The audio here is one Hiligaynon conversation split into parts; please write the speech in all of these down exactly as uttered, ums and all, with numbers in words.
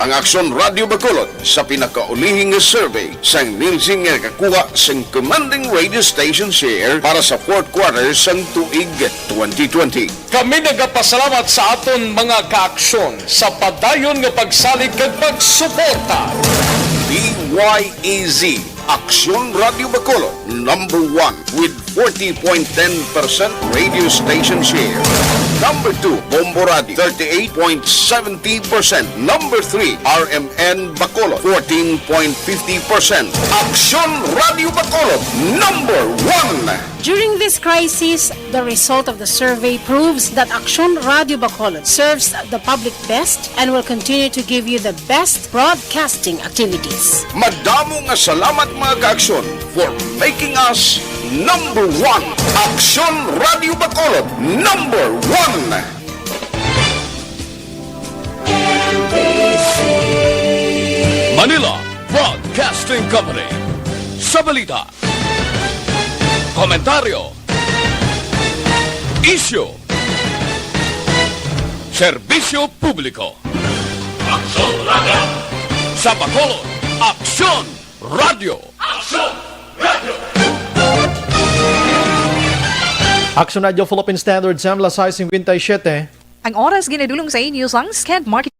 Ang Aksyon Radio Bacolod sa pinakaulihi nga survey sang Nielsen nga nakakuha sang commanding radio station share para sa fourth quarter sang tuig twenty twenty. Kami nagapasalamat sa aton mga kaaksyon sa padayon nga pagsalig kag pagsuporta. D Y E Z, Aksyon Radio Bacolod, number one with forty point ten percent radio station share. Number two, Bombo Radio, thirty-eight point seventy percent. Number three, R M N Bacolod, fourteen point fifty percent. Aksyon Radio Bacolod, number one. During this crisis, the result of the survey proves that Aksyon Radio Bacolod serves the public best and will continue to give you the best broadcasting activities. Madamo nga salamat, mga kaaksyon, for making us number one. Aksyon Radio Bacolod, number one. Manila Broadcasting Company. Sa balita, komentaryo, isyu, serbisyo publiko. Aksyon Radio. Sa Bacolod, Aksyon Radio. Aksyon Radio. Aksyon Radio Philippine Standard Time, alas sais cincuenta y siete. Ang oras ginadulong sa inyo sang Skent Market.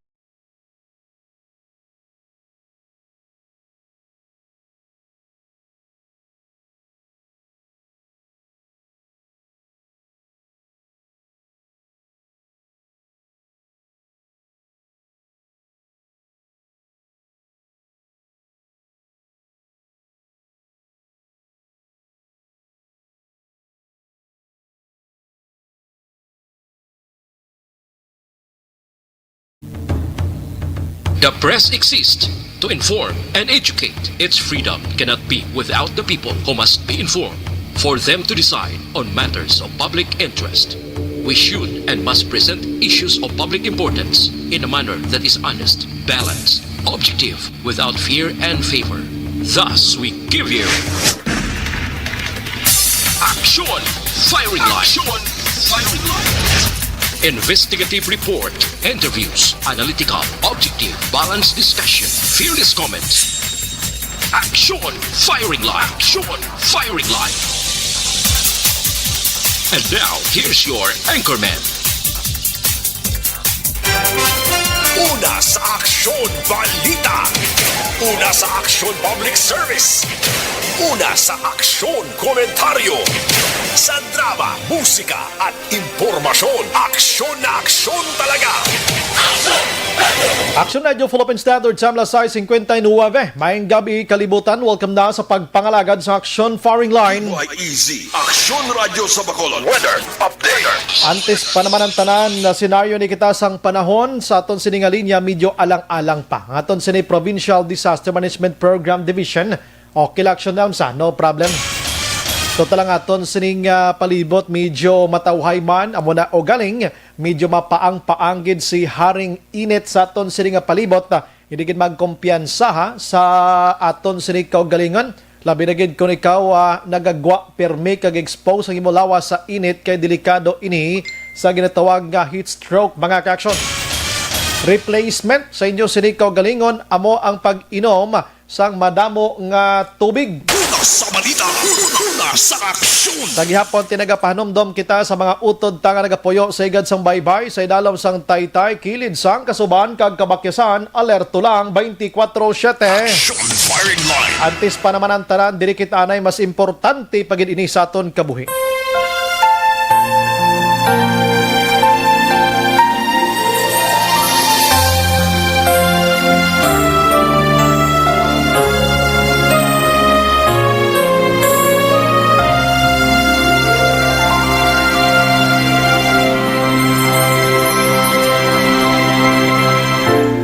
The press exists to inform and educate. Its freedom cannot be without the people, who must be informed for them to decide on matters of public interest. We should and must present issues of public importance in a manner that is honest, balanced, objective, without fear and favor. Thus, we give you Aksyon Firing Line. Aksyon Firing Line. Investigative report, interviews, analytical, objective, balanced discussion, fearless comments. Aksyon Firing Line. Aksyon Firing Line. And now, here's your anchorman. Una sa aksyon, balita. Una sa aksyon, public service. Una sa aksyon, komentaryo. Sa drama, musika, at impormasyon, aksyon na aksyon talaga. Aksyon Radio Philippine Standard Time, alas sais cincuenta y nueve. Maayong gabi, kalibutan. Welcome na sa pagpangalagad sa Aksyon Firing Line. Easy. Aksyon Radio sa Bacolod. Weather update. Antes pa naman ang tanan, na senaryo ni kita sang panahon sa aton sini nga linya, medyo alang-alang pa. Ang aton sini Provincial Disaster Management Program Division, okay lang, aksyon na sa, no problem. Total, ang aton sining, ah, palibot medyo matawhay man, amo na ugaling medyo mapaang-paang gid si haring init sa aton sini nga palibot. Hindi gid magkumpiyansaha sa aton sini kaugalingon, labi na gid kon ikaw, ah, nagagwa pirmi kag expose ang imo lawas sa init, kay delikado ini sa ginatawag nga heat stroke, mga kaaksyon. Replacement sa inyo sini kaugalingon amo ang pag-inom sang madamo nga tubig. Una sa balita, una sa aksyon. Sa gihapon, tinagapahanumdom kita sa mga utod ta nga nagapuyo sa higad sang baybay, sa idalom sang Taytay, kilid sang Kasuban kag Kabakyasan, alerto lang twenty-four seven. Action Firing Line. Antes pa naman ang tanan, diri kita anay, mas importante pa gid ini sa aton kabuhi.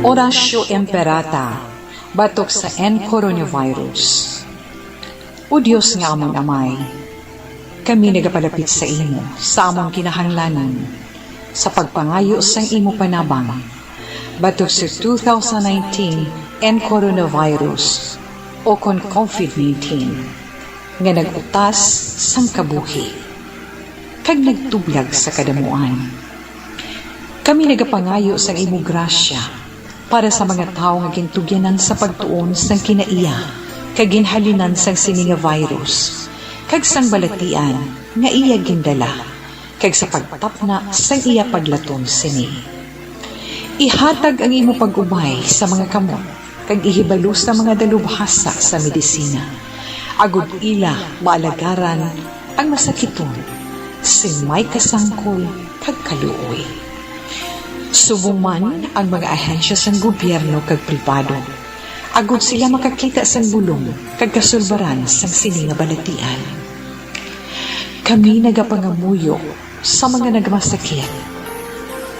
Horacio Imperata, batok sa N coronavirus. O Dios nga amon Amay, kami nagapalapit sa imo sa amon kinahanglanon sa pagpangayo sang imo panabang batok sa two thousand nineteen N coronavirus, o kon COVID nineteen, nga nag-utas sang kabuhi kag nagtublag sa kadamuan. Kami nagapangayo sang imo grasya Para sa mga tawo nga gintugyanan sa pagtuon sang kinaiya kag ginhalinan sang sini nga virus, kag sang balatian nga iya gindala, kag sa pagtapna sang iya paglaton sini. Ihatag ang imo pag-ubay sa mga kamot kag ihibalo sa mga dalubhasa sa medisina, agod ila maalagaran ang masakiton sing may kasangkol kag kaluoy. Subong man ang mga ahensya sang gobyerno kag pribado, agod sila makakita sang bulong kag kasulbaran sang sini nga balatian. Kami nagapangamuyo sa mga nagmasakit,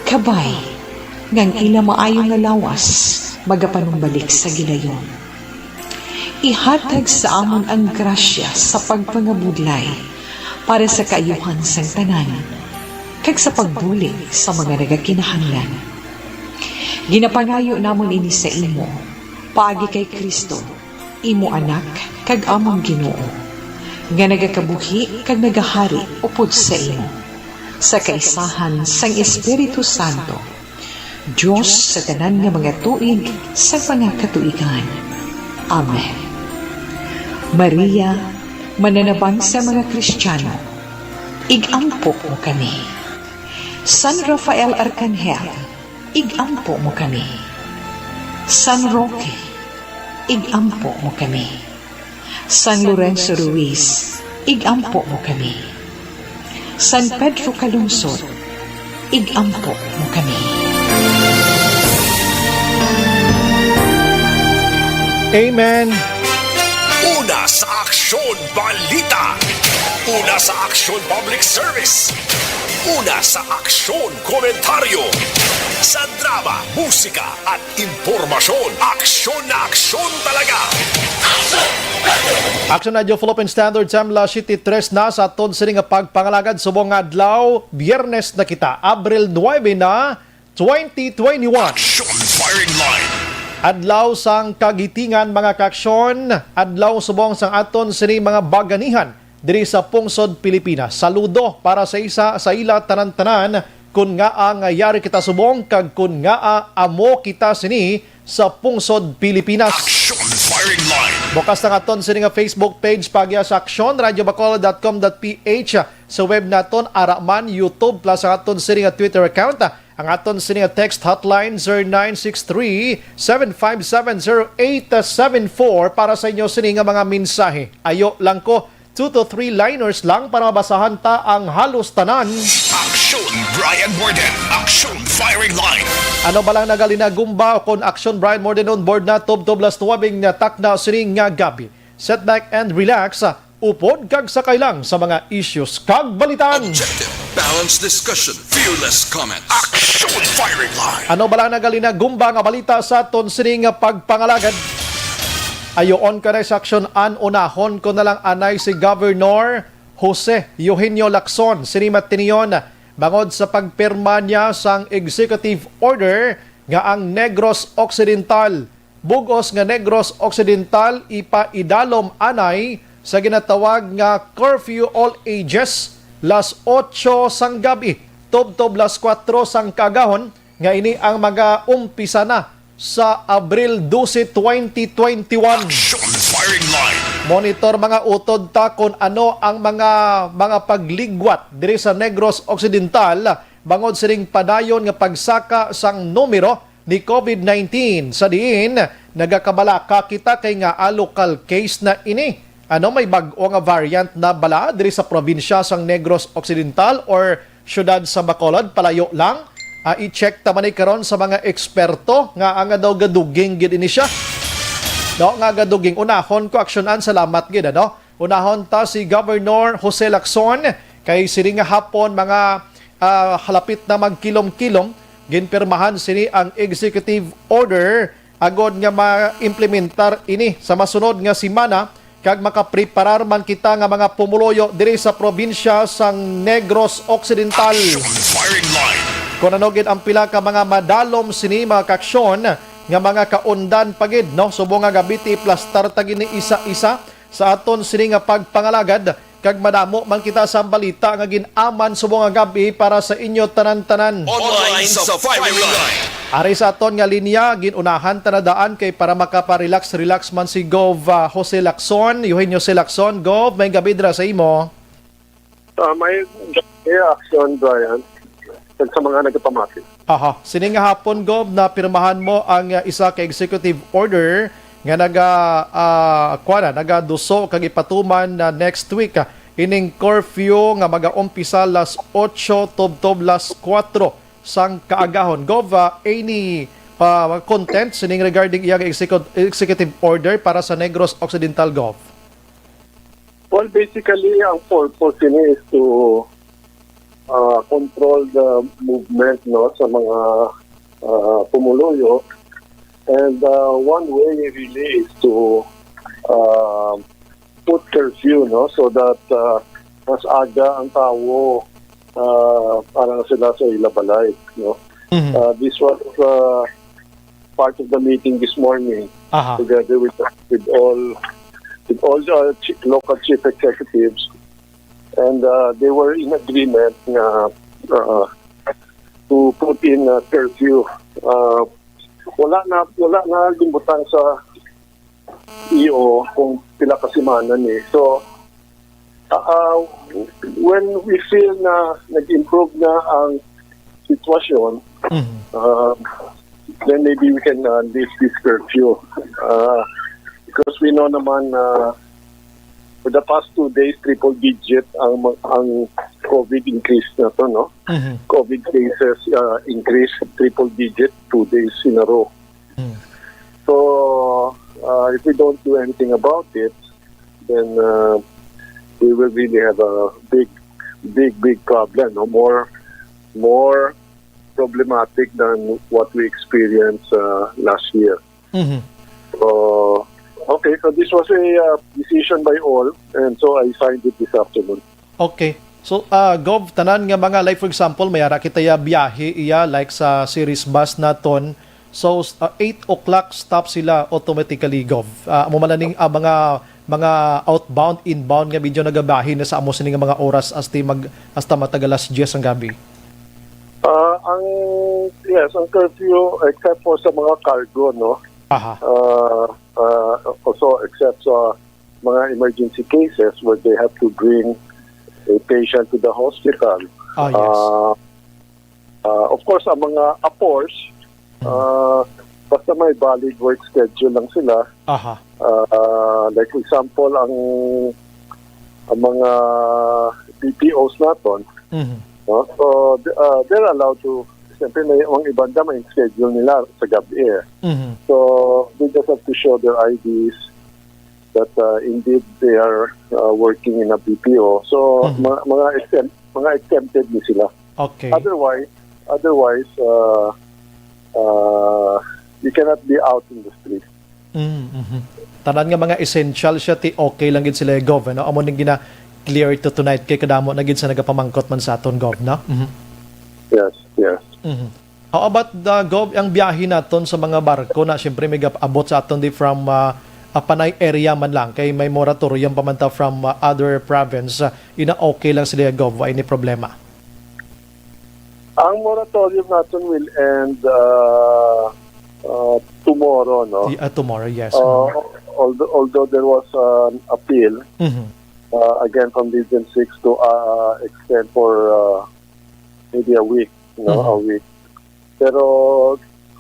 kabay nga ang ila maayo nga lawas magapanumbalik sa gilayon. Ihatag sa amon ang grasya sa pagpangabudlay para sa kaayuhan sang tanan, kag sa pagbulig sa mga nagakinahanglan. Ginapangayo namon ini sa imo, paagi kay Cristo, imo Anak, kag amon Ginoo, nga nagakabuhi kag nagahari upod sa imo, sa kaisahan sang Espiritu Santo, Dios sa tanan nga mga tuig sa mga katuigan. Amen. Maria, mananabang sa mga Kristiyano, ig-ampo mo kami. San Rafael Arkanghel, ig-ampo mo kami. San Roque, ig-ampo mo kami. San Lorenzo Ruiz, ig-ampo mo kami. San Pedro Calungsod, ig-ampo mo kami. Amen. Una sa Aksyon Balita. Una sa Aksyon Public Service. Una sa Aksyon Komentaryo. Sa drama, musika, at impormasyon. Aksyon na aksyon talaga. Aksyon Radyo Philippine Standard Time, las siyete tres na sa aton sini nga pagpangalagad subong nga adlaw. Biyernes na kita, Abril nuebe na, twenty twenty-one. Action Firing Line. Adlaw sang kagitingan, mga kaaksyon, adlaw subong sang aton sini mga baganihan diri sa pungsod Pilipinas. Saludo para sa isa sa ila tanan-tanan, kun ngaa nga yari kita subong kag kun ngaa amo kita sini sa pungsod Pilipinas. Action Firing Line. Bukas ang aton sini nga Facebook page, pagya sa action radio bacolod dot com dot ph, sa web naton, ara man, YouTube, plus ang aton sini nga Twitter account. Ang aton sini nga text hotline, zero nine six three, seven five seven, zero eight seven four, para sa inyo sini nga mga mensahe. Ayo lang ko, two to three liners lang para mabasahan ta ang halos tanan. Action Brian Morden, Action Firing Line. Ano ba lang nagalinagumba kon Action Brian Morden on board na tubtob las nuwebe nga takna sini nga gabi? Set back and relax. Upod kag sakay lang sa mga issues kag balitan. Objective, balanced discussion, fearless comment. Action Firing Line. Ano ba lang nagalinagumba nga balita sa aton sini nga pagpangalagad? Ayoon ka na sa aksyon an unahon ko na lang anay si Governor Jose Eugenio Lacson sini matinion bangod sa pagpirma niya sang executive order nga ang Negros Occidental, bug-os nga Negros Occidental, ipaidalom anay sa ginatawag nga curfew all ages, las otso sang gab-i tubtob las kuwatro sang kaagahon, nga ini ang magaumpisa na sa Abril dose, twenty twenty-one. Action Firing Line. Monitor mga utod ta kon ano ang mga mga pagligwat diri sa Negros Occidental bangod sining padayon nga pagsaka sang numero ni COVID nineteen, sa diin nagakabalaka kita kay ngaa local case na ini. Ano, may bag-o nga variant na bala diri sa probinsya sang Negros Occidental or siyudad sa Bacolod? Palayo lang. Ah, i-check ta man ni karon sa mga eksperto nga ang daw gaduging gid ini siya. No, nga gaduging. Unahon ko aksyonan, salamat gid, ano? Unahon ta si Governor Jose Lacson kay sini nga hapon, mga, ah, halapit na magkilom-kilom, ginpirmahan sini ang executive order agod nga ma-implementar ini sa masunod nga semana, kag makapreparar man kita nga mga pumuluyo diri sa probinsya sang Negros Occidental. Action Firing Line. Kon ano gid ang pila ka mga madalom sini, mga kaaksyon, nga mga kaundan pa gid, no? Subong nga gab-i, iplastar ta gid ni isa-isa sa aton sini nga pagpangalagad, kag madamo man kita sa balita nga gin-aman subong nga gab-i para sa inyo tanan-tanan. Online sa Firing Line. Ari sa aton nga linya, gin-unahan ta na daan kay para makapa-relax-relax man si Gov, ah, Jose Lacson, Eugenio C. Lacson. Gov, may gabi dira sa imo. Ah, may, may action, Brian. Kag sa mga nagapamati. Aha. Sini nga hapon, Gov, na pirmahan mo ang, ah, isa ka executive order nga naga, ah, kuwan na, nagaduso kag ipatuman na next week, ah, ining curfew nga magaumpisa las otso tubtob las kuwatro sang kaagahon. Gov, ah, any, ah, content sining regarding iya nga execu-, executive order para sa Negros Occidental, Gov? Well, basically, ang purpose ini is to, uh, control the movement, no, sa mga, uh, pumuluyo. And, uh, one way really is to, uh, put curfew, no, so that, uh, mas aga ang tawo, uh, para na sila sa ila balay, no. Mhm. Uh, this was, uh, part of the meeting this morning Aha. together with, with all, with all the chi-, local chief executives, and, uh, they were in agreement nga, uh, to put in a curfew. Uh, wala na, wala na gimbutang sa E O kung pila ka semana ni. So, uh, uh, when we feel na nag-improve na ang sitwasyon, Mhm. uh, then maybe we can, uh, lift this curfew. Uh, because we know naman na for the past two days, triple digit ang, ang COVID increase na to, no? Mhm. COVID cases, uh, increase, triple digit, two days in a row. Mhm. So, uh, if we don't do anything about it, then, uh, we will really have a big, big, big problem, no? More, more problematic than what we experienced, uh, last year. Mhm. So, okay, so this was a, uh, decision by all, and so I signed it this afternoon. Okay. So, ah, Gov, tanan nga mga, like, for example, may ara kita ya biyahe iya, like, sa series bus naton. So, s-, ah, eight o'clock stop sila automatically, Gov. Ah, amo man ning, ah, mga, mga outbound, inbound nga medyo nagabahin na sa amo sini nga mga oras hasta mag-, hasta matag alas diyes ang gabi. Ah, ang, yes, ang curfew, except for sa mga cargo, no? Aha. Ah, ah, also except sa mga emergency cases where they have to bring a patient to the hospital. Ah, yes. Ah, ah, of course, ang mga apors, Mm. ah, basta may valid work schedule lang sila. Aha. Ah, like, for example, ang, ang mga B P Os naton, Mhm. no? So, th-, ah, they're allowed to, siyempre, may, ang iban na may schedule nila sa gabi, eh. Mhm. So, they just have to show their I Ds that, uh, indeed they are, uh, working in a B P O. So, Mhm. mga, mga exempt-, mga exempted ni sila. Okay. Otherwise, otherwise, uh, uh, you cannot be out in the street. Mm, mhm. Tanan nga mga essential siya, ti okay lang gid sila, Gov, ano? Amo ning gina-clear to tonight kay kadamo na gid sa nagapamangkot man sa aton, Gov, no? Mhm. Yes, yes. Mhm. How about the, Gov, ang biyahe naton sa mga barko na siyempre may gap-, abot sa aton di from, ah, ah, Panay area man lang kay may moratorium pa man ta from, ah, other province, ah, ina okay lang sila, Gov, wa ini problema? Ang moratorium naton will end, ah, ah, tomorrow, no? Di-, ah, tomorrow, yes. Uh, Mhm. although, although there was an appeal, Mhm. uh, again from Region six to, uh, extend for, uh, maybe a week, no? Mhm. A week. Pero,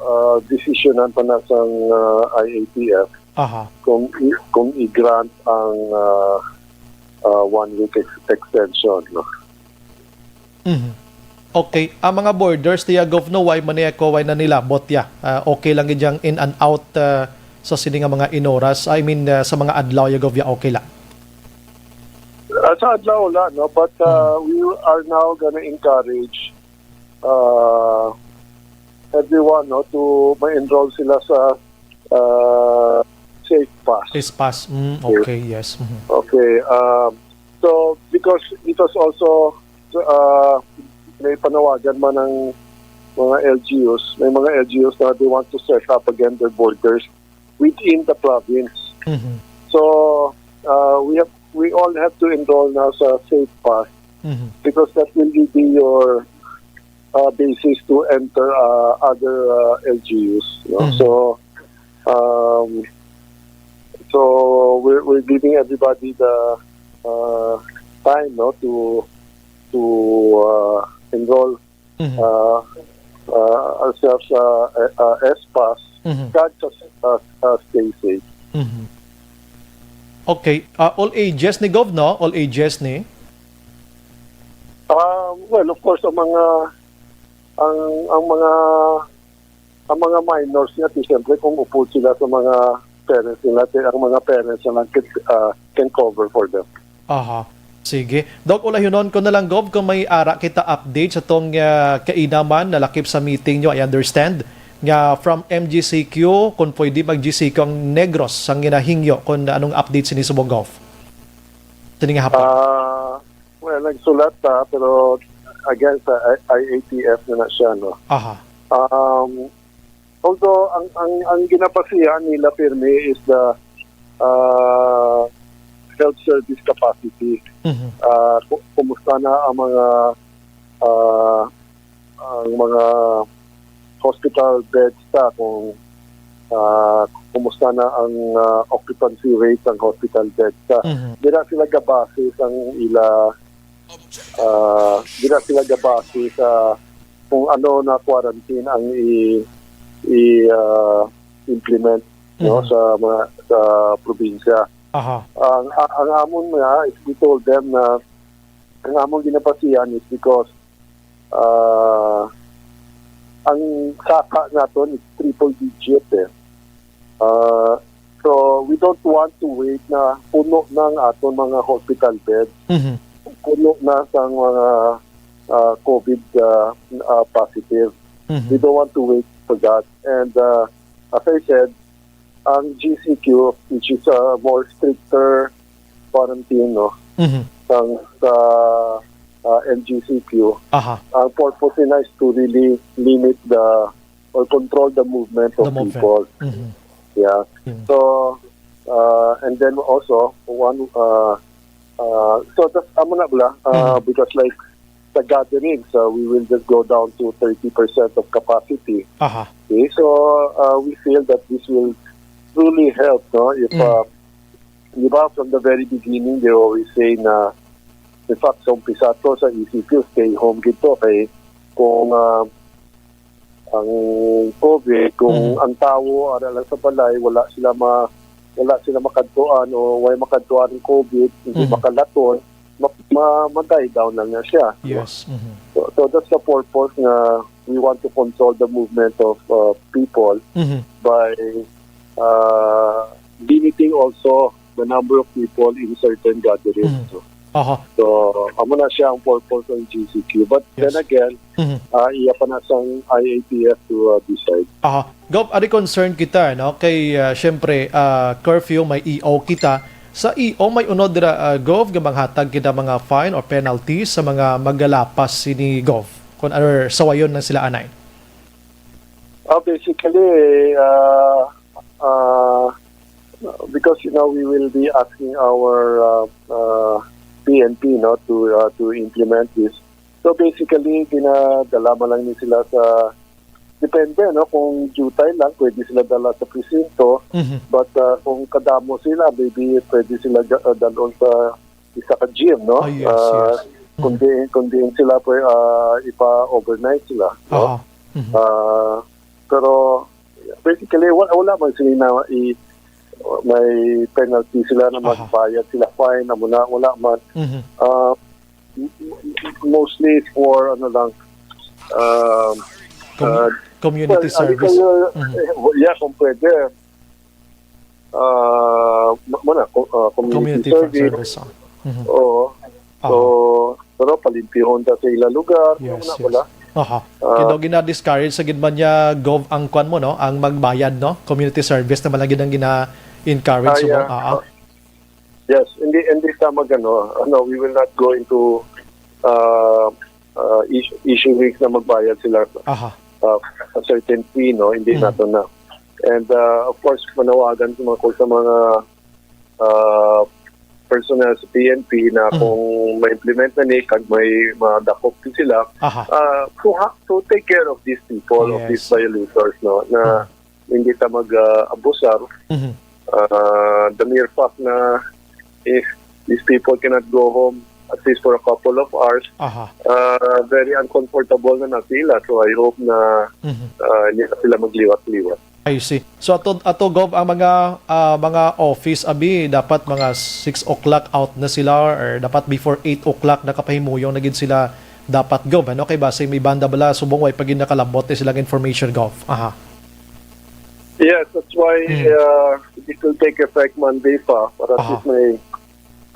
uh, desisyonan pa na sang, uh, I A T F Aha. kung i-, kung i-grant ang, uh, uh, one week ex-, extension, no? Mhm. Okay. Ang mga borders, Tia Gov, no, why man niya ko, why na nila, but yeah, ah, okay lang gid yang in and out, ah, sa sini nga mga inoras, I mean, ah, sa mga adlaw, ya Gov, ya okay lang? Ah, sa adlaw, wala, no? But, ah, Mhm. we are now gonna encourage, ah, everyone, no, to ma-enroll sila sa, ah, Safe Pass. Safe Pass. Mm, okay, yes. Mhm. Okay, um, so, because it was also, uh, may panawagan man ng mga L G Us, may mga L G Us na they want to set up again their borders within the province. Mhm. So, uh, we have, we all have to enroll now sa Safe Pass Mhm. because that will be your uh, basis to enter uh, other uh, L G Us. No? Mhm. So, um, so we're, we're giving everybody the uh, time, no, to to uh, enroll Mhm. uh, uh, ourselves uh, uh, S pass Mhm. card sa uh, uh, stay safe. Mhm. Okay. Ah, all ages ni Gov, no? All ages ni? Um, well, of course, ang mga ang ang mga ang mga minors nga, ti, siyempre, kung upod sila sa mga parents nila, ti, ang mga parents na lang can, ah, can cover for them. Aha. Sige. Doc, ulayonon ko na lang, Gov, kung may ara kita update sa tong ah, kainaman nalakip sa meeting nyo. I understand nga from M G C Q, kung pwede mag-G C Q ang Negros, ang ginahingyo, kung anong update sini subong, Gov. Sini nga hapon. Ah, well, nagsulat ta, pero again, sa I- IATF na na siya, no? Aha. Um, although, ang, ang, ang ginabasihan nila pirmi is the uh, health service capacity. Mhm. Uh, ku- kumusta na ang mga uh, ang mga hospital beds ta, kung uh, kumusta na ang uh, occupancy rate sang hospital beds ta. Mhm. Dira sila gabase sang ila uh, dira sila gabase sa kung ano na quarantine ang i, i uh, implement, no, Mhm. sa mga sa probinsya. Aha. Ang a- ang amon nga is we told them na ang amon ginapasihan is because uh, ang saka naton is triple digit eh. Uh, so we don't want to wait na puno na ang aton mga hospital beds. Mhm. Puno na sa mga uh, COVID uh, uh, positive. Mhm. We don't want to wait for that. And uh, as I said, ang G C Q, which is a more stricter quarantine, no, Mhm. sang sa uh, M G C Q, Aha. Ang purpose nila is to really limit the or control the movement of The movement. people. Mhm. Yeah. Mm. So, uh, and then also one uh, uh, so that's amo na bala uh, Mhm. because like sa gatherings, uh, we will just go down to thirty percent of capacity. Aha. Okay, so uh, we feel that this will truly help, no? If Mm. uh, di ba, from the very beginning, they always say na, in fact, sa umpisa to, sa E C Q, stay home gid to. Kay kung uh, ang COVID, kung Mhm. ang tawo ara lang sa balay, wala sila ma wala sila makadtuan o way makadtuan ang COVID, hindi Mhm. makalaton, ma, ma, ma-die down lang na siya. Yes. Mhm. So, so that's the purpose nga we want to control the movement of uh, people Mhm. by uh, limiting also the number of people in certain gatherings. Mhm. Aha. So, amo na siya ang purpose ng G C Q. But Yes. then again, Mhm. uh, iya pa na sang I A T F to uh, decide. Aha. Gov, ari concern kita, no? Kay, ah, syempre, ah, curfew, may E O kita. Sa E O, may unod dira, ah, Gov, nga manghatag kita mga fine or penalties sa mga magalapas sini, Gov? Kung ano, sawayon na sila anay. Uh, basically, uh, uh, because you know we will be asking our uh, uh, P N P, no, to uh, to implement this. So basically, ginadala man lang ni sila sa, depende, no, kung jutay lang, pwede sila dala sa presinto. Mhm. But uh, kung kadamo sila, maybe pwede sila ga- uh, dalon sa isa ka gym, no? Ah, yes, Uh, yes. Kung Mhm. di, kung diin sila pwede uh, ipa-overnight sila, no? Aha. Mhm. Uh, pero basically, wala, wala man sila na i, may penalty sila na Aha. magbayad sila fine, amo na, wala man. Mhm. Uh, m- m- mostly for ano lang, um, Commu- uh, community well, service. Ano, Mhm. eh, yeah, kung pwede. Uh, ma- muna, co- uh, community, Community service. service, ah. Mhm. Oo. Aha. So, pero palimpyuhon ta sa ila lugar, Yes, muna yes. pala. Aha. Ah. Kaya daw gina-discourage sa gid man niya, Gov, ang kwan mo, no? Ang magbayad, no? Community service naman lagi ang gina-encourage Ah, mo. yeah. Ah, ah. Yes, hindi hindi sa magano, ano, we will not go into uh, uh, issue, issue weeks na magbayad sila Aha. uh, a certain fee, no? Hindi Mm. nato na. And uh, of course, manawagan sa mga sa mga uh, personnel sa P N P na Mhm. kung ma-implement na ni kag may madakop din sila, Aha. ah, to ha-, to take care of these people, of these Yes. violators, no, na Mhm. hindi ta mag, ah, abusar. Mhm. Ah, the mere fact na if these people cannot go home at least for a couple of hours, Aha. ah, very uncomfortable na na sila. So, I hope na, Mhm. ah, hindi na sila magliwat-liwat. I see. So, ato, ato, Gov, ang mga, ah, mga office, abi, dapat mga six o'clock out na sila or dapat before eight o'clock nakapahimuyong na gid sila dapat, Gov, ano? Kay basi may banda bala, subong way pa gid nakalabot ni silang information, Gov. Aha. Yes, that's why, Mm. uh, it will take effect Monday pa para at Ah. least may,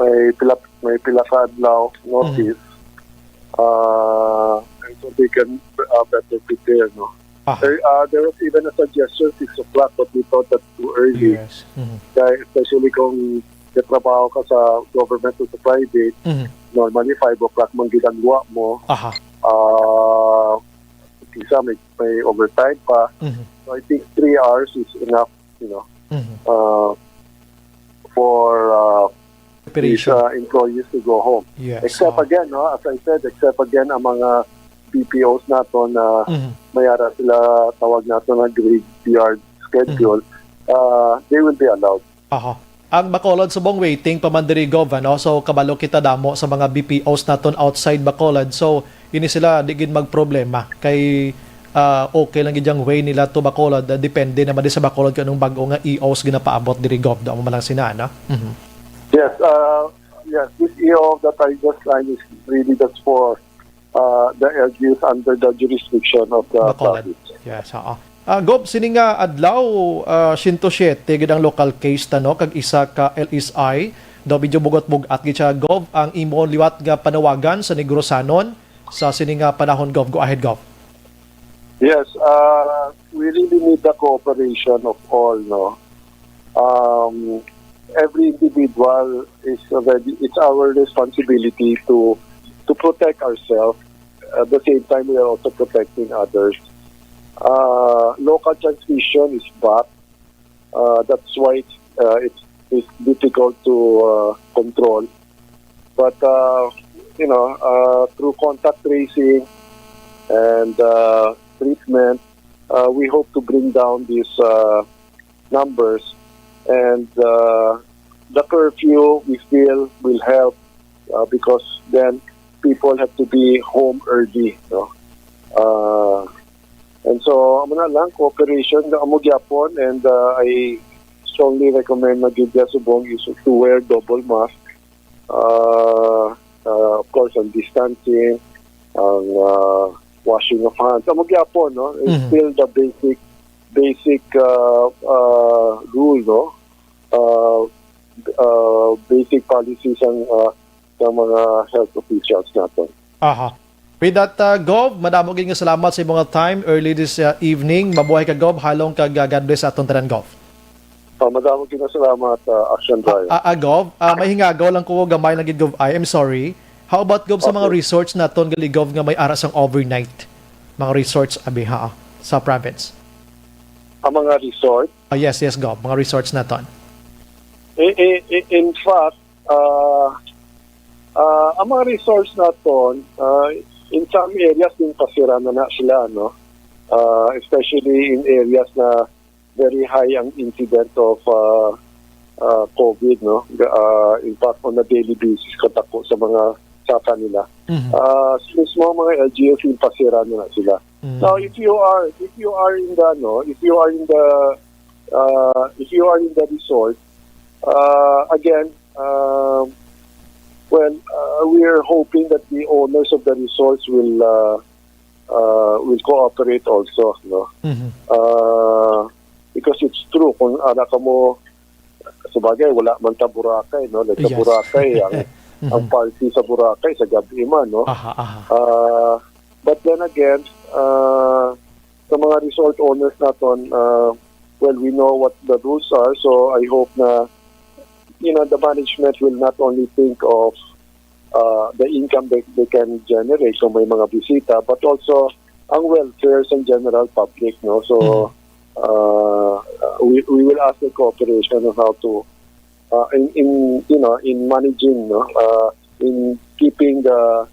may pila, may pila ka adlaw notice. Mm. Uh, and so they can, uh, better prepare, no? Aha. There, uh, there was even a suggestion six o'clock, but we thought that's too early. Yes. Mhm. Kaya especially kung katrabaho ka sa government o sa private, Mhm. normally five o'clock man gid ang luwa mo. Aha. Ah, kisa may, may overtime pa. Mhm. So I think three hours is enough, you know, Mhm. uh, for, uh, these, Preparation. uh, employees to go home. Yes, Except oo. again, no, as I said, except again ang mga B P Os nato na Mhm. may ara sila tawag nato na graveyard schedule, Mhm. uh, they will be allowed. Aha. Ang Bacolod subong waiting pa man diri, Gov, ano? So, kabalo kita damo sa mga B P Os naton outside Bacolod. So, ini sila di gid magproblema kay, ah, okay lang gid ang way nila to Bacolod. Ah, depende naman di sa Bacolod kung anong bag-o nga E Os ginapaabot diri, Gov. Damo man lang sina, ano? Mhm. Yes, uh, yes, this E O that I just signed is really just for, uh, the L G Us under the jurisdiction of the Bacolod. province. Yes, oo. Ah, Gov, sini nga adlaw, ah, siyento siyete gid ang local case ta, no, kag isa ka L S I. Daw medyo bugat-bugat gid siya, Gov, ang imo liwat nga panawagan sa Negrosanon sa sini nga panahon, Gov. Go ahead, Gov. Yes, uh, we really need the cooperation of all, no? Um, every individual is already, it's our responsibility to, to protect ourselves. At the same time, we are also protecting others. Uh, local transmission is back. Uh, that's why it's, uh, it's, it's difficult to, uh, control. But, uh, you know, uh, through contact tracing and, uh, treatment, uh, we hope to bring down these, uh, numbers. And, uh, the curfew, we feel, will help, uh, because then people have to be home early, no? Uh, and so, amo na lang, cooperation na amo gyapon, and, uh, I strongly recommend na gid subong is to wear double mask. Uh, uh, of course, ang distancing, ang, uh, washing of hands. Amo gyapon, no? It's Mhm. still the basic, basic, uh, uh, rule, no? Uh, uh, basic policies ang, uh, ng mga health officials natin. Aha. With that, uh, Gov, madamo gid nga salamat sa imong time early this, uh, evening. Mabuhay ka, Gov. Halong kag, uh, God bless sa aton tanan, Gov. Oh, madamo gid nga salamat, uh, Action Brian. Ah, ah, Gov, ah, may hingagaw lang ko, gamay lang gid, Gov. I am sorry. How about, Gov, sa mga Okay. resorts naton gali, Gov, nga may ara sang overnight? Mga resorts, abi, ha, sa province. Ang mga resort? Ah, yes, yes, Gov. Mga resorts naton. I-, i-, i-, in fact, ah, ah, ang mga resorts naton, ah, in some areas din pasira na na sila, no? Ah, especially in areas na very high ang incident of, ah, ah, COVID, no? Ga-, ah, in fact, on a daily basis, katako sa mga saka nila. Mhm. Ah, mismo ang mga L G Us, yung pasira na na sila. Mhm. Now, if you are, if you are in the, no, if you are in the, uh, if you are in the resort, uh, again, um, well, uh, we are hoping that the owners of the resorts will, uh, uh, will cooperate also, no? Mhm. Uh, because it's true, kung ara ka mo, sabagay, wala man ta Boracay, no? Like, sa Yes. Boracay, ang, ang Mhm. party sa Boracay, sa gabi man, no? Aha, aha. Uh, but then again, uh, sa mga resort owners naton, uh, well, we know what the rules are, so I hope na, you know, the management will not only think of, uh, the income that they can generate kung may mga bisita, but also ang welfare sa general public, no? So, Mhm. uh, we, we will ask the cooperation on how to, uh, in, in, you know, in managing, no, uh, in keeping the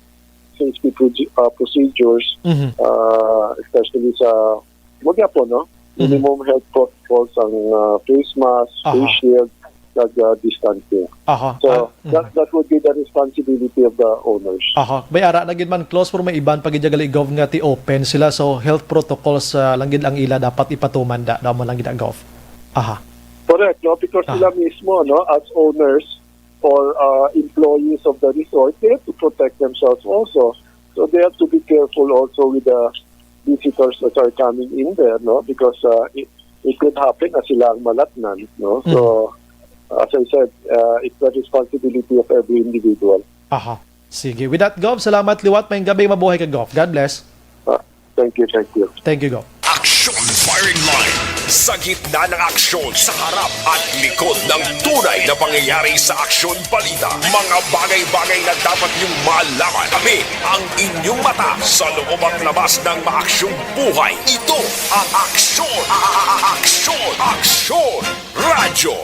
safety proce- uh, procedures, Mhm. uh, especially sa, wag po, no? Mhm. Minimum health protocols ang, uh, face mask, Aha. face shield, kag, uh, distancing. Aha. So, Ah, that, mhm. that would be the responsibility of the owners. Aha. Bay, ara na gid man close, pero may iban pa gid gali, Gov, nga ti open sila. So, health protocols, uh, lang gid ang ila dapat ipatuman da, da mo lang gid, Gov. Aha. Correct, no? Because Aha. sila mismo, no, as owners or, uh, employees of the resort, they have to protect themselves also. So they have to be careful also with the visitors that are coming in there, no? Because, uh, it, it could happen na sila ang malatnan, no? So, Mm. as I said, uh, it's the responsibility of every individual. Aha. Sige. With that, Gov, salamat liwat. Maayong gabi, mabuhay ka, Gov. God bless. Ah, thank you, thank you. Thank you, Gov. Action Firing Line. Sa gitna ng aksyon, sa harap at likod ng tunay na pangyayari sa aksyon balita, mga bagay-bagay na dapat niyong malaman. Kami ang inyong mata sa loob at labas ng maaksyong buhay. Ito ang Aksyon, a- a- a- Aksyon, Aksyon Radyo.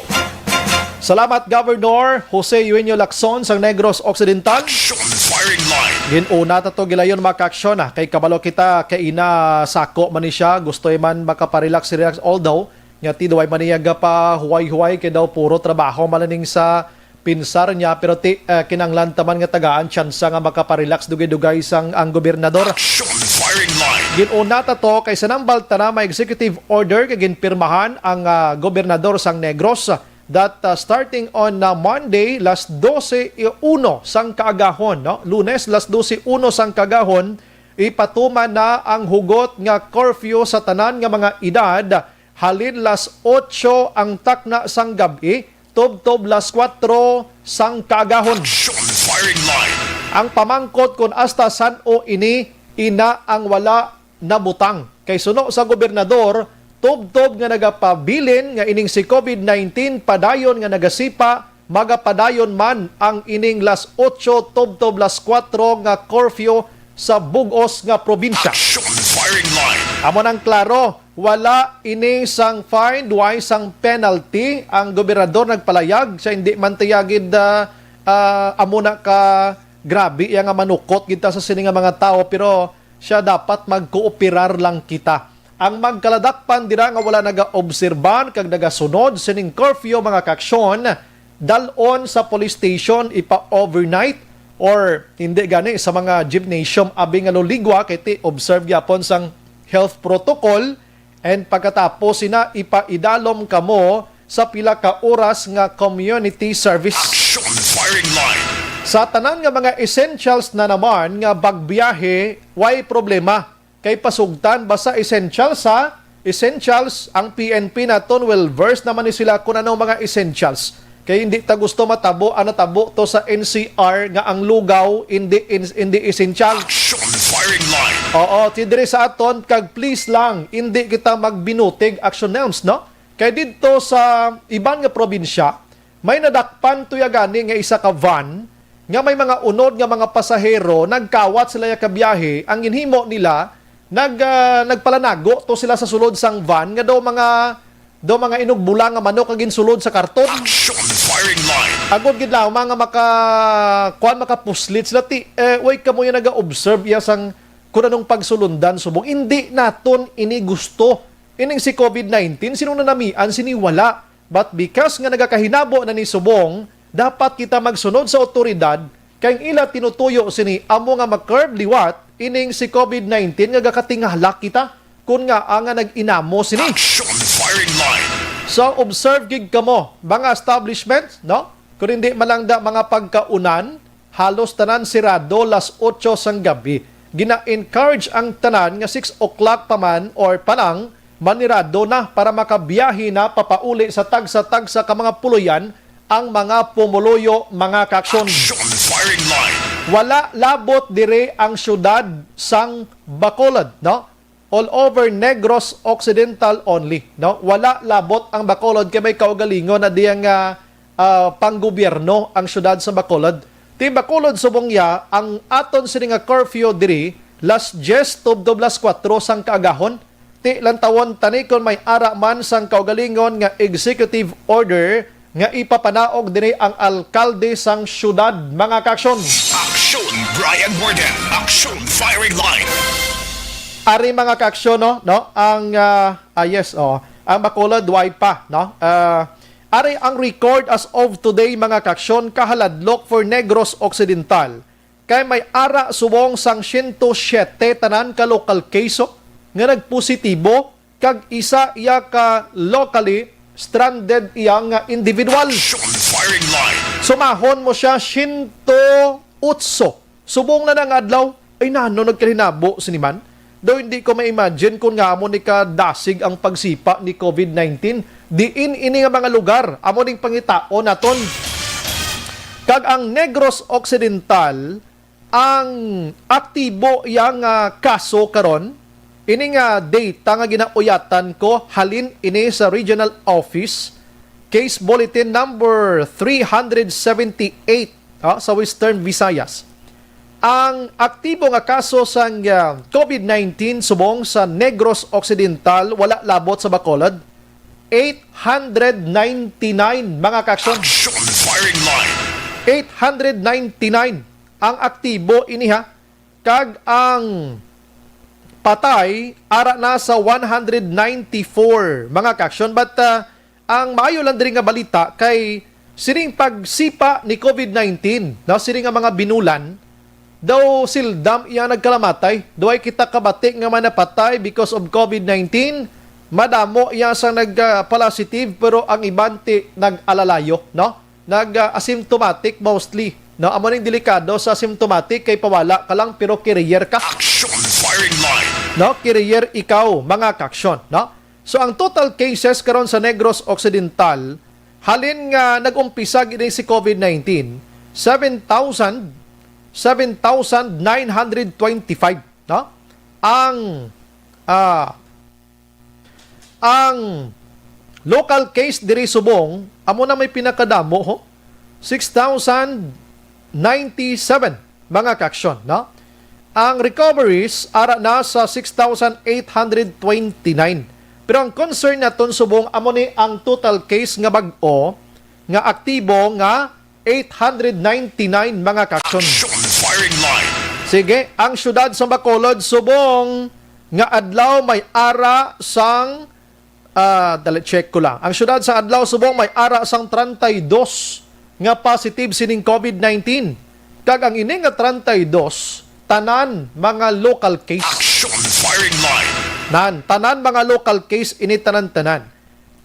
Salamat, Governor Jose Eugenio Lacson sang Negros Occidental. Action Firing Line. Gin-una ta to gilayon, mga kaaksyon, ah, kay kabalo kita kay ina sako man ni siya, gusto man makaparelax-relax, although nga ti duway man niya gapahuway-huway kay daw puro trabaho man ning sa pinsar niya, pero ti, ah, kinahanglan ta man nga tagaan tsansa nga makaparelax dugay-dugay sang ang gobernador. Action Firing Line. Gin-una ta to kay sa nambal ta na may executive order kay ginpirmahan ang, ah, gobernador sang Negros that, uh, starting on, uh, Monday, las dose uno sang kaagahon, no? Lunes, las dose uno sang kaagahon, ipatuman na ang hugot nga curfew sa tanan nga mga edad, halin las otso ang takna sang gab-i tubtob las kuwatro sang kaagahon. Action Firing Line. Ang pamangkot kon hasta san-o ini ina ang wala nabutang. Kay suno sa gobernador, tubtob nga nagapabilin nga ining si covid nineteen padayon nga nagasipa, magapadayon man ang ining las otso tubtob las kuwatro nga curfew sa bug-os nga probinsya. Action Firing Line. Amo nang klaro, wala ini sang fine, way sang penalty. Ang gobernador nagpalayag, siya hindi man tiyagid, ah, ah, amo na ka grabe iya nga manukot kita sa sini nga mga tawo, pero siya dapat magkooperar lang kita. Ang magkaladakpan dira nga wala nagaobserbar kag nagasunod sining curfew, mga kaaksyon, dal-on sa police station, ipa-overnight, or hindi gani sa mga gymnasium abi nga luligwa kay ti observe gyapon sang health protocol, and pagkatapos sina ipaidalom kamo sa pila ka oras nga community service. Action Firing Line. Sa tanan nga mga essentials na naman nga bagbiyahe, way problema. Kay pasugtan, basta essentials, ha? Essentials, ang P N P naton, well versed naman ni sila kung anong mga essentials. Kay hindi ta gusto matabo ang natabo to sa N C R nga ang lugaw hindi, hindi essential. Action Firing Line. Oo, ti diri sa aton, kag please lang, hindi kita magbinutig, Action Nelms, no? Kay didto sa iban nga probinsya, may nadakpan tuya gani nga isa ka van nga may mga unod nga mga pasahero, nagkawat sila ya ka biyahe. Ang ginhimo nila, nag, ah, nagpalanago to sila sa sulod sang van nga daw mga, daw mga inugbula nga manok ang ginsulod sa karton. Action Firing Line. Agod gid lamang nga maka, kuwan, makapuslit sila, ti, eh, way kamo yung naga-observe iya sang kung anong pagsulundan subong. Hindi naton ini gusto. Ining si covid nineteen, sino na namian, sini wala. But because nga nagakahinabo na ni subong, dapat kita magsunod sa awtoridad, kay ang ila tinutuyo sini amo nga ma-curb liwat ining si covid nineteen nga gakatingala kita, kun ngaa nga nag-inamo sini. Action Firing Line. So, observe gid kamo, mga establishment, no? Kung hindi man lang da mga pagkaunan, halos tanan sirado las otso sang gabi. Gina-encourage ang tanan nga six o'clock pa man or pa lang, manirado na para makabiyahe na papauli sa tagsa-tagsa ka mga puloy-an ang mga pumuluyo, mga kaaksyon. Action Firing Line. Wala labot diri ang siyudad sang Bacolod, no? All over Negros Occidental only, no? Wala labot ang Bacolod kay may kaugalingon na diya nga, ah, panggobyerno ang siyudad sa Bacolod. Ti Bacolod subong ya, ang aton sini nga curfew diri, las diyes tubtob las kuwatro sang kaagahon. Ti lantawon tani kon may ara man sang kaugalingon nga executive order nga ipapanaog diri ang alkalde sang syudad, mga kaaksyon. Aksyon, Brian Warden. Aksyon, firing line. Ari, mga kaaksyon, no, no, ang, ah, ah, yes, oh, ang Bacolod, way pa, no? Ah, ari ang record as of today, mga kaaksyon, kahaladlok for Negros Occidental. Kay may ara subong sang siyento siyete tanan ka local case, oh, nga nagpositibo, kag isa iya ka locally stranded iya nga individual. Action firing line. Sumahon mo siya siyento otso. Subong na nga adlaw, ay nano nagkalinabo sini man? Daw hindi ko ma-imagine kung nga amo ni kadasig ang pagsipa ni COVID nineteen. Diin ini nga mga lugar, amo ning pangitaon naton. Kag ang Negros Occidental, ang aktibo iya nga kaso karon, ini nga data nga ginauyatan ko halin ini sa regional office, case bulletin number three hundred seventy-eight, ah, sa Western Visayas. Ang aktibo nga kaso sang, ah, COVID nineteen subong sa Negros Occidental, wala labot sa Bacolod, eight hundred ninety-nine, mga kaaksyon. Action firing line. Eight hundred ninety-nine ang aktibo ini, ha. Kag ang patay ara na sa one hundred ninety-four, mga kaaksyon. But, ah, ang maayo lang diri nga balita kay sining pagsipa ni COVID nineteen, no, sining nga mga binulan, daw sildam iya nagkalamatay. Duay kita kabati nga mga napatay because of COVID nineteen. Madamo iya sang nag, ah, positive, pero ang iban ti nag-alalayo, no? Nag, ah, asymptomatic mostly, no? Amo ning delikado sa asymptomatic kay pawala ka lang pero carrier ka. Action firing line. No? Carrier ikaw, mga kaaksyon, no? So ang total cases karon sa Negros Occidental, halin nga nag-umpisa gid si COVID nineteen, seven thousand, seven thousand nine hundred twenty-five, no? Ang, ah, ang local case diri subong, amo na may pinakadamo, ho? Six thousand ninety-seven, mga kaaksyon, no? Ang recoveries ara na sa six thousand eight hundred twenty-nine. Pero ang concern naton subong amo ni ang total case nga bag-o nga aktibo nga eight hundred ninety-nine, mga kaaksyon. Action firing line. Sige, ang siyudad sa Bacolod subong nga adlaw may ara sang, ah, dali, check ko lang. Ang siyudad sa adlaw subong may ara sang treinta y dos nga positive sining COVID nineteen. Kag ang ini nga treinta y dos, tanan mga local case. Action firing line. Nan, tanan mga local case ini, tanan-tanan.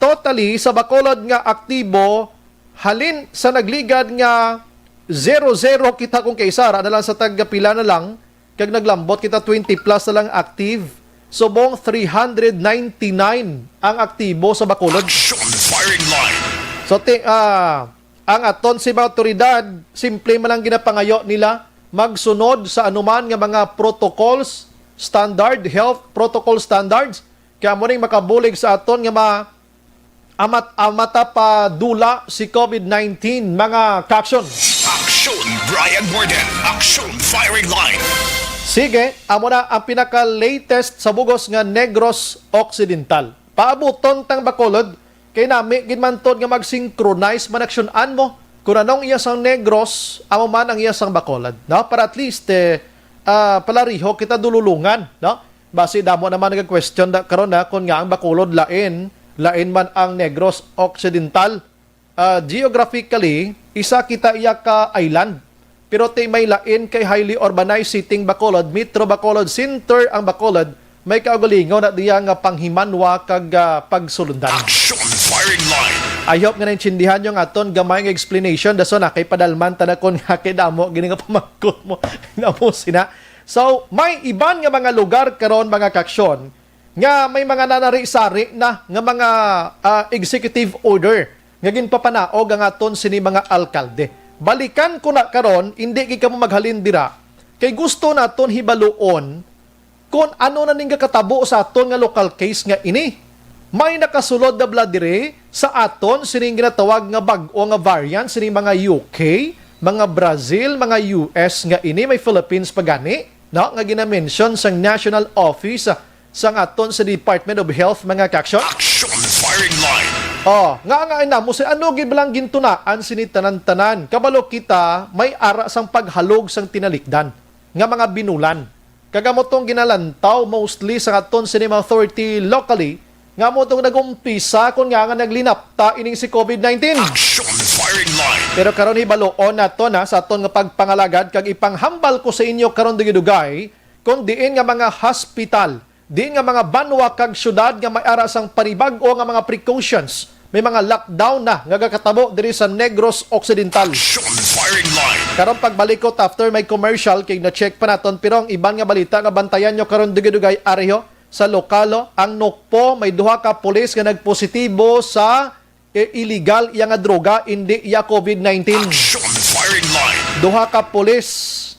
Totally, sa Bacolod nga aktibo, halin sa nagligad nga zero zero kita kung kaisa, ra na lang sa tagpila na lang, kag naglambot kita, twenty plus na lang active. Subong three hundred ninety-nine ang aktibo sa Bacolod. Action firing line. So, ti-, ah, ang aton si mga awtoridad, simple man ang ginapangayo nila, magsunod sa anuman nga mga protocols, standard, health protocol standards, kaya mo ning makabulig sa aton nga ma-, amat-amata pa dula si COVID nineteen, mga kaaksyon. Action, Brian Warden. Action, firing line. Sige, amo na ang pinaka-latest sa bugos nga Negros Occidental. Paabuton tang Bacolod, kay nami gid man tod nga mag-synchronize man aksyon-an mo. Kung anong iya sang Negros, amo man ang iya sang Bacolod, no? Para at least, eh, ah, palariho kita dululungan, no? Basi damo naman nag-question da, karon na, kung nga ang Bacolod lain, lain man ang Negros Occidental. Ah, geographically, isa kita iya ka island. Pero ti may lain kay highly urbanized city ang Bacolod, Metro Bacolod, center ang Bacolod, may kaugalingon na diya nga panghimanwa kag, ah, pagsulundan. Action firing line. I hope nga naintindihan nyo nga aton gamay nga explanation. Dason na kay padalman ta na kon nga kay damo gini nga pamangkot mo. Damo sina. So, may iban nga mga lugar karon, mga kaaksyon, nga may mga nanari-sari na nga mga, ah, executive order nga ginpapanaog ang aton sini mga alkalde. Balikan ko na karon, hindi gid kamo maghalin dira, kay gusto naton hibaluon kon ano na ning gakatabo sa aton nga local case nga ini. May nakasulod na bala diri sa aton sining ginatawag nga bag-o nga variant sining mga U K, mga Brazil, mga U S nga ini, may Philippines pa gani, no, nga ginamention sang National Office sang aton sa Department of Health, mga kaaksyon. Action firing line. Oh, nga nga ina mo si ano gid lang gintunaan sini tanan-tanan. Kabalo kita may ara sang paghalog sang tinalikdan nga mga binulan. Kag amo tong ginalantaw mostly sa aton sini mga authority locally nga amo tong nag-umpisa kon nga nga naglinapta ining si covid nineteen. Action firing line. Pero karon hibaluon nato na sa aton nga pagpangalagad kag ipanghambal ko sa inyo karon dugay-dugay kon diin nga mga hospital, diin nga mga banwa kag syudad nga may ara sang panibag-o nga mga precautions, may mga lockdown na nga gakatabo diri sa Negros Occidental. Action firing line. Karon pagbalikot after may commercial kay na-check pa naton, pero ang iban nga balita nga bantayan nyo karon dugay-dugay ariho sa lokalo, ang Nokpo may duha ka pulis nga nagpositibo sa eh, illegal iya nga droga, indi iya covid nineteen. Action firing line. Duha ka pulis,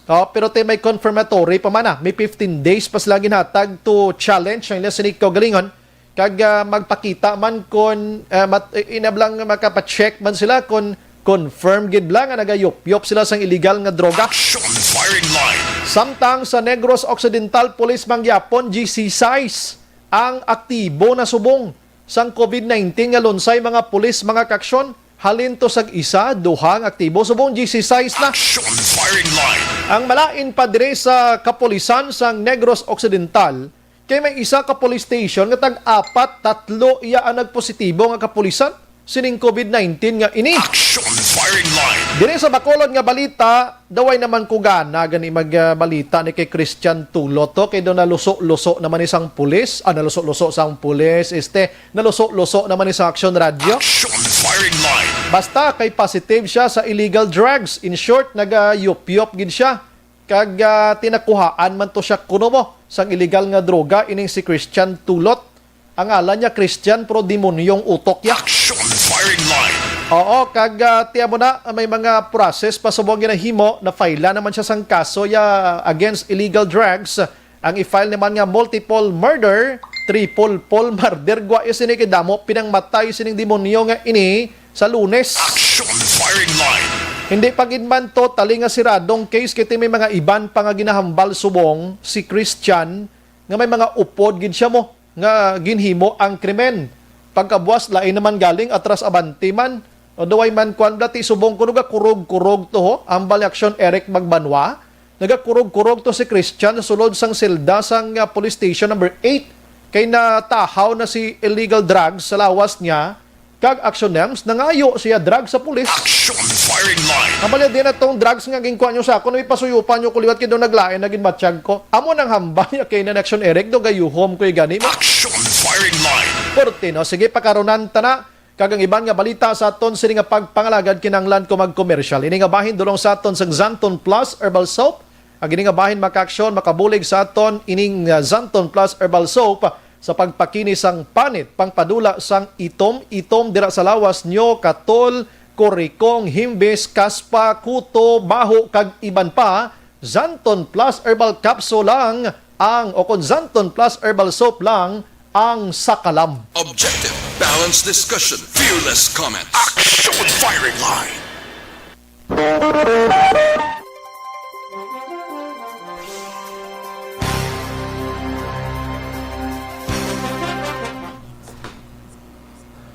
oh, pero te may confirmatory pa man, ah. May fifteen days pa sila ginhatag to challenge ang ila sini kaugalingon. Kag ah, magpakita man kon ah, mat, eh, inablang makapa-check man sila kon confirm gid bala nga nagayupyop sila sang illegal nga droga. Action firing line. Samtang sa Negros Occidental, pulis man gyapon, G C sais ang aktibo na subong sang covid nineteen nga lunsay, mga pulis, mga kaaksyon, halin to sag isa, duha nga aktibo, subong G C sais na. Action firing line. Ang malain pa diri sa kapulisan sang Negros Occidental, kay may isa ka police station nga tag-apat, tatlo iya ang nagpositibo nga kapulisan sining covid nineteen nga ini. Action firing line. Diri sa Bacolod nga balita, daway naman ko gana gani magbalita ni kay Christian Tulot to, kay daw naluso-luso naman ni sang pulis, ah, naluso-luso sang pulis, este, naluso-luso naman ni sa Action Radio. Action firing line. Basta kay positive siya sa illegal drugs. In short, nagayupyop gid siya. Kag ah, tinakuhaan man to siya kuno mo sang illegal nga droga ining si Christian Tulot. Ang ngalan niya Christian, pero demonyong utok ya. Action firing line. Oo, kag ah, tiyan mo na, may mga process pa subong ginahimo, na-file naman siya sang kaso ya against illegal drugs. Ang i-file naman nga multiple murder, triple pol murder, gwa ya sini kay damo pinangmatay sining demonyo nga ini sa Lunes. Action firing line. Hindi pa gid man totally nga siradong case, kay may mga iban pa nga ginahambal subong si Christian nga may mga upod gid siya mo nga ginhimo ang krimen. Pagkabuas, lain naman galing, atras abante man. O duway man kwan, dati subong ko, nagakurog-kurog to, ho. Ambal ni Action Eric Magbanwa. Nagakurog-kurog to si Christian sa sulod sang selda sang ah, police station number eight. Kay natahaw na si illegal drugs sa lawas niya. Kag Action Nems, nangayo siya drug sa pulis. Action firing line. Ang mali din atong drugs nga ginkuha nyo sa akon, may pasuyupan nyo ko liwat kay daw naglain na ginmatsyag ko. Amo nang hambal niya kay na Action Eric, do gayuhom ko gani mo. Action firing line. Porte, no? Sige, pakarunan ta na. Kag ang iban nga balita sa aton sini nga pagpangalagad, kinahanglan ko mag-commercial. Ini nga bahin dulong sa aton sang Xanthone Plus Herbal Soap. Ang ini nga bahin makaaksyon, makabulig sa aton ining ah, Xanthone Plus Herbal Soap sa pagpakinis sang panit, pangpadula sang itom-itom dira sa lawas nyo, katol, kurikong, himbis, kaspa, kuto, baho, kag iban pa. Xanthone Plus Herbal Capsule lang ang, o kon Xanthone Plus Herbal Soap lang ang sakalam. Objective, balanced discussion, fearless comment. Action firing line.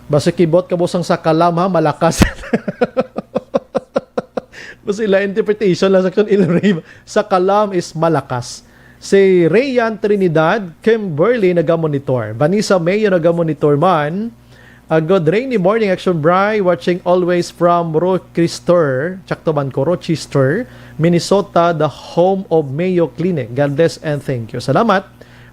Basta kibot ka busang sa kalam, ha, malakas. Basta ila interpretation lang sa action, Ilrim. Sa kalam is malakas. Si Rayan Trinidad, Kimberly nagamonitor. Vanessa Mayo nagamonitor man. A good rainy morning, Action Bri. Watching always from Rochester, Chactoban ko, Rochester, Minnesota, the home of Mayo Clinic. God bless and thank you. Salamat.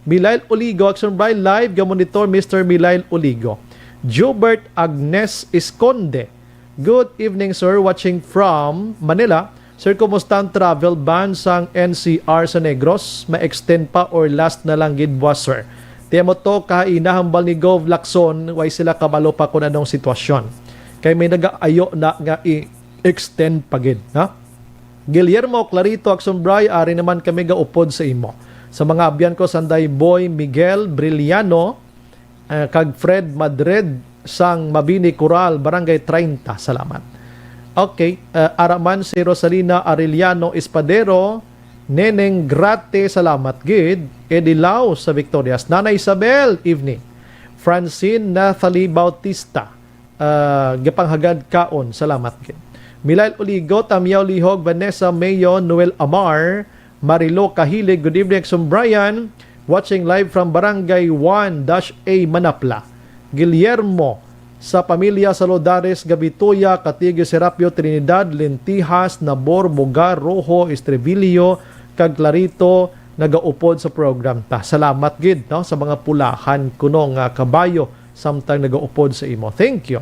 Milail Oligo, Action Bri, live ga monitor, Mister Milail Oligo. Jubert Agnes Esconde. Good evening, sir. Watching from Manila. Sir, kumusta ang travel ban sang N C R sa Negros? Ma-extend pa or last na lang gid buwas, sir? Tiyan mo to, kaha inahambal ni Gov Lacson, way sila kabalo pa kung anong sitwasyon. Kay may nagaayo na nga i-extend pa gid, ha? Guillermo Clarito, Action Bri, ari naman kami gaupod sa imo. Sa mga abyan ko, Sanday Boy Miguel Brillano, ah, kag Fred Madrid sang Mabini Coral, Barangay treinta. Salamat. Okay, ah, ara man si Rosalina Arellano Espadero, Neneng Grate, salamat gid. Eddie Lau sa Victorias. Nanay Isabel, evening. Francine Nathalie Bautista, ah, gapanghagad kaon. Salamat gid. Milail Uligo, Tamyaw Lihog, Vanessa Mayo, Noel Amar, Marilo Kahilig, good evening, Exum Brian. Watching live from Barangay one dash A, Manapla. Guillermo, sa pamilya Saludares, Gabituya, Katigi, Serapio, Trinidad, Lentijas, Nabor, Bogar, Rojo, Estribillo, kag Clarito, nagaupod sa program ta. Salamat gid, no, sa mga pulahan kuno nga kabayo samtang nagaupod sa imo. Thank you.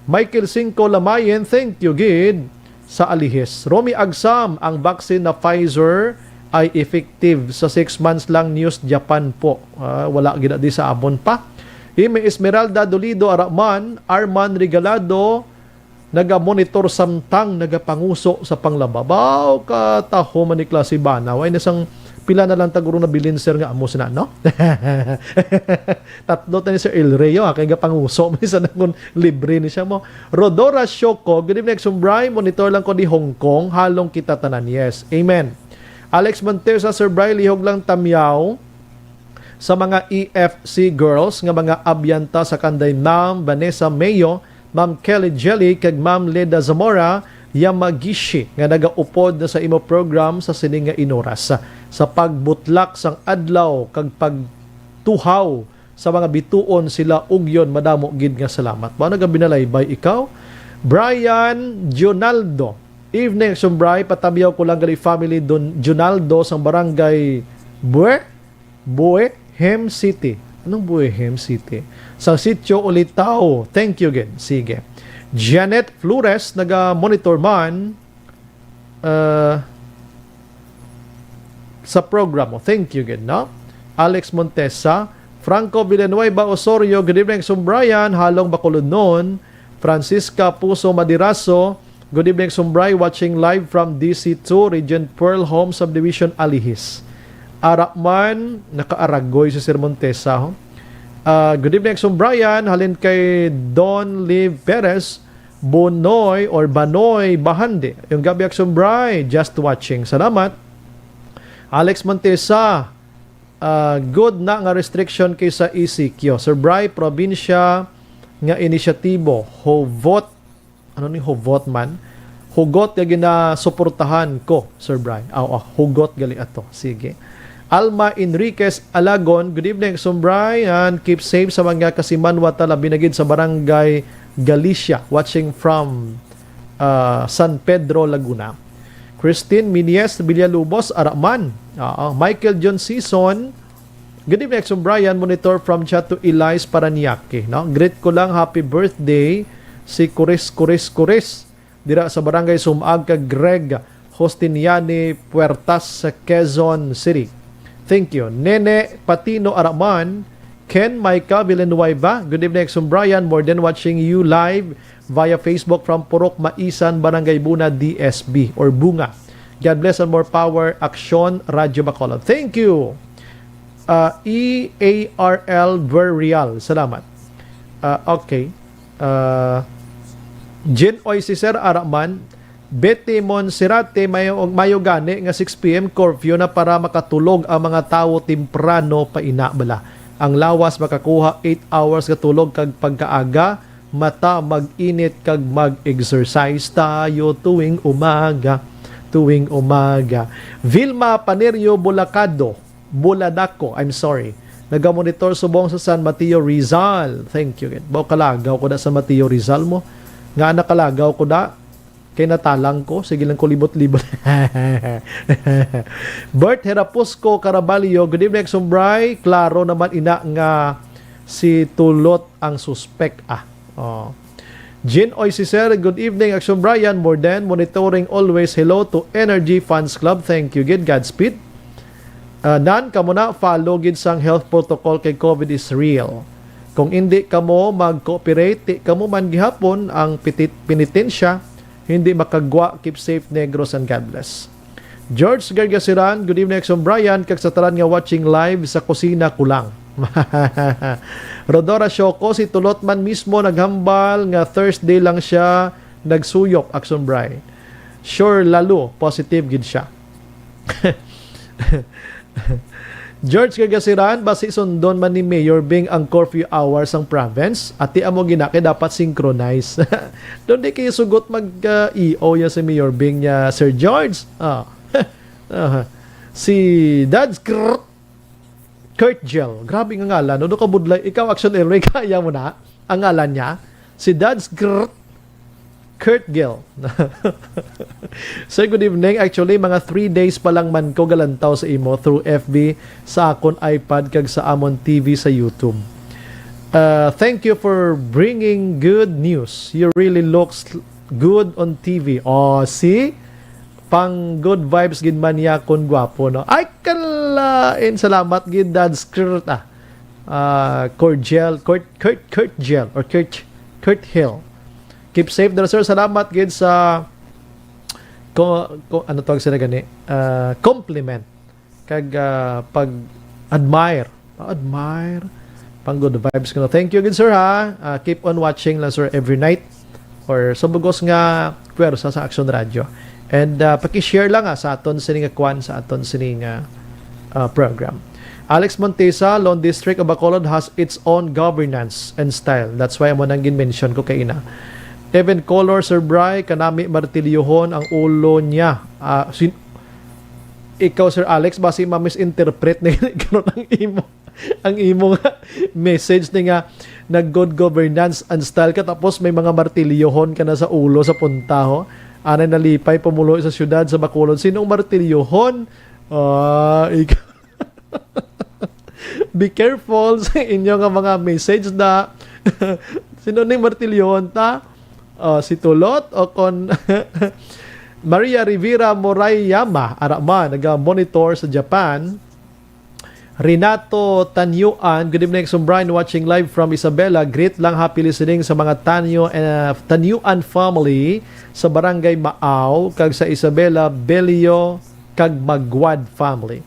Michael Cinco Lamayen, thank you gid sa Alihis. Romy Agsam, ang vaccine na Pfizer ay effective sa six months lang. News Japan po. Ah, wala gid di sa amon pa. Imi Esmeralda Dolido Araman, Arman Regalado, naga-monitor samtang nagapanguso sa panglaba. Baw ka taho man ni klase bana. Way na sang pila na lang taguro na bilin, sir, nga amo sina, no? Tatlo ta ni Sir El Rey, ah, kay gapanguso man sa nangon libre ni siya mo. Rodora Shoko, good evening, Exum Bry. Monitor lang ko di Hong Kong. Halong kita tanan. Yes. Amen. Alex Montesa, Sir Bry, lihog lang tamyaw sa mga E F C girls nga mga abyanta sa kanday Ma'am Vanessa Mayo, Ma'am Kelly Jelly, kag Ma'am Leda Zamora Yamagishi nga nagaupod na sa imo program sa sini nga inuras. Sa pagbutlak sang adlaw kag pagtuhaw sa mga bituon sila ugyon, madamo gid nga salamat. Ba, nagabinalaybay ikaw? Brian Junaldo. Evening, Exum Bry. Patamyaw ko lang gali family Don Junaldo sang barangay Bue? Boehem City. Anong Boehem City? Sa Sitio Ulitao. Thank you again. Sige. Janet Flores, naga-monitor man, uh, sa program mo. Thank you again, no? Alex Montesa, Franco Villanueva Osorio, good evening, Exum Brian, halong Bacolodnon. Francisca Puso Madiraso, good evening, Exum Bry, watching live from D C two, Region Pearl Home Subdivision, Alihis. Ara man, nakaaragoy si Sir Montesa, ho? Ah, good evening, Exum Brian. Halin kay Don Liv Perez, Bonoy or Banoy Bahandi. Yung gabi, Exum Bry, just watching. Salamat. Alex Montesa, ah, good na nga restriction kay sa E C Q. Sir Bry, probinsya nga inisyatibo, hubot, ano ni hubot man? Hugot nga ginasuportahan ko, Sir Bry. Aw, ah, hugot gali ato. Sige. Alma Enriquez Alagon, good evening, Exum Bry, and keep safe sa mga kasimanwa ta, labi na gid sa Barangay Galicia, watching from, ah, San Pedro, Laguna. Christine Minies Villalobos, ara man. Oo. Michael John Season, good evening, Exum Brian, monitor from Chato Elias, Parañaque, no? Greet ko lang, happy birthday, si Kuris, Kuris, Kuris, dira sa Barangay Sumaag, kag Greg Justiniani Puertas sa Quezon City. Thank you. Nene Patino Araman, Ken Micah Villanueva, good evening, Exum Brian. More than watching you live via Facebook from Purok Maisan, Barangay Buna, D S B or Bunga. God bless and more power, Aksyon, Radyo Bacolod. Thank you. Ah, E A R L Verreal. Salamat. Ah, okay. Ah, Jin Oy, si Sir Araman, Betty Monserrate, mayo, mayo gani nga six P M curfew na para makatulog ang mga tawo temprano pa ina bala. Ang lawas makakuha eight hours nga tulog kag pagkaaga, mata mag-init kag mag-exercise tayo tuwing umaga, tuwing umaga. Vilma Panerio Bulacado, Buladaco, I'm sorry. Nagamonitor subong sa San Mateo, Rizal. Thank you. Baw kalagaw ko na sa Mateo, Rizal mo. Nga nakalagaw ko na. Kay natalang ko, sige lang ko libot-libot. Bert Herapusco Caraballo, good evening, Exum Bry. Klaro naman ina nga si Tulot ang suspek, ah. Oh. Jean Oy, si Sir, good evening, Exum Brian. More than monitoring always. Hello to Energy Fans Club. Thank you gid. Godspeed. Ah, nan, kamo na, follow gid sang health protocol kay COVID is real. Kung hindi kamo mag-cooperate, di kamo man gihapon ang pitit-, pinitensya, hindi makagwa. Keep safe, Negros, and God bless. George Gargasiran, good evening, Exum Brian, kag sa tanan nga watching live sa kusina ko lang. Rodora Shoko, si Tulot man mismo naghambal nga Thursday lang siya nagsuyop, Exum Bry. Sure, lalo, positive gid siya. George Kagasiran, basi sundon man ni Mayor Bing ang curfew hour sang province. Ati amo gina kay dapat synchronize. Doon di kayo sugot mag uh, E O ya si Mayor Bing niya, Sir George. Ah. Aha. Si Dads Kr- Kurt Gel. Grabe nga ngalan. Ano ka budlay? Ikaw, Action Airway, kaya mo na? Ang ngalan niya? Si Dads Kr- Kurt Gel. Sir, good evening. Actually, mga three days pa lang man ko galantaw sa imo through F B, sa akon iPad, kag sa amon T V sa YouTube. Uh, thank you for bringing good news. You really looks good on T V. Oh, see? Pang good vibes gid man niya kon gwapo, no? Ay, kalain. Salamat gid, Dads Kurt, ah. Ah, Cordial, Kurt, Kurt, Kurt Gel, or Kurt, Kurt Hill. Keep safe there, sir. Salamat gid sa, ko, ko, ano tawag sila gani? Ah, compliment. Kag, ah, pag-admire. Pa-admire. Pang good vibes ko na. Thank you gid, sir, ha. Ah, keep on watching lang, sir, every night. Or sa bugos nga pwersa sa Action Radio. And, ah, paki-share lang, ah, sa aton sini nga kwan, sa aton sini nga, ah, program. Alex Montesa, Lone District of Bacolod has its own governance and style. That's why amo nang gin-mention ko kaina. Even Color, Sir Bry, kanami martilyohon ang ulo niya. Ah, sin- ikaw, Sir Alex, basi ma-misinterpret na karon ang imo, ang imo nga message ni nga nag-good governance and style ka, tapos may mga martilyohon ka na sa ulo sa punta, ho. Anay nalipay pumulo sa syudad sa Bacolod. Sinong martilyohon? Ah, ik- Be careful sa inyo nga mga message na. Sino ning martilyohon ta? Ah, si Tulot o kon Maria Rivera Morayama, ara man, naga-monitor sa Japan. Renato Tanyuan, good evening, Action Brian, watching live from Isabela. Greet lang, happy listening sa mga Tanyo, uh, Tanyuan family sa Barangay Maaw, kag sa Isabela, Belio, kag Magwad family.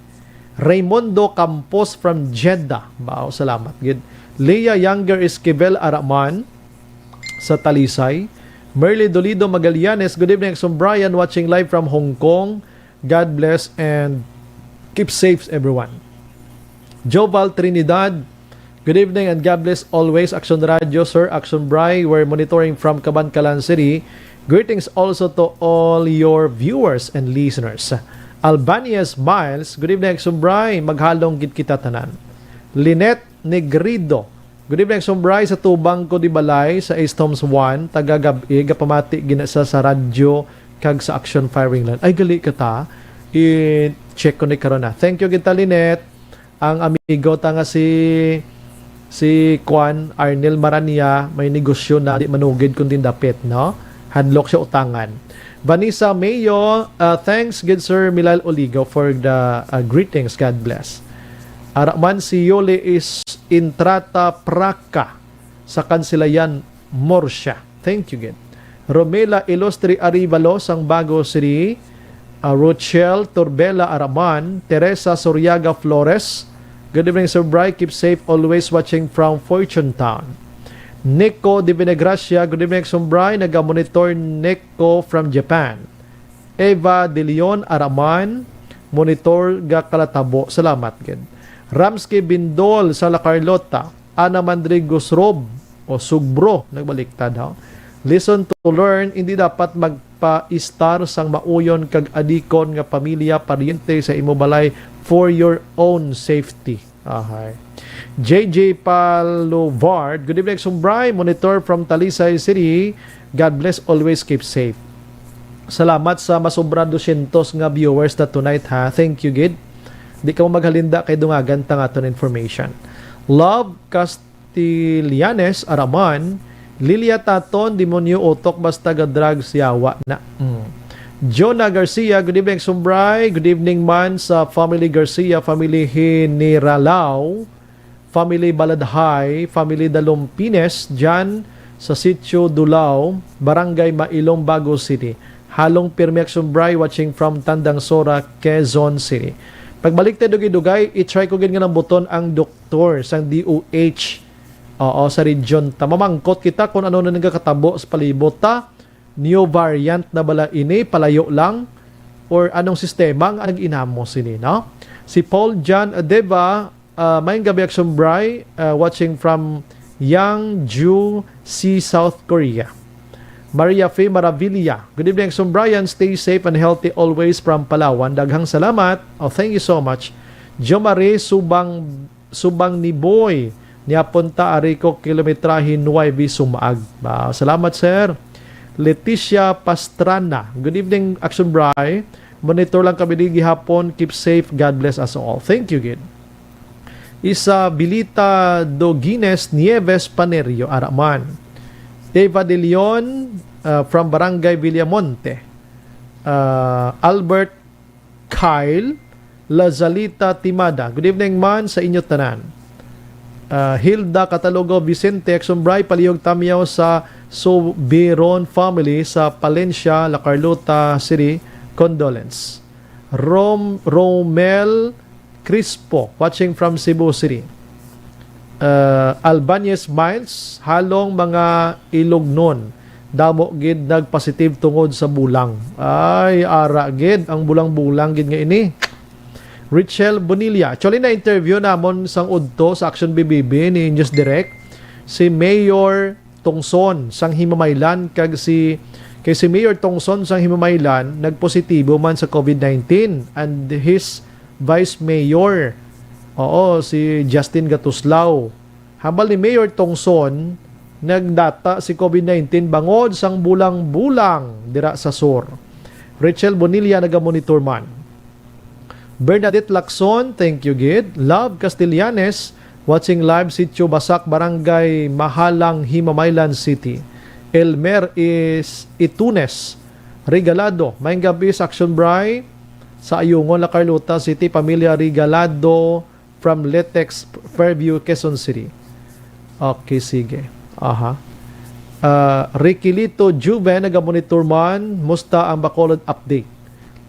Raymundo Campos from Jeddah. Wow, salamat gid. Leah Younger Esquivel, ara man sa Talisay. Merly Dolido Magallanes, good evening, Action Brian, watching live from Hong Kong. God bless and keep safe, everyone. Joval Trinidad, good evening and God bless always, Action Radio, Sir Action Bry. We're monitoring from Kabankalan City. Greetings also to all your viewers and listeners. Albania Smiles, good evening, Action Bry. Maghalong gid kita tanan. Lynette Negrido, good evening, Action Bry. Sa tubang ko di balay sa East Homes one, taga gab-i, gapamati gina sa, sa radyo kag sa Action Firing Line. Ay, gali ka ta. I-check ko ni karon na. Thank you, gid ta, Lynette. Ang amigo ta nga si, si Kwan, Arnel Marania, may negosyo na di manugid kundi dapit, no? Hadlok siya utangan. Vanessa Mayo, uh, thanks, good sir Milal Oligo, for the, uh, greetings. God bless. Ara man si Yoli is Intrata Praca sa Kansilayan, Murcia. Thank you, gid. Romela Ilustre Arivalo sang Bago City, uh, Rochelle Turbela Araman, Teresa Soriaga Flores. Good evening, Sir Bry. Keep safe. Always watching from Fortune Town. Nico de Venegracia, good evening, Sir Bry. Naga-monitor Nico from Japan. Eva De Leon Araman, monitor ga Kalatabo. Salamat gid. Ramsky Bindol sa La Carlota, Ana Mandrigo Srob o Sugbro, nagbaliktad, ha. Listen to learn, hindi dapat magpa-istar sang mauyon kag adikon nga pamilya, paryente sa imo balay for your own safety. Ahay. J J Palovard, good evening, Sumbray. Monitor from Talisay City. God bless, always keep safe. Salamat sa masobra dosyentos nga viewers na tonight, ha. Thank you, gid. Di ka mo maghalinda kay dungagan ta nga aton information. Love Castellanes Araman, Lilia Taton, demonyo utok, basta ga drugs, yawa na. Mm. Jonah Garcia, good evening, Sumbray. Good evening man sa family Garcia, family Hiniralaw, family Baladhay, family Dalumpines, dyan sa Sitio Dulao, Barangay Mailong, Bago City. Halong pirmi, Sumbray, watching from Tandang Sora, Quezon City. Pagbalik tayo dugay-dugay, i-try ko gid nga nambuton ang doktor sang D O H. Oo, sa region ta. Mamangkot kita kung ano na nagakatabo sa palibot ta. New variant na bala ini, palayo lang. or anong sistema ang nag-inamo sini, no? Si Paul John Adeva, uh, maayong gabi, Action Bri, uh, watching from Yangju City, South Korea. Maria Fe Maravilla, good evening, Action Brian. Stay safe and healthy always from Palawan. Daghang salamat. Oh, thank you so much. Jomare Subang, Subang ni Boy, niapon ta ari ko kilometrahe nuwebe sumaag. Ah, salamat, sir. Leticia Pastrana, good evening, Action Bri. Monitor lang kami di gihapon. Keep safe. God bless us all. Thank you, gid. Isabilita Dogines Nieves Panerio, ara man. Eva De Leon, uh, from Barangay Villamonte. Uh, Albert Kyle Lazalita Timada. Good evening man sa inyo tanan. Uh, Hilda Catalogo Vicente, Action Bri, palihog tamyaw sa Soberon family sa Palencia, La Carlota City. Condolence. Rom-, Romel Crispo, watching from Cebu City. Uh, Albanese Miles, halong mga Ilognon, damo gid nagpositive tungod sa bulang. Ay, ara gid ang bulang-bulang gid nga ini. Richel Bonilla, actually, na-interview namon sang udto sa Action B B B ni News Direct, si Mayor Tongson sang Himamaylan kag si, kay si Mayor Tongson sang Himamaylan nagpositibo man sa COVID nineteen, and his Vice Mayor, oo, si Justin Gatuslao. Hambal ni Mayor Tongson, nagdata si COVID nineteen bangod sang bulang-bulang dira sa sur. Rachel Bonilla nagamonitor man. Bernadette Lacson, thank you gid. Love Castellanes, watching live, Sitio Basak, Barangay Mahalang, Himamaylan City. Elmer is Itunes Regalado, maayong gabi sa Action Bri, sa Ayungon, La Carlota City, pamilya Regalado from Letex, Fairview, Quezon City. Okay, sige. Aha. Ah, Riquelito Juven, nagamonitor man. Musta ang Bacolod update?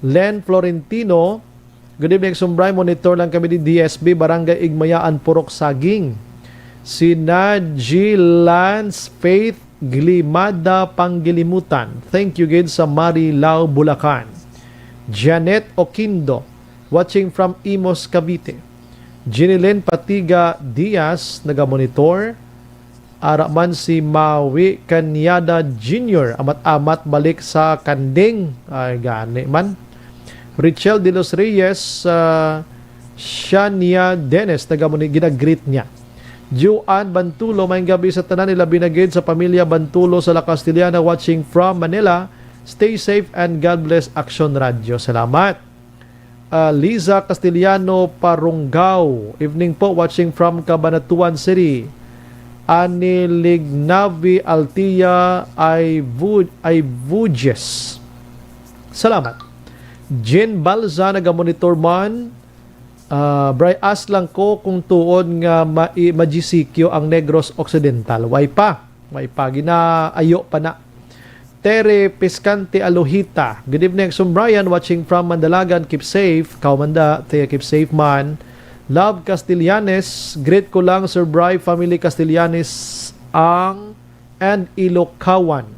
Len Florentino, good evening, Sumbray. Monitor lang kami di D S B, Barangay Igmayaan, Purok Saging. Si Naji Lance Faith Glimada Panggilimutan. Thank you gid sa Marilao, Bulacan. Janet Oquindo, watching from Imus, Cavite. Jenilyn Patiga Diaz, nagamonitor. Ara man si Maui Cañada Junior, amat-amat balik sa kanding. Ay, gani man. Richel de los Reyes, ah, Shania Dennis, nagamuni-, ginagreet niya. Juan Bantulo, maayong gabi sa tanan, ilabi na gid sa pamilya Bantulo sa La Castellana, watching from Manila. Stay safe and God bless Action Radio. Salamat. Ah, Liza Castellano Parunggaw, evening po, watching from Cabanatuan City. Ani Lignavi Altia Aivu-, Aivuges. Salamat. Jean Balza, nagamonitor man. Ah, Bri, ask lang ko kung tuod nga ma-, i-, ma-G C Q ang Negros Occidental. Way pa. Way pa. Ginaayo pa na. Tere Piscante Aluhita. Good evening, Action Brian. Watching from Mandalagan. Keep safe. Kaw man da, Tere, keep safe man. Love Castellanes. Greet ko lang, Sir Bri, family Castellanes ang and Ilokawan.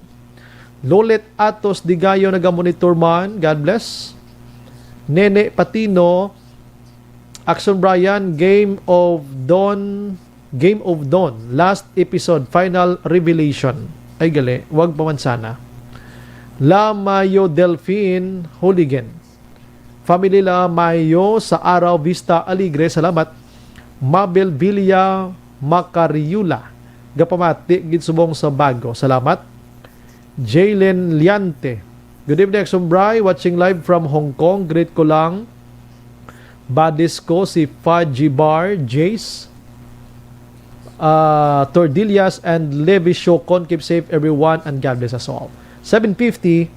Lolet Atos Digayo nagamonitor man. God bless. Nene Patino, Action Brian, Game of Dawn, Game of Dawn, last episode, final revelation. Ay, gali, wag pa man sana. La Mayo Delfin Hooligan. Family La Mayo sa Araw Vista Alegre, salamat. Mabel Villa Macariula, gapamati gid subong sa bago. Salamat. Jalen Liante. Good evening, Action Bri. Watching live from Hong Kong. Greet ko lang. Badis ko si Faji Bar, Jace, ah, Tordillas, and Levi Shokon. Keep safe, everyone, and God bless us all. Seven fifty.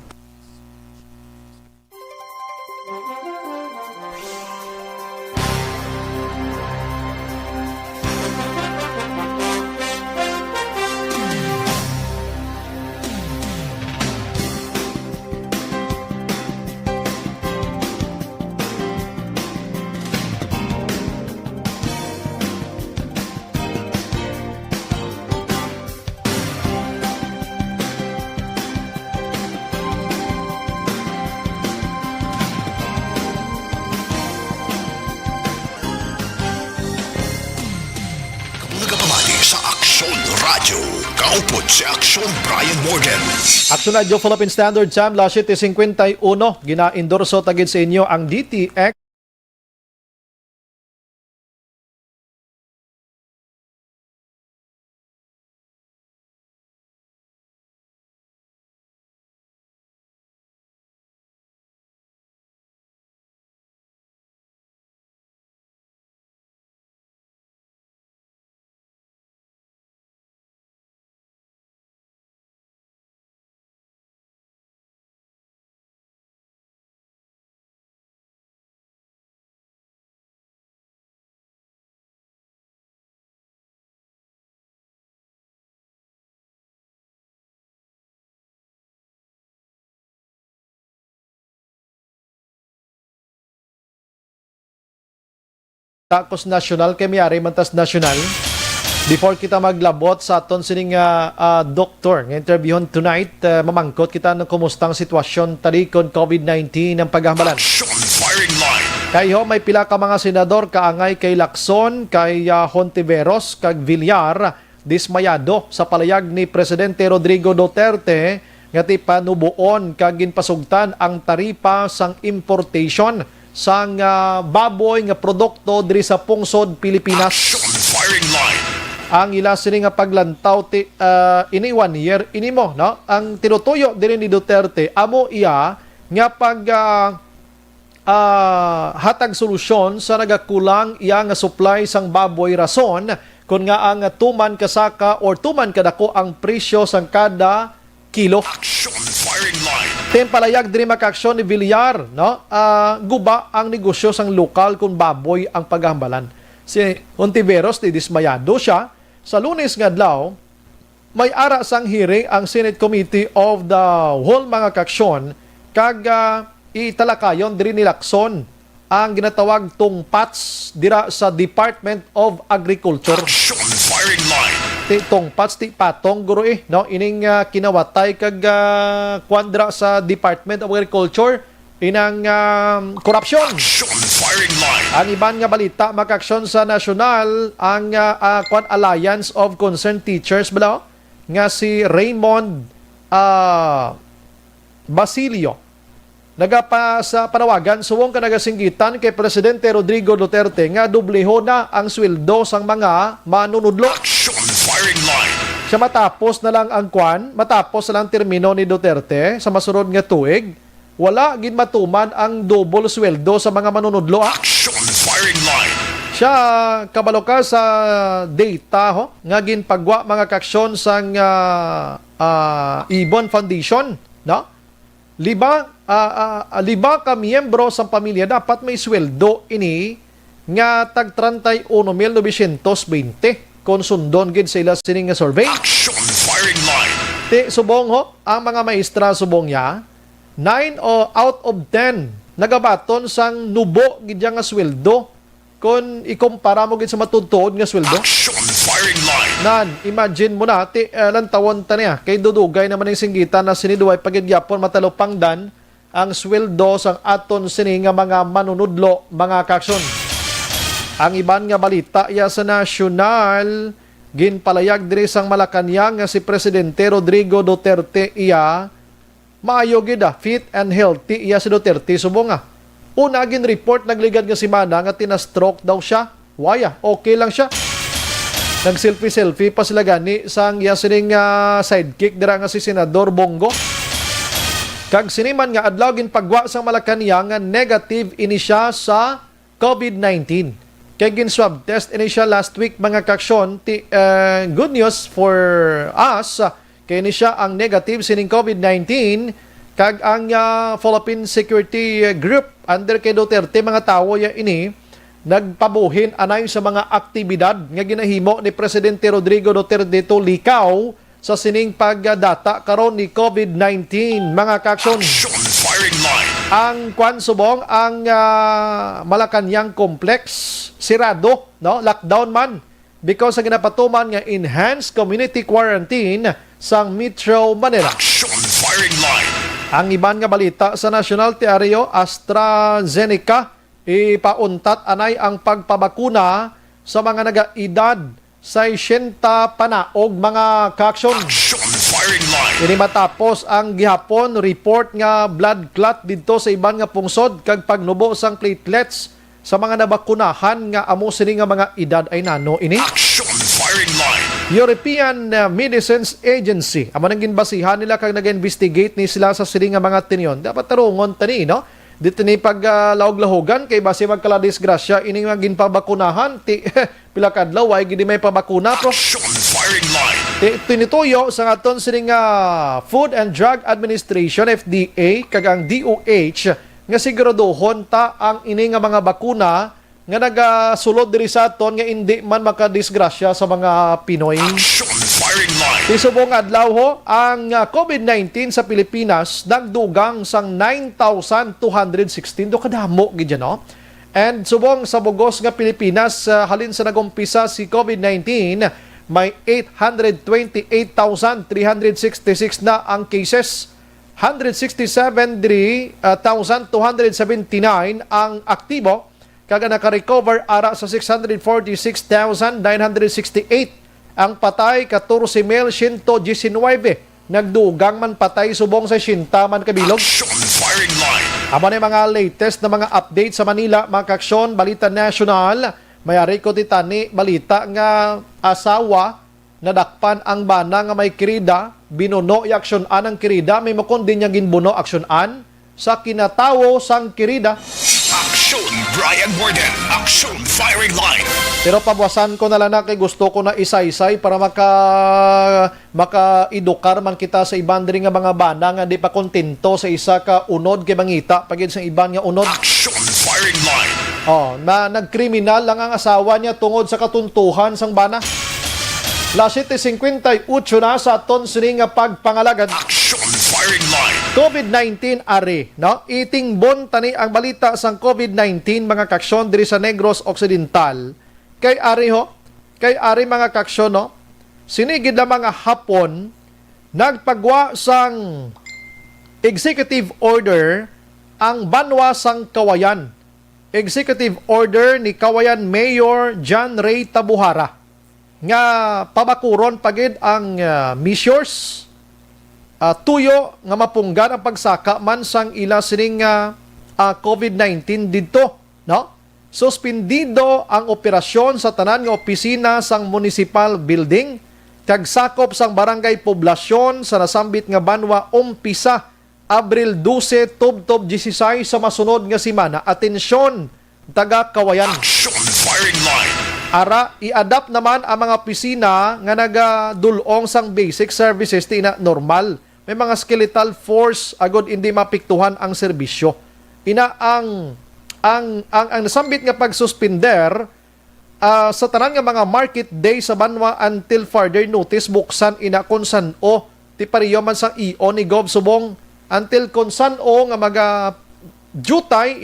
Joe, kaupod si Aksyon Brian Morgan. Aksyon Radyo Philippine Standard Time, las siete cincuenta y uno. Gina-endorso ta gid sa inyo ang D T X. Takos nasyonal kay may ari man tas nasyonal. Before kita maglabot sa aton sining, ah, ah, doktor nga interviewon tonight, ah, mamangkot kita ng kumusta ang sitwasyon talikon COVID nineteen ang paghambalan. Action Firing Line. Kay ho, may pila ka mga senador kaangay kay Lacson, kay, ah, Hontiveros, kag Villar, dismayado sa palayag ni Presidente Rodrigo Duterte nga ti panuboon kag ginpasugtan ang taripa sang importation sang, ah, baboy nga produkto diri sa pungsod Pilipinas. Action Firing Line. Ang ila sini nga paglantaw ti, ah, ini one year ini mo, no? Ang tinutuyo diri ni Duterte amo iya nga pag, ah, ah, hatag solusyon sa nagakulang iya nga supply sang baboy rason, kon nga ang tuman kasaka or tuman kadako ang presyo sang kada kilo. Action Firing Line. Ti palayag diri makaaksyon ni Villar, no? Ah, guba ang negosyo sang lokal kung baboy ang paghambalan. Si Ontiveros, di dismayado siya. Sa Lunes nga adlaw, may ara sang hearing ang Senate Committee of the Whole, mga kaaksyon, kag, ah, italakayon diri ni Lacson ang ginatawag tungpats dira sa Department of Agriculture. Action Firing Line. Ti tungpats, ti patong, guro, eh, no? Ining, ah, kinawatay kag, ah, kwan dira sa Department of Agriculture, inang, ah, korupsyon. Action Firing Line. Ang iban nga balita, makaaksyon sa nasyonal, ang, ah, ah, kwan, Alliance of Concerned Teachers, bala, nga si Raymond, ah, Basilio. Nagapa sa panawagan subong ka nagasinggitan kay Presidente Rodrigo Duterte nga dobleho na ang sweldo sang mga manunudlo. Action Firing Line. Siya matapos na lang ang kwan, matapos na lang termino ni Duterte sa masunod nga tuig, wala gid matuman ang double sweldo sa mga manunudlo, ah. Action Firing Line. Siya, kabalo ka sa data, ho, nga ginpagwa, mga kaaksyon, sang, ah, ah, Ibon Foundation, no? Lima, ah, ah, lima ka miyembro sang pamilya dapat may sweldo ini nga tag treinta y uno mil novecientos veinte, kon sundon gid sa ila sini nga survey. Action Firing Line. Ti subong, ho, ang mga maestra subong niya, nine o out of ten nagabaton sang nubo gid ya nga sweldo kon ikumpara mo gid sa matuod-tuod nga sweldo. Action Firing Line. Nan, imagine mo na, ti, eh, lantawon ta niya. Kay dudugay naman ang singgitan na sini duway pa gid gyapon matalupangdan ang sweldo sang aton sini nga mga manunudlo, mga kaaksyon. Ang iban nga balita iya sa nasyonal, ginpalayag diri sang Malacañang nga si Presidente Rodrigo Duterte iya maayo gid, ah, fit and healthy iya si Duterte subong, ah. Una gin-report nagligad nga semana nga tina-stroke daw siya. Waya, okay lang siya. Nag-selfie-selfie pa sila gani sang iya sining, ah, sidekick dira nga si Senador Bong Go. Kag sini man nga adlaw ginpagwa sang Malacañang nga negative ini siya sa COVID nineteen. Kay gin-swab test ini siya last week, mga kaaksyon. Ti, eh, good news for us, ah, kay ini siya ang negative sining COVID nineteen, kag ang, ah, Philippine Security Group under kay Duterte, mga tawo ya ini nagpabuhin anay sa mga aktibidad nga ginahimo ni Presidente Rodrigo Duterte Tulikaw sa sining pagdata karon ni COVID nineteen, mga kaaksyon. Action Firing Line. Ang kwan subong, ang, ah, Malacañang Complex, sirado, no? Lockdown man because sa ginapatuman nga enhanced community quarantine sa Metro Manila. Action Firing Line. Ang iban nga balita sa nasyonal, ti ari, AstraZeneca, ipauntat anay ang pagpabakuna sa mga nagaedad Sesenta panaog, mga kaaksyon. Action Firing Line. Ini matapos ang gihapon report nga blood clot didto sa iban nga pungsod kag pagnubo sang platelets sa mga nabakunahan nga amo sini nga mga edad. Ay nano ini? Action Firing Line. European, uh, Medicines Agency amo nang ginbasihan nila kag nag-investigate ni sila sa sini nga mga tinyon. Dapat tarungon tani, no? Di tani pag, ah, lahog-lahogan kay basi magkala disgrasya ini nga ginpabakunahan ti pila ka adlaw, ay gid may pabakuna, pro. Action Firing Line. Ti-, tinituyo sa aton sini nga Food and Drug Administration, F D A, kag ang D O H nga siguraduhon ta ang ini nga mga bakuna nga nagasulod diri sa aton nga indi man makadisgrasya sa mga Pinoy. Action Firing Line. Ti subong adlaw ho, ang, ah, COVID nineteen sa Pilipinas nagdugang sang nine thousand two hundred sixteen. Do kadamo gid yan, no? And subong sa bugos nga Pilipinas, ah, halin sa nagumpisa si COVID nineteen, may eight hundred twenty-eight thousand three hundred sixty-six na ang cases. Hundred sixty-seven diri, ah, thousand two hundred seventy-nine ang aktibo, kag ang naka-recover ara sa six hundred forty-six thousand nine hundred sixty-eight. Ang patay, katorse mil siyento diecinuebe. Nagdugang man patay subong sa sesenta man kabilog. Action Firing Line. Amo ni mga latest na mga update sa Manila, mga kaaksyon, balita nasyonal. May ari ko ti tani balita nga asawa nadakpan ang bana nga may kirida, binuno i aksyon-an ang kirida, may mo kundi niya ginbuno aksyon-an sa kinatawo sang kirida. Action Brian Warden. Action Firing Line. Pero pabuasan ko na lang na kay gusto ko na isaysay para maka makaedukar man kita sa iban diri nga mga bana nga di pa kontento sa isa ka unod kay mangita pa gid sa iban nga unod. Action Firing Line. Oh, na nagkriminal lang ang asawa niya tungod sa katuntuhan sang bana. Las siete cincuenta y ocho na sa aton sini nga pagpangalagad. Action Firing Line. COVID nineteen ari, no? Itingbon tani ang balita sang COVID nineteen, mga kaaksyon, diri sa Negros Occidental. Kay ari ho, kay ari, mga kaaksyon, no? Sini gid lamang nga hapon, nagpagwa sang executive order ang banwa sang Kawayan. Executive order ni Kawayan Mayor John Ray Tabuhara nga pabakuron pa gid ang, ah, measures, ah, tuyo nga mapunggan ang pagsaka man sang ila sining, ah, ah, COVID nineteen didto, no? Suspendido ang operasyon sa tanan nga opisina sang municipal building kag sakop sang barangay poblasyon sa nasambit nga banwa umpisa Abril dose tubtob disisais sa masunod nga semana. Atensyon, taga Kawayan. Action Firing Line. Ara, i-adapt naman ang mga opisina nga nagadul-ong sang basic services ti ina normal. May mga skeletal force agod indi mapiktuhan ang serbisyo. Ina ang, ang, ang, ang nasambit nga pagsuspender, ah, sa tanan nga mga market day sa banwa until further notice, buksan ina kon san-o. Ti pareho man sang E O ni Gov subong, until kon san-o nga maga-jutay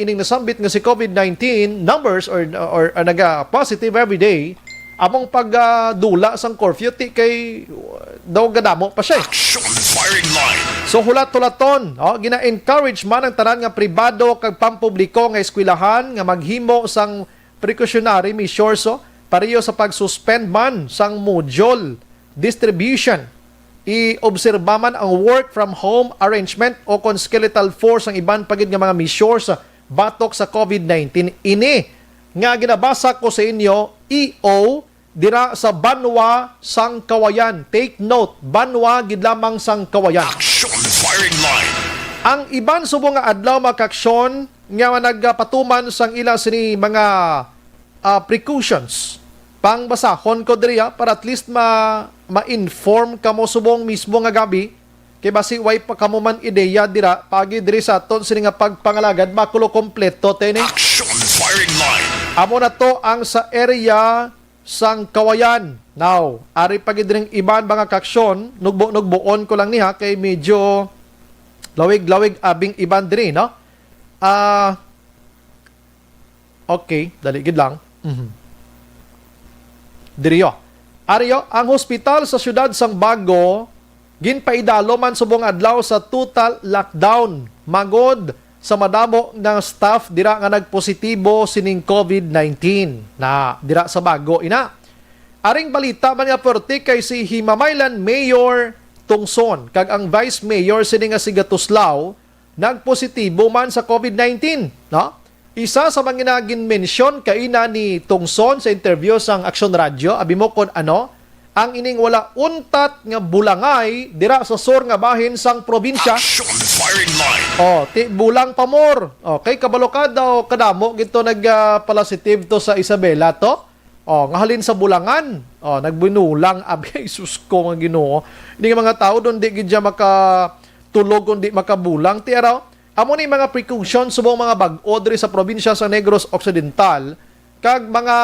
ining nasambit nga si COVID nineteen numbers or, or, or naga-positive every day, among pagdula sang curfew ti kay, uh, daw gadamo pa siya, eh. Action Firing Line. So, hulat-hulaton, oh, gina-encourage man ang tanan nga pribado kag pampubliko nga eskwelahan nga maghimo sang precautionary measures, oh, pareho sa pag-suspend man sang module distribution. I-obserba man ang work from home arrangement o kon skeletal force ang iban pa gid nga mga measures batok sa COVID nineteen. Ini nga ginabasa ko sa inyo, E O, dira sa banwa sang Kawayan. Take note, banwa gid lamang sang Kawayan. Action Firing Line. Ang iban subong nga adlaw, mga kaaksyon, nga nagapatuman sang ila sini mga, ah, precautions. Pangbasahon ko diri, ah, para at least ma-, ma-inform kamo subong mismo nga gabi. Kay basi way pa kamo man ideya dira, pagi diri sa aton sini nga pagpangalagad, makulo kompleto tini. Action Firing Line. Amo na to ang sa area sang Kawayan. Now, ari pa gid ring iban, mga kaaksyon, nugbo-nugboon ko lang niha kay medyo lawig-lawig abing iban diri, no? Ah, okay, dali gid lang. Mhm. Diri yo. Ari yo, ang hospital sa siyudad sang Bago ginpaidalo man subong adlaw sa total lockdown, magod sa madamo nga staff dira nga nagpositibo sining COVID nineteen na dira sa Bago. Ina, Aring balita man nga puwerte kay si Himamaylan Mayor Tongson kag ang Vice Mayor sini nga si Gatuslao nagpositibo man sa COVID nineteen, no? Isa sa mga ginmention kaina ni Tongson sa interview sang Aksyon Radyo, abi mo kon ano, ang ining wala untat nga bulangay dira sa sur nga bahin sang probinsya. Action firing line. Oh, ti bulang pa more. Oh, kay kabalo ka daw kadamo gid to nag, ah, positive to sa Isabela to. Oh, nga halin sa bulangan. Oh, nagbinulang, abi, ay, sus ko nga Ginoo. Hindi nga mga tao doon, di gid siya makatulog kung di makabulang. Ti araw, amo ni mga precaution subong mga bag-o diri sa probinsya sa Negros Occidental, kag mga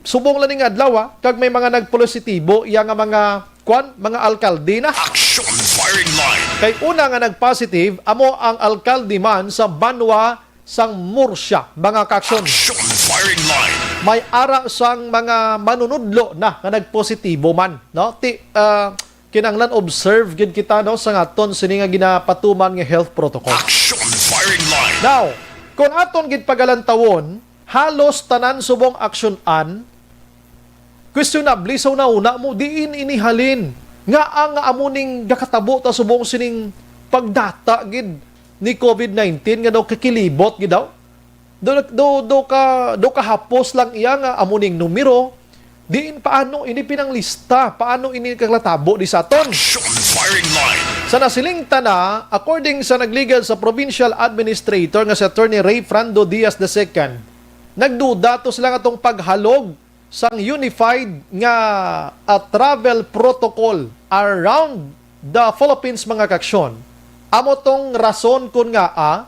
subong lang ning adlaw, ah, kag may mga nagpositibo iya nga mga, kwan, mga alkalde na. Action firing line. Kay una nga nag-positive, amo ang alkalde man sa banwa sang Murcia, mga kaaksyon. Action firing line. May ara sang mga manunudlo na nga nagpositibo man, no? Ti, ah, kinahanglan observe gid kita, no, sa aton sini nga ginapatuman nga health protocol. Action firing line. Now, kung aton gid pagalantawon, halos tanan subong aksyonan, questionable sa una-una mo, diin ini halin nga ang amo ning gakatabo ta subong sining pagdata gid ni COVID nineteen nga daw kakilibot gid daw. Do, do, do ka, do kahapos lang iya nga amo ning numero. Diin paano ini pinanglista? Paano ini nagkatabo di sa aton? Action firing line. Sa nasiling ta na, according sa nagligad sa provincial administrator nga si Attorney Ray Frando Diaz the second, nagduda to sila nga tong paghalog sang unified nga, ah, travel protocol around the Philippines, mga kaaksyon. Amo tong rason kun ngaa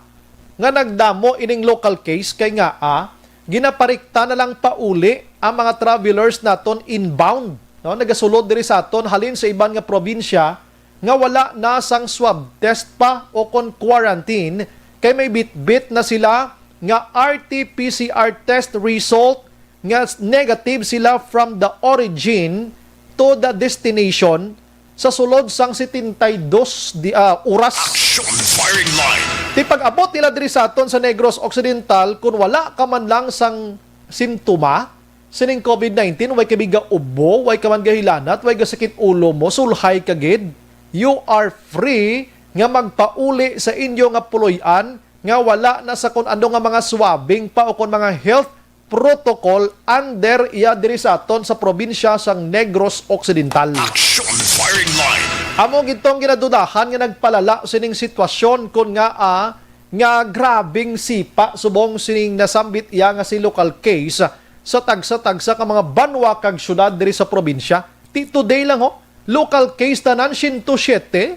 nga nagdamo ining local case kay ngaa ginaparikta na lang pauli ang mga travelers naton inbound, no? Nagasulod diri sa aton halin sa iban nga probinsya nga wala na sang swab test pa o kon quarantine, kay may bitbit na sila nga R T P C R test result nga negative sila from the origin to the destination sa sulod sang setenta y dos di, ah, oras. Action firing line. Ti pag-abot nila diri sa aton sa Negros Occidental, kun wala ka man lang sang simptoma sining COVID nineteen, way ka gaubo, way ka man gahilanat, way gasakit ulo mo, sulhay ka gid, you are free nga magpauli sa inyo nga puloy-an nga wala na sa kun ano nga mga swabbing pa o kon mga health protocol under iya diri sa aton sa probinsya sang Negros Occidental. Action firing line. Amo gid tong ginadudahan nga nagpalala sining sitwasyon kun ngaa nga grabing sipa subong sining nasambit iya nga si local case sa tagsa-tagsa ka mga banwa kag syudad diri sa probinsya. Ti today lang, ho, local case tanan, siyento siyete.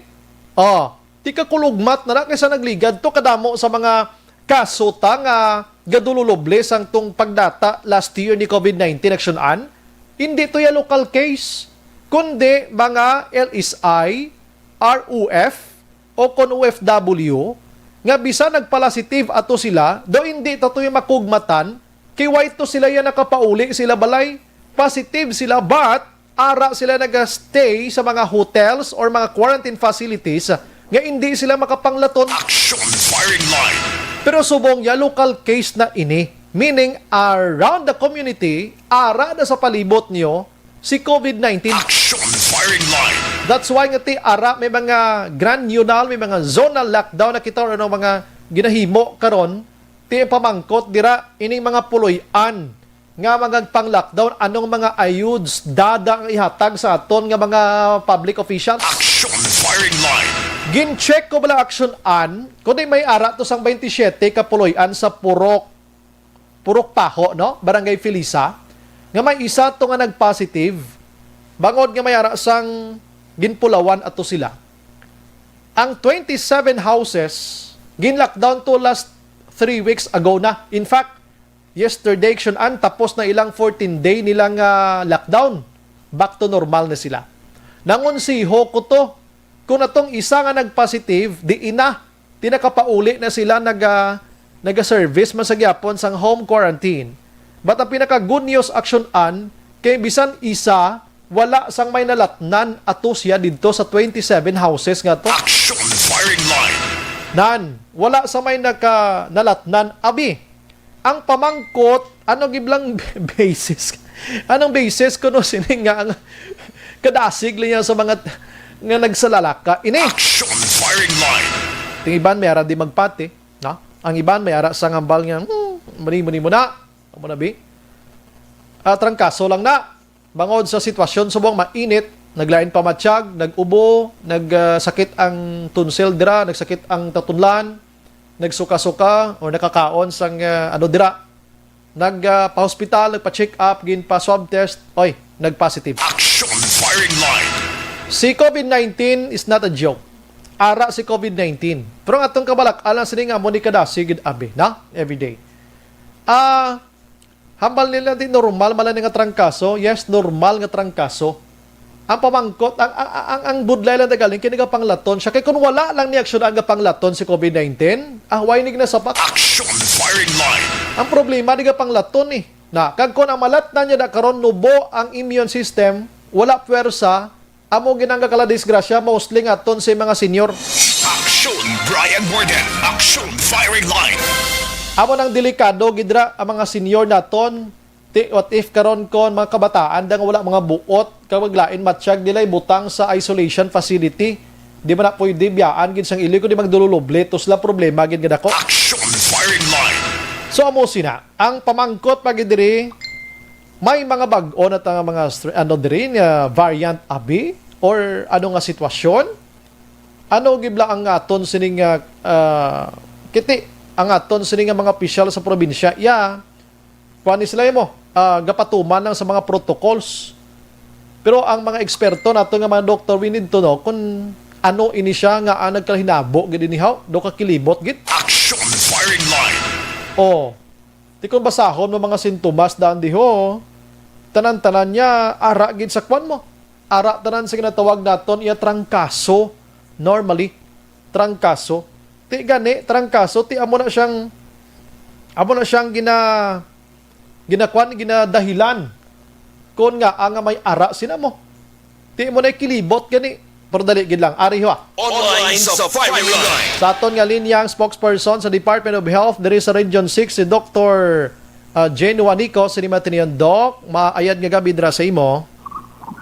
Oh, ti kakulugmat na na kay sa nagligad to kadamo sa mga kaso ta nga gaduloloble sang tong pagdata last year ni COVID nineteen, aksyonan. Hindi to ya local case, kundi mga L S I, R O F, o kon O F W, nga bisan nagpalasitive ato sila, daw hindi ta to ya makugmatan, kay way to sila ya nakapauli sila balay, positive sila, but ara sila naga-stay sa mga hotels or mga quarantine facilities nga hindi sila makapanglaton. Action firing line. Pero subong ya, local case na ini. Meaning, around the community, ara na sa palibot niyo si COVID nineteen. Action firing line. That's why nga ti ara may mga granunal, may mga zonal lockdown na kita or ano mga ginahimo karon, ti pamangkot dira ining mga puloy-an nga magpang-lockdown, anong mga ayuds dada ang ihatag sa aton nga mga public officials? Action firing line. Gin-check ko bala, aksyonan, kundi may ara to sang twenty-seven ka puloy-an sa Purok, Purok Paho, no? Barangay Felisa, nga may isa to nga nag-positive, bangod nga may ara sang ginpulawan ato sila. Ang twenty-seven houses, gin-lockdown to last three weeks ago na. In fact, yesterday, aksyonan, tapos na ilang fourteen day nilang, ah, lockdown. Back to normal na sila. Nangonsiho ko to, kung atong isa nga nag-positive, di ina, ti nakapauli na sila, naga, naga-service man sa gyapon sang home quarantine. But ang pinaka-good news, aksyonan, kay bisan isa, wala sang may nalatnan ato siya didto sa twenty-seven houses nga to. Action firing line. Nan, wala sa may naka, nalatnan, abi. Ang pamangkot, ano giblang basis? Anong basis kuno sini nga ang kadasig niya sa mga t-, nga nagsalalaka ini? Action firing line. Ang iban may ara di magpati, no? Ang iban may ara sa ngambal nga, "Hmm, muni, muni mo na." Amo na, bi? Ah, trangkaso lang na. Bangod sa sitwasyon subong mainit, naglain pa matsyag, nag-ubo, nag, ah, sakit ang tonsil dira, nagsakit ang tatunlan, nagsuka-suka, o nakakaon sang, ah, ano dira. Nag, ah, pa-hospital, nagpa-check up, ginpa-swab test, oy, nag-positive. Action firing line. Si COVID nineteen is not a joke. Ara si COVID nineteen. Pero ang atong kabalak-an lang sini nga amo ni kadasig gid abi, na? Everyday. Ah, hambal nila di normal man lang nga trangkaso. Yes, normal nga trangkaso. Ang pamangkot, ang, ang, ang, ang budlay lang nagaling kay nagapanglaton siya. Kay kung wala lang ni aksyon ang gapanglaton si COVID nineteen, ah, why ni ginasapak? Action firing line. Ang problema, nagapanglaton eh. Na, kag kung ang malat na niya na karon nubo ang immune system, wala puwersa, amo gid ang kakala disgrasya, mostly nga aton si mga senior. Action, Brian Morgan. Action firing line. Amo nang delikado gid ra ang mga senior naton. Ti, what if karon kon mga kabataan dang wala mga buot, kag maglain matsyag nila ibutang sa isolation facility? Di man na pwede biyaan gid sang iloy, kundi magdululubli, to sila problema gid nga dako. Action firing line. So, amo sina. Ang pamangkot pa gid diri, may mga bag-o na ta nga mga str-, ano diri nga variant abi, or ano nga sitwasyon? Ano gid bala ang aton sining, ah, ah, kiti, ang aton sining nga mga opisyal sa probinsya, iya, kuan ni sila mo, ah, gapatuman lang sa mga protocols. Pero ang mga eksperto nato nga mga doktor, we need to know kung ano ini siya nga, ah, nagkahinabo gid ini, haw, do kakilibot gid. Action firing line. Oh, ti kung basahon mo mga sintomas daan diho, tanan-tanan niya ara gid sa kwan mo. Ara tanan sa ginatawag naton iya trangkaso. Normally, trangkaso. Ti gani, trangkaso, ti amo na siyang, amo na siyang gina-, ginakwan, ginadahilan. Kon nga, ah, nga may ara sina mo. Ti mo na kilibot gani. Pero dali gid lang. Ari ho, ah. Online sa firing line. Sa aton nga linya ang spokesperson sa Department of Health diri sa Region six, si Doktor, ah, Jane Juanico. Sini matiniyon, Doc. Maayad nga gabi dira sa imo.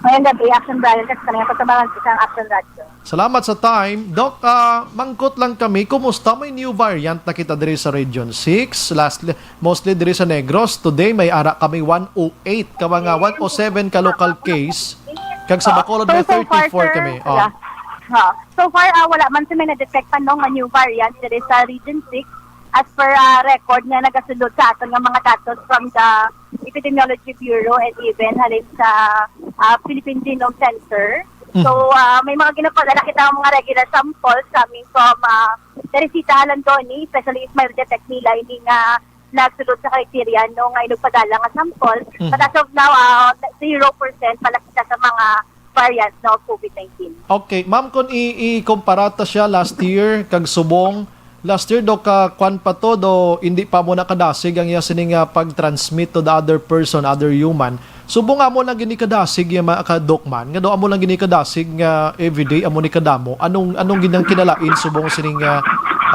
Ngayong gabi, Action Brian, kasi kanina pagkabangan ko sa Action Radio. Salamat sa time. Doc, ah, mangkot lang kami, kumusta may new variant na kita diri sa Region six? Lastly, mostly diri sa Negros. Today, may ara kami one oh eight, ka mga one oh seven ka local case. Kag sa Bacolod, may thirty-four kami. Oh. Yeah. Ha. So far, ah, wala man sa may na-detect pa, no, nga new variant diri sa Region six. As per, ah, record nga nagasulod sa aton nga mga datos from the Epidemiology Bureau and even halin sa, ah, Philippine Genome Center. Mhm. So, ah, may mga ginapadala kita ang mga regular samples coming from, ah, Teresita, Alandoni, especially if may detect nila ini nga nagsulod sa criteria, no, nga inugpadala nga sample. Mhm. But as of now, ah, zero percent pala kita sa mga variant, no, of COVID nineteen. Okay, ma'am, kung i-, i-kumpara ta siya last year kag subong, last year do ka kwan pa to, do hindi pa mo nakadasig ang iya sini nga pag-transmit to the other person, other human. Subong amo lang gini kadasig ya, ma-, ka Doc man, nga do amo lang gini kadasig nga everyday amo ni kadamo. Anong, anong ginang kinalain subong sini nga,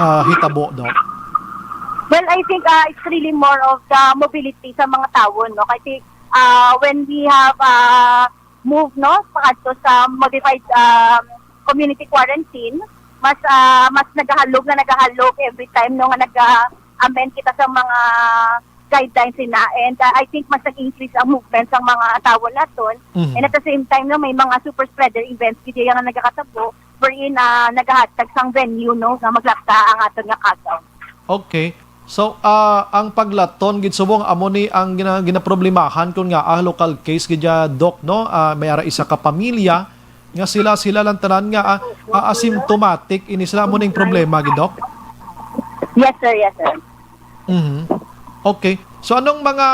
ah, hitabo, Doc? Well, I think, ah, it's really more of the mobility sa mga tawo, no? Kasi, ah, when we have, ah, move, no, pakadto sa modified, um, community quarantine, mas, ah, mas nagahalog na nagahalog every time, no, nga nag-amend kita sa mga guidelines nila. And, ah, I think mas nag-increase ang movement sa mga tawo naton. Mhm. And at the same time, no, may mga super spreader events gid nga nagakatabo, wherein, ah, nagahatag sang venue, no, nga maglakta ang aton nga kagaw. Okay. So, ah, ang paglaton gid subong amo ni ang gina-, ginaproblemahan kon nga, ah, local case gid ya, Doc, no? Ah, may ara isa ka pamilya nga sila, sila lang tanan nga, ah, ah, asymptomatic ini sila, amo ning problema gid, Doc? Yes, sir. Yes, sir. Mhm. Okay. So, anong mga,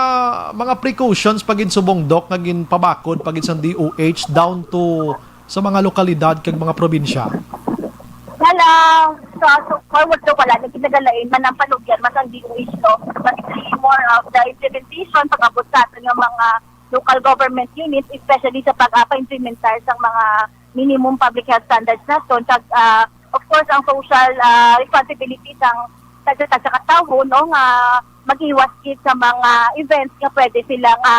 mga precautions pa gid subong, Doc, nga ginpabakod pa gid sang D O H down to sa mga lokalidad kag mga probinsya? Wala. Sa, so far, wala, wala na ginagalain man ang panugyan, mas ang D O H, no? But it's really more of the implementation, pag-abot sa aton nga mga local government unit, especially sa pag-, ah, pa-implementar sa mga minimum public health standards naton. Kag, ah, of course, ang social, ah, responsibility sang tagsa-tagsa ka tawo, no, nga mag-iwas gid sa mga events nga pwede sila nga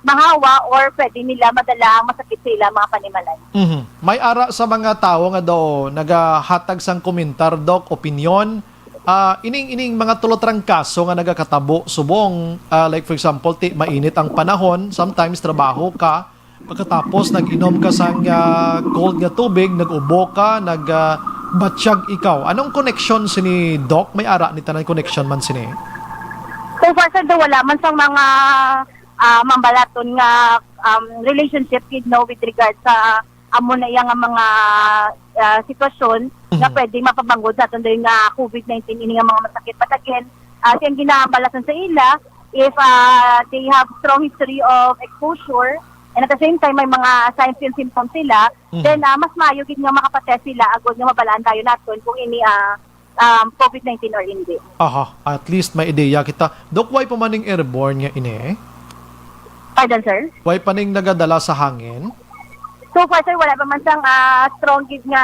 mahawa or pwede nila madala ang masakit sa ilang mga panimalay. Mhm. May ara sa mga tawo nga daw nagahatag sang komentar, Doc, opinyon. Ah, ining, ining mga tulotrangkaso nga nagakatabo subong, ah, like for example, ti mainit ang panahon, sometimes trabaho ka, pagkatapos nag-inom ka sang, ah, cold nga tubig, nag-ubo ka, nag, ah, batyag ikaw. Anong connection sini, Doc? May ara ni tanan connection man sini? So far, sir, daw wala man sang mga, ah, mambalaton nga, um, relationship gid, no, with regard sa amo na iya nga mga, ah, sitwasyon nga Mhm. pwede mapabangod sa aton diri nga covid nineteen, ini nga mga masakit. But again, ah, siyang ginahambalasan sa ila, if, ah, they have strong history of exposure, and at the same time, may mga signs and symptoms sila, Mhm. then, ah, mas maayo gid nga makapatest sila agod nga mabalaan tayo naton kung ini, ah, um, covid nineteen or hindi. Aha, at least may ideya kita. Doc, why pa man ning airborne nga ini? Pardon, sir? Why pa ning nagadala sa hangin? So far, sir, wala pa man sang, ah, strong gid nga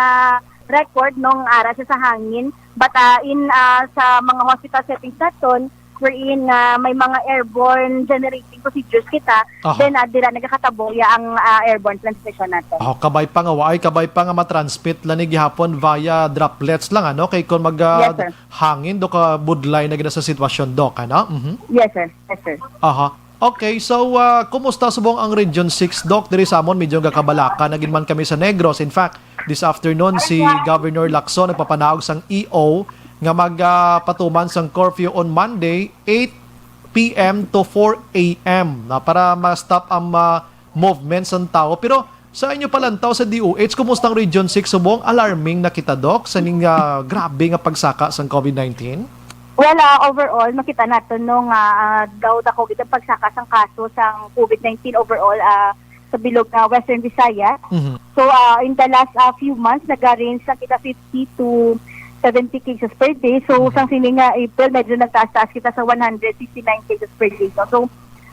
record nung ara siya sa hangin. But, ah, in, ah, sa mga hospital settings naton, wherein, ah, may mga airborne generating procedures kita, Aha. then, ah, dira nagakatabo ya ang, ah, airborne transmission naton. Oh, kabay pa nga waay, kabay pa nga matransmit lang ni gihapon via droplets lang, ano? Kay kung mag, ah, Yes, sir. hangin, do ka budlay na gid sa sitwasyon, Doc, ano? Mhm. Yes, sir. Yes, sir. Aha. Okay, so, ah, kumusta subong ang Region six, Doc? Diri sa amon, medyo gakabalaka na gid man kami sa Negros. In fact, this afternoon, si Governor Lacson nagpapanaog sang E O nga mag, ah, patuman sang curfew on Monday, eight p m to four a m, na para ma-stop ang, ah, movement sang tao. Pero sa inyo palantaw sa D O H, kumusta ang Region six subong? Alarming na kita, Doc, sa ning, ah, grabe nga pagsaka sang covid nineteen? Well, ah, overall, makita naton, no, nga, ah, daw dako gid ang pagsaka sang kaso sang covid nineteen overall, ah, sa bilog nga Western Visayas. Mhm. So, ah, in the last, ah, few months, nag-range lang kita fifty to seventy cases per day. So, Mhm. sang sini nga April, medyo nagtaas-taas kita sa one hundred sixty-nine cases per day, no? So,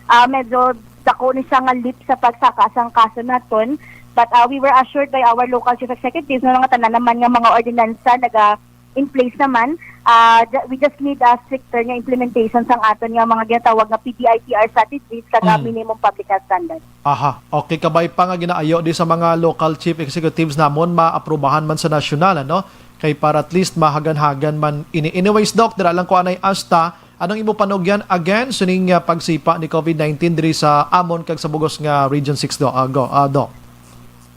ah, medyo dako ni siya nga leap sa pagsaka sang kaso naton. But, ah, we were assured by our local chief executives, no, nga tanan naman nga mga ordinansa naga in place naman. Ah, ju-, we just need a stricter nga implementation sang aton nga mga ginatawag nga P D I P R strategies kag, ah, Mm. minimum public health standards. Aha. Okay, kabay pa nga ginaayo di sa mga local chief executives namon maaprubahan man sa nasyonal, ano? Kay para at least mahagan-hagan man ini. Anyways, Doc, dira lang ko anay asta. Anong imo panugyan again sining, ah, pagsipa ni covid nineteen diri sa amon kag sa bugos nga Region six, do, ah, go, ah, Doc?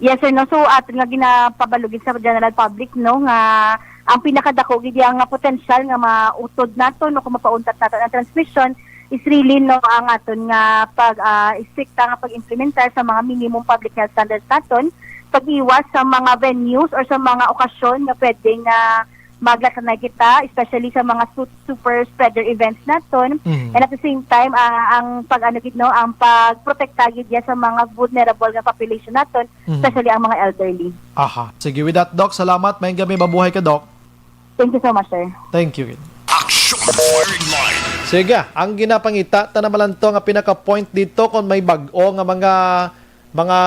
Yes, sir, no? So, aton nga ginapabalo gid sa general public, no, nga ang pinakadako gid yang nga potensyal nga mautod nato, no, kung mapauntat nato ang transmission is really, no, ang aton nga pag, ah, istrikta nga pag-implementar sa mga minimum public health standards naton, pag-iwas sa mga venues or sa mga okasyon nga pwedeng, ah, maglakanay kita, especially sa mga su-, super spreader events naton. Mhm. And at the same time, ah, ang pag-ano gid, no, ang pagprotekta gid ya sa mga vulnerable nga population naton, Mhm. especially ang mga elderly. Aha. Sige, with that, Doc, salamat. Maayong gabi, mabuhay ka, Doc. Thank you so much, sir. Thank you. Action Firing Line. Sige, ang ginapangita ta naman lang to nga pinaka-point dito kung may bag-o nga mga mga,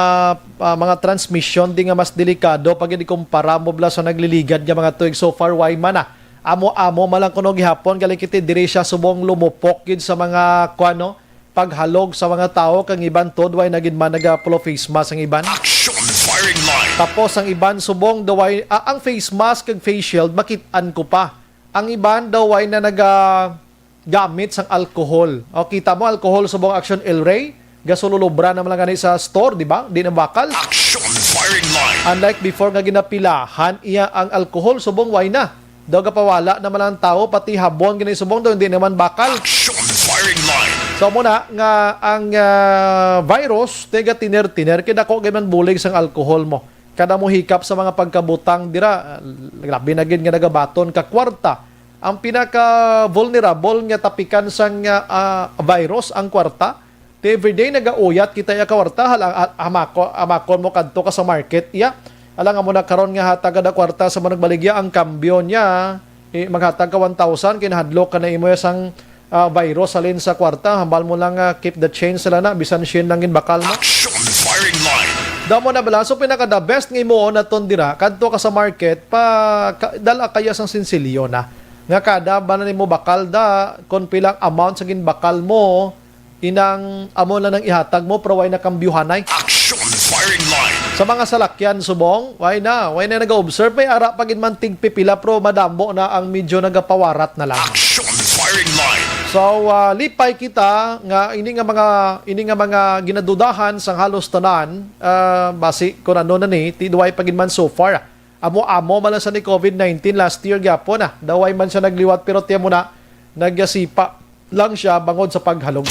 ah, mga transmission di nga mas delikado pag ikumpara mo bala sa nagliligad nga mga tuig. So far, why man, ah? Amo-amo man lang kuno gihapon, galing kiti diri siya subong lumupok gid sa mga, kuwan, no, paghalog sa mga tawo, kang iban tod, way na gid man naga-full face mask ang iban. Action Firing Line. Tapos ang iban subong daw way, ah, ang face mask kag face shield, makit-an ko pa. Ang iban daw way na naga gamit sang alcohol. O, kita mo, alcohol subong Action El Rey, gasululubra naman lang gani sa store, di ba? Di na bakal. Action Firing Line. Unlike before nga ginapilahan iya ang alcohol, subong way na. Daw gapawala naman ang tawo, pati habon gani subong daw, hindi naman bakal. Action Firing Line. So, muna nga ang, ah, virus, tiga tiner-tiner, kay dako gid man bulig sang alcohol mo. Kada mo hikap sa mga pagkabutang dira, ah, grabe na gid nga nagabaton ka kwarta. Ang pinaka-vulnerable nga tapikan sang, ah, ah, virus, ang kwarta. Ti everyday nagauyat kita iya kwarta, hala, ah, hamako-, hamakon mo kadto ka sa market iya. Alang amo na karon nga hatag kada kwarta sa managbaligya ang kambyo niya. Eh, maghatag ka one thousand, kay nahadlok ka na imo sang, ah, virus halin sa kwarta. Hambal mo lang, ah, keep the change sila na, bisan shin lang gid bakal mo. Action Firing Line. Damo na bala. So, pinaka the best nga imo naton dira, kadto ka sa market, pa, ka, dala kaya sang sinsilyo na. Nga kada ba na nimo bakal da, kung pilang amount sa ginbakal mo, Inang amo na nang ihatag mo, pero way na kambyuhanay. Action firing line. Sa mga salakyan subong, way na, way na nag-observe, may ara pa gid man tigpipila, pero madamo na ang medyo nagapawarat na lang. Action firing line. So, ah, lipay kita nga ini nga mga, ini nga mga ginadudahan sang halos tanan, ah, basi kung ano na ni, ti duway pa gid man so far. Amo-amo man lang sa ni covid nineteen last year gyapon na. Daway man siya nagliwat, pero tiyan mo na, nagasipa lang siya bangod sa paghalog.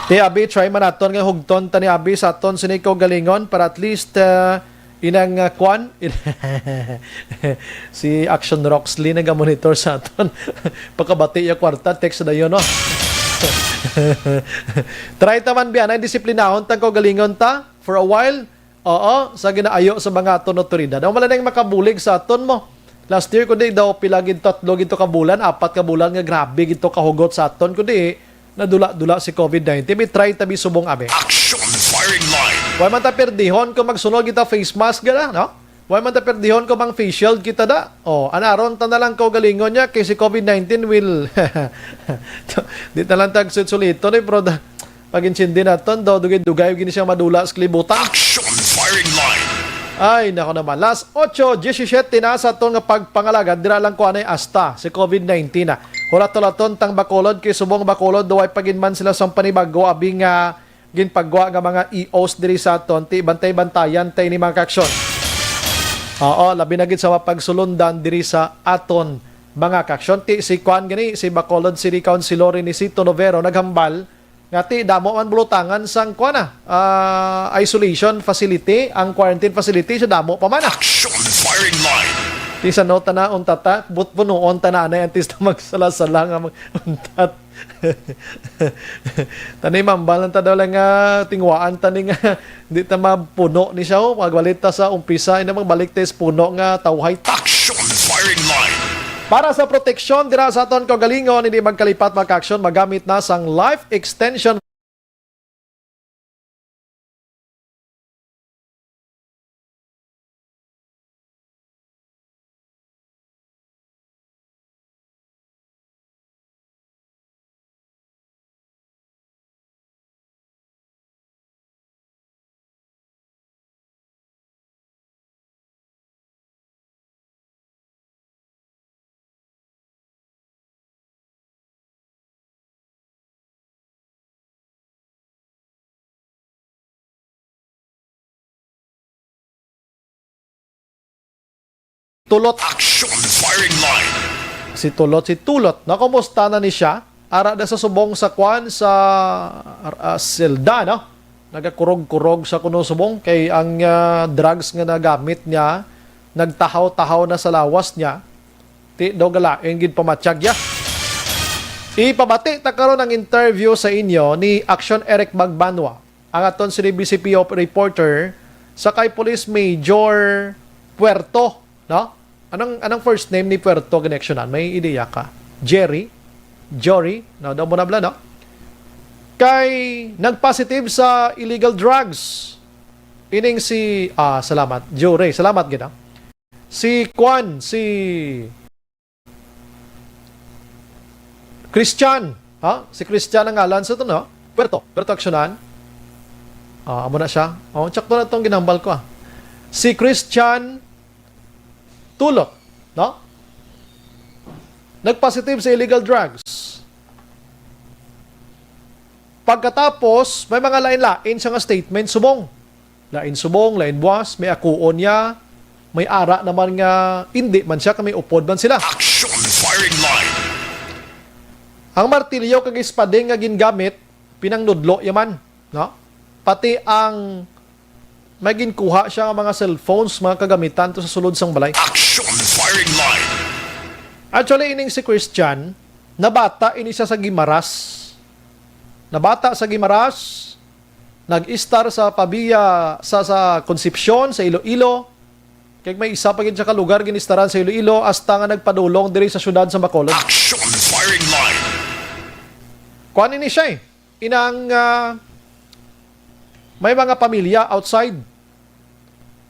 Ti abi, try man naton nga hugton ta ni abi sa aton sini kaugalingon para at least, ah, inang, ah, kwan. Si Action Roxley nagamonitor sa aton. Pagkabati ya kwarta, text na yun, no? Try ta man biya, na disiplinahon tang kaugalingon ta for a while. Oo, sa ginaayo sa mga aton otoridad. Ang wala nang makabulig sa aton mo. Last year, kundi daw pila gid, tatlo gid to ka bulan, apat ka bulan nga grabe gid to kahugot sa aton, kundi nadula-dula si covid nineteen. May try tabi subong abi. Action firing line. Wa man ta perdihon kung magsunod kita face mask gala, no? Wa man ta perdihon kung mang face shield kita da. Oh, anaron ta na lang kaugalingon niya kay si covid nineteen will di na lang tag sulit-suliton, eh, bro. Pag-intindi naton daw, dugay-dugay gini siya madula sa kalibutan. Action firing line. Ay, nako naman. Last ocho diecisiete na sa aton nga pagpangalagad. Dira lang ko anay asta si covid nineteen na. Hulat-hulaton tang Bacolod kay subong Bacolod daw ay pagin man sila sang panibago abi nga ginpagwa nga mga E Os diri sa aton. Ti bantay-bantayan tay ni mga kaaksyon. Oo, labi na gid sa mapagsulundan diri sa aton mga kaaksyon. Ti si Kwan gani, si Bacolod City Councilor ni Sito Novero naghambal nga ti damo man bulutangan sang kuan na, ah, isolation facility, ang quarantine facility sa damo pa man. Action firing line. Ti sa no tana untat ta, but punuon tana anay antes na magsala-sala nga mag-, untat. Tani mambal lang ta daw lang nga tingwaan tani nga di ta mapuno ni siya, oh. Magbalit ta sa umpisa, ina magbalik ta sa puno nga tawhay ta. Action firing line. Para sa proteksyon dira sa aton kaugalingon, hindi magkalipat, mga kaaksyon, magamit na sang life extension. Tulot. Action firing line. Si Tulot, si Tulot. Na, kumusta na ni siya? Ara na sa subong sa kwan, sa, ah, selda, no? Nagakurog-kurog sa kuno subong kay ang, ah, drugs nga nagamit niya nagtahaw-tahaw na sa lawas niya. Ti daw galain gid pamatyag ya. Ipabati ta karon ang interview sa inyo ni Action Eric Magbanwa, ang aton C D B C P O reporter, sa kay Police Major Puerto, no? Anong, anong first name ni Puerto, Gineksyunan? May ideya ka? Jerry? Jory? No, daw mo na bala, no? Kay nagpositive sa illegal drugs. Ining si, ah, salamat, Jory. Salamat gid, ah. Si Kwan, si Christian. Ha? Si Christian ang ngalan sa to, no? Puerto. Puerto Aksyonan. Ah, amo na siya. Oh, tsakto na tong ginambal ko, ah. Si Christian Tulot, no? Nagpositive sa illegal drugs. Pagkatapos, may mga lain-lain siya nga statement, subong. Lain subong, lain buwas, may akuon niya, may ara naman nga hindi man siya, kami upod man sila. Action firing line. Ang martilyo kag espading nga gingamit, pinangnudlo yaman, no? Pati ang may ginkuha siya nga mga cellphones, mga kagamitan to sa sulod sang balay. Action firing line. Actually, ining si Christian, nabata ini siya sa Guimaras. Nabata sa Guimaras, nag-istar sa Pavia, sa, sa Concepcion, sa Iloilo. Kag may isa pa gid siya ka lugar ginistaran sa Iloilo, hasta nga nagpadulong diri sa siyudad sa Bacolod. Action firing line. Kuan ini siya eh. Inang, ah, may mga pamilya outside.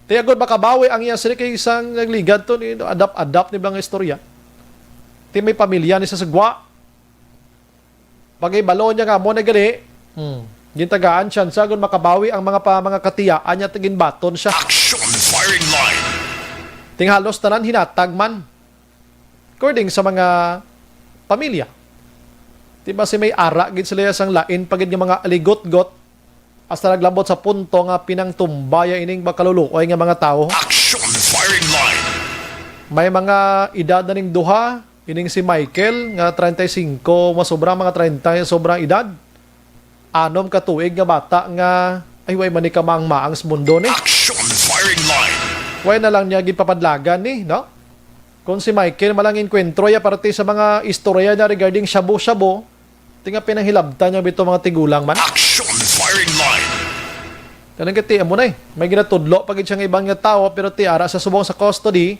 Ti agod makabawi ang iya sila kay isang nagligad to ni adap-adap ni mga istorya. Ti may pamilya ni sa sagwa. Pagkahibalo niya nga amo na gali, hmm, gintagaan siya sa agon makabawi ang mga pa, mga katiyaan niya, ginbaton siya. Action firing line. Ting halos tanan hinatag man. According sa mga pamilya. Di ba si may ara gid sila sang lain pa gid nga mga aligotgot, hasta naglabot sa punto nga pinangtumbaya ining makaluluoy nga mga tawo. Action firing line. May mga edad na ning duha, ining si Michael nga treinta y cinco, masobra mga treinta yung sobrang edad. Anom ka tuig nga bata nga, ay, way man ni kamangmaang sa mundo ni. Action firing line. Way na lang niya gipapadlagan ni, no? Kung si Michael malang inkwentro ya parte sa mga istorya na regarding shabu-shabu, ti nga pinanghilabtan niya bito mga tigulang man. Action firing line. Kanang kati amo na eh. May ginatudlo pa gid siya nga ibang nga tawo, pero ti ara sa subong sa custody,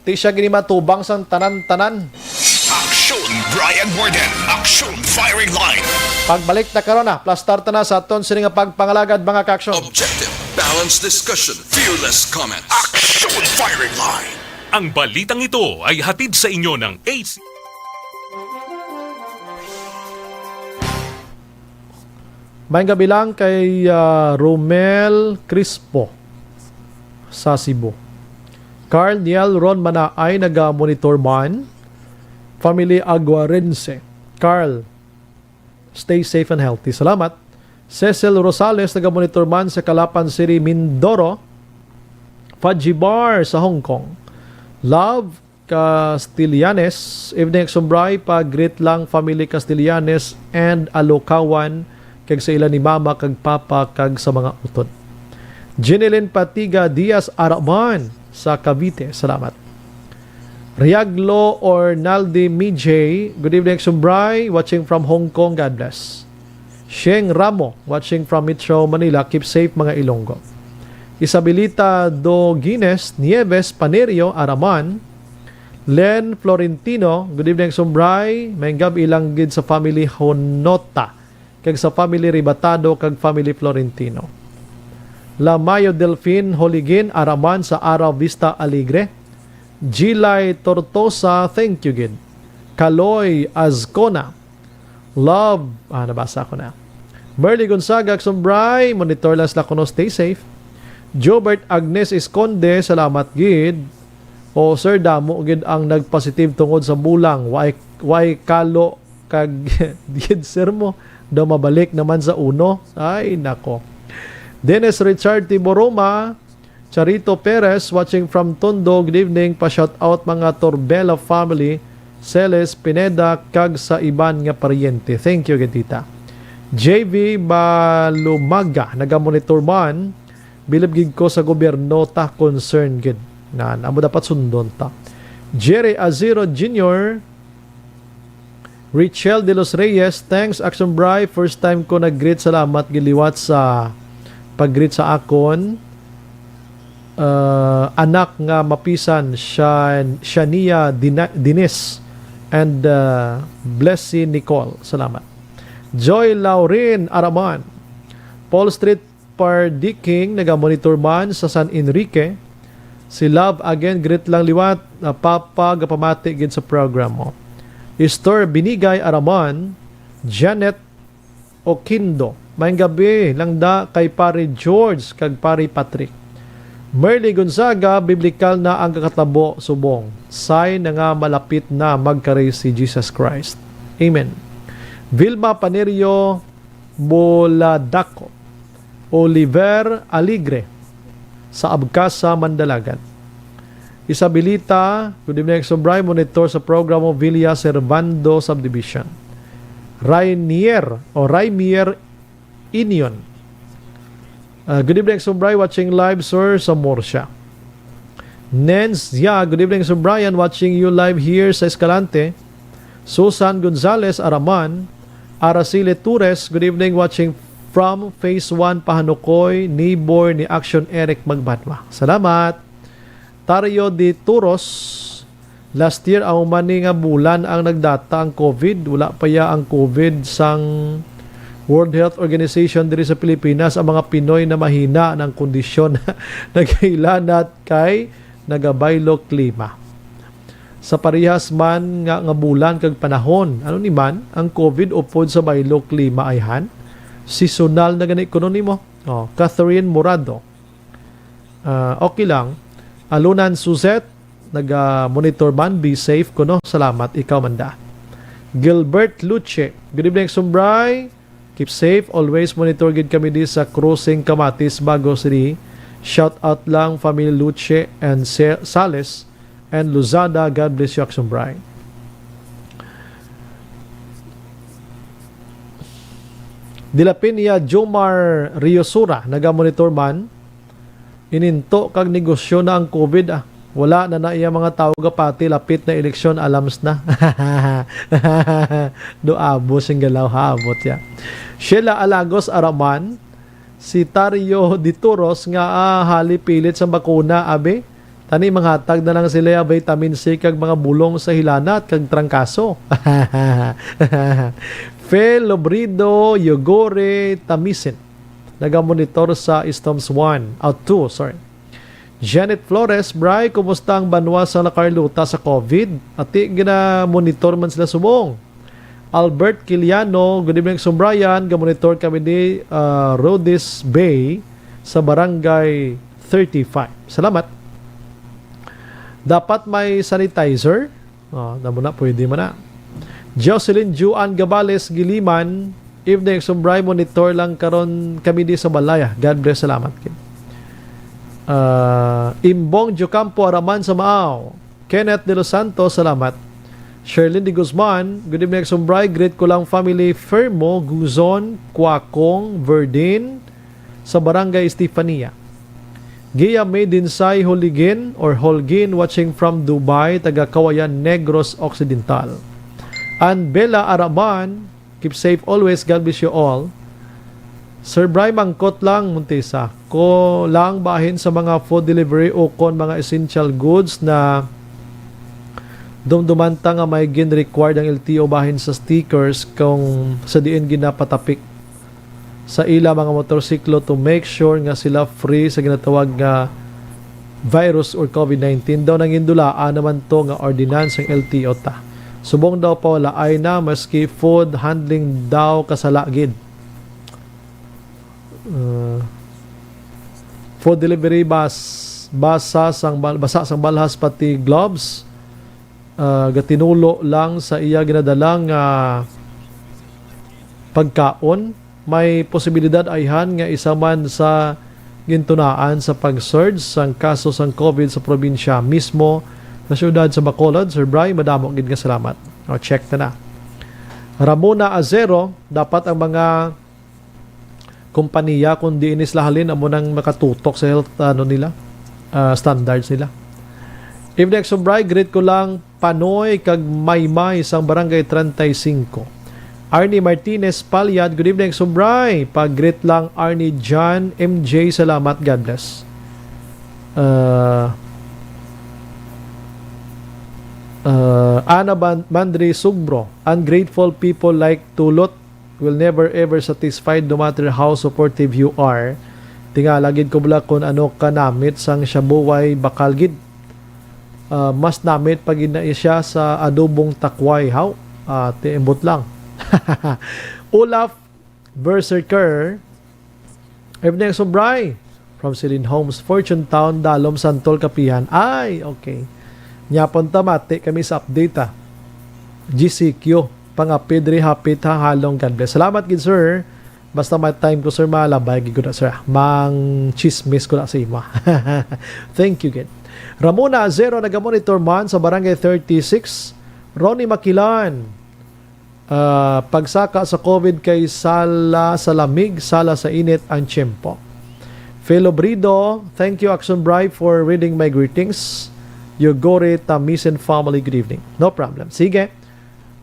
ti siya gini matubang sang tanan-tanan. Action Brian Warden. Action firing line. Pagbalik ta karon na, plastar ta na sa aton sini nga pagpangalagad, mga ka-action. Objective, balanced discussion, fearless comments. Action firing line. Ang balitang ito ay hatid sa inyo ng A C. Maayong gabi lang kay, ah, Romel Crispo sa Cebu. Carl Niel Ron Manaay, naga-monitor man. Family Aguarense. Carl, stay safe and healthy. Salamat. Cecil Rosales, naga-monitor man sa Calapan City, Mindoro. Fudgy Bar sa Hong Kong. Love Castellanes, evening, Action Bri, pa-greet lang family Castellanes and Alocawan, kag sa ila ni Mama kag Papa, kag sa mga utod. Jeneline Patiga Diaz Araman sa Cavite, salamat. Riaglo or Naldi Mijay, good evening, Action Bri, watching from Hong Kong, God bless. Sheng Ramo, watching from Metro Manila, keep safe, mga Ilonggo. Isabelita Doguines Nieves Panerio Araman, Len Florentino, good evening, Action Bri, maayong gab-i lang gid sa family Honota, kag sa family Ribatado, kag family Florentino. Lamayo Delfin Holigin Araman sa Araw Vista Alegre. Jilay Tortosa, thank you gid. Kaloy Azcona, love, ah, nabasa ko na. Merly Gonzaga, Action Bri, monitor lang sila kuno, stay safe. Jobert Agnes Esconde, salamat gid. O sir, damo gid ang nagpositive tungod sa bulang. Way, way kalo kag gid, sir, mo daw mabalik naman sa uno. Ay, nako. Dennis Richard Tiboroma, Charito Perez, watching from Tondo, good evening. Pa-shout out mga Torbella family, Celes, Pineda, kag sa iban nga paryente. Thank you, gid, tita. J V Balumaga, naga-monitor man. Bilib gid ko sa gobyerno ta, concern gid. Nan, amo dapat sundon ta. Jerry Aziro Junior, Richel de los Reyes, thanks, Action Bri. First time ko nag-greet. Salamat gid liwat sa pag-greet sa akon, uh, anak nga mapisan, Shan-, Shania Dina-, Dines and, uh, Blessy Nicole. Salamat. Joy Lauren Araman, Paul Street, Pardiking, naga-monitor man sa San Enrique. Si Love again, greet lang liwat, na papa, gapamati gid sa program mo. Istor Binigay Araman, Janet Oquindo. Maayong gabi lang da kay Pare George kag Pare Patrick. Merly Gonzaga, biblikal na ang kakatabo subong. Sign na nga malapit na magkari si Jesus Christ. Amen. Vilma Panerio Boladaco. Oliver Alegre sa Abcasa, Mandalagan. Isabelita, good evening, Action Bri, monitor sa programa Villa Servando Subdivision. Rainier o Raimier Inion. Uh, good evening, Action Bri, watching live, sir, sa Murcia. Nens Zia, good evening, Sir Brian, watching you live here sa Escalante. Susan Gonzalez Araman, Araceli Tures, good evening, watching from Phase one, Pahanukoy, neighbor ni Action Eric Magbanwa. Salamat. Tario de Turos, last year, amo man ni nga bulan ang nagdata ang COVID. Wala pa ya ang COVID sang World Health Organization diri sa Pilipinas. Ang mga Pinoy na mahina ng kondisyon naghilanat kay nagabaylo klima. Sa parehas man nga, nga bulan kag panahon, ano ni man ang covid upod sa baylo klima ayhan? Seasonal na gani kuno nimo? Oh, Catherine Morado. Ah, okay lang. Alunan Suzette, naga-monitor man, be safe kuno. Salamat, ikaw man da. Gilbert Luche, good evening, Sumbray. Keep safe. Always monitor gid kami di sa Crossing Kamatis, Bago City. Shout out lang family Luche and Se-, Sales and Luzada. God bless you, Aksumbray. Dilapin niya Jomar Riosura, naga-monitor man. Ininto kag negosyo na ang covid, ah. Wala na na iya mga tawo gapati, lapit na eleksyon, alams na. Do abo sing galaw, ha, abot ya. Sheila Alagos Araman, si Tario Dituros nga, ah, hali pilit sa bakuna, abi. Tani manghatag na lang sila ya vitamin C kag mga bulong sa hilanat kag trangkaso. Phil Lobrido Yogore Tamisin, nagamonitor sa Stomps one, ah, two, sorry. Janet Flores, Bray, kumusta ang banwa sa La Carlota sa covid? Ati, gina-monitor man sila subong. Albert Kiliano, good evening, Sumbrayan. Gamonitor kami ni, ah, Rhodes Bay sa Barangay thirty-five. Salamat. Dapat may sanitizer. Ah, namo na, pwede man na. Jocelyn Juan Gabales, Giliman, evening, Sumbray, monitor lang karon kami di sa balay, ah. God bless, salamat, kid. Ah, Imbong Jocampo, Araman sa Maaw. Kenneth De Los Santos, salamat. Sherlyn De Guzman, good evening, Sumbray. Greet ko lang family Fermo, Guzon, Kuakong, Verdin, sa Barangay Estefania. Gia May Dinsay Holigin or Holgin, watching from Dubai, taga Kawayan, Negros Occidental. And Bella Araman, keep safe always, God bless you all. Sir Bry, mangkot lang, Montesa. Ko lang bahin sa mga food delivery o kon mga essential goods na dumduman ta nga may gin-required ang L T O bahin sa stickers kung sa diin ginapatapik sa ila mga motorsiklo to make sure nga sila free sa ginatawag nga virus or covid nineteen. Daw nangindulaan naman to nga ordinance ang L T O ta. Subong daw pawalaay na, maski food handling daw kasala gid. Uh, food delivery bas, basa sang bal-, basa sang balhas pati gloves, uh, gatinulo lang sa iya ginadala nga pagkaon. May posibilidad ayhan nga isa man sa gintunaan sa pag-surge sang kaso sang covid sa probinsya mismo sa siyudad sa Bacolod. Sir Bry, madamo gid nga salamat. O, check na na. Ramona Azero, dapat ang mga kompanya kung diin sila halin amo nang makatutok sa health, ano nila, ah, standards nila. Evening, Sir Bry, greet ko lang Panoy kag Maymay sang Barangay treinta y cinco. Arnie Martinez Palyad, good evening, Sir Bry. Pag-greet lang Arnie John M J, salamat, God bless. Uh, uh, Ana Ban-, Mandri Sugbro, ungrateful people like Tulot will never ever satisfied no matter how supportive you are. Tingala gid ko bala kung ano ka namit sang shabu, way bakal gid. Ah, mas namit pa gid na siya sa adobong takway. Haw? Ah, tiimbot lang. Olaf Berserker, evening, Sobray. From Celine Homes, Fortune Town, Dalom, Santol, Kapihan. Ay, okay. Nyapon ta, mati kami sa update, ah. G C Q, pangapid ri hapit ha halong, God bless. Salamat gid, sir. Basta may time ko, sir, malabay gid ko na, sir. Mang chismis ko na sa imo. Thank you, gid. Ramona Azero, nagamonitor man sa Barangay thirty-six. Ronnie Makilan, ah, pagsaka sa covid kay sala sa lamig, sala sa init ang tiyempo. Phil Obrido, thank you, Action Bry, for reading my greetings. Yogore Tamisen family, good evening. No problem. Sige.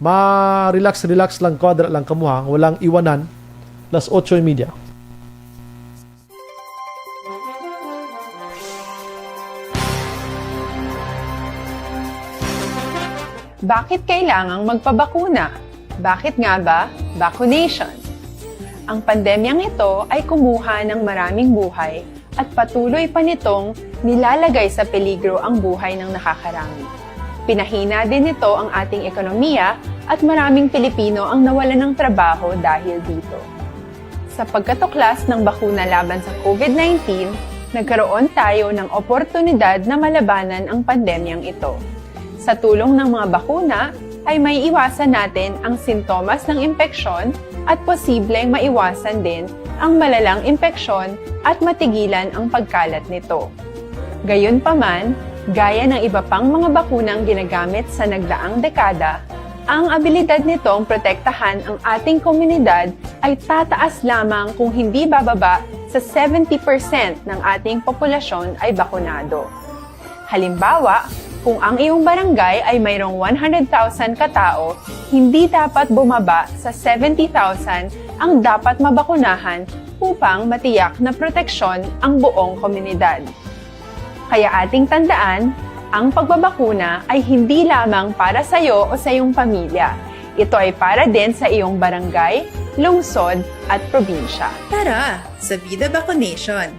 Ma-relax, relax lang ko, adra lang kamo ha. Walang iwanan. Las otso y media. Bakit kailangang magpabakuna? Bakit nga ba vaccination? Ang pandemyang ito ay kumuha ng maraming buhay at patuloy pa nitong nilalagay sa peligro ang buhay ng nakakarami. Pinahina din nito ang ating ekonomiya at maraming Pilipino ang nawalan ng trabaho dahil dito. Sa pagkatuklas ng bakuna laban sa COVID nineteen, nagkaroon tayo ng oportunidad na malabanan ang pandemyang ito. Sa tulong ng mga bakuna, ay may iwasan natin ang sintomas ng impeksyon at posibleng maiwasan din ang malalang impeksyon at matigilan ang pagkalat nito. Gayunpaman, gaya ng iba pang mga bakunang ginagamit sa nagdaang dekada, ang abilidad nitong protektahan ang ating komunidad ay tataas lamang kung hindi bababa sa seventy percent ng ating populasyon ay bakunado. Halimbawa, kung ang iyong barangay ay mayroong one hundred thousand katao, hindi dapat bumaba sa seventy thousand ang dapat mabakunahan upang matiyak na proteksyon ang buong komunidad. Kaya ating tandaan, ang pagbabakuna ay hindi lamang para sa iyo o sa iyong pamilya. Ito ay para din sa iyong barangay, lungsod, at probinsya. Tara, sa Vida Vaccination!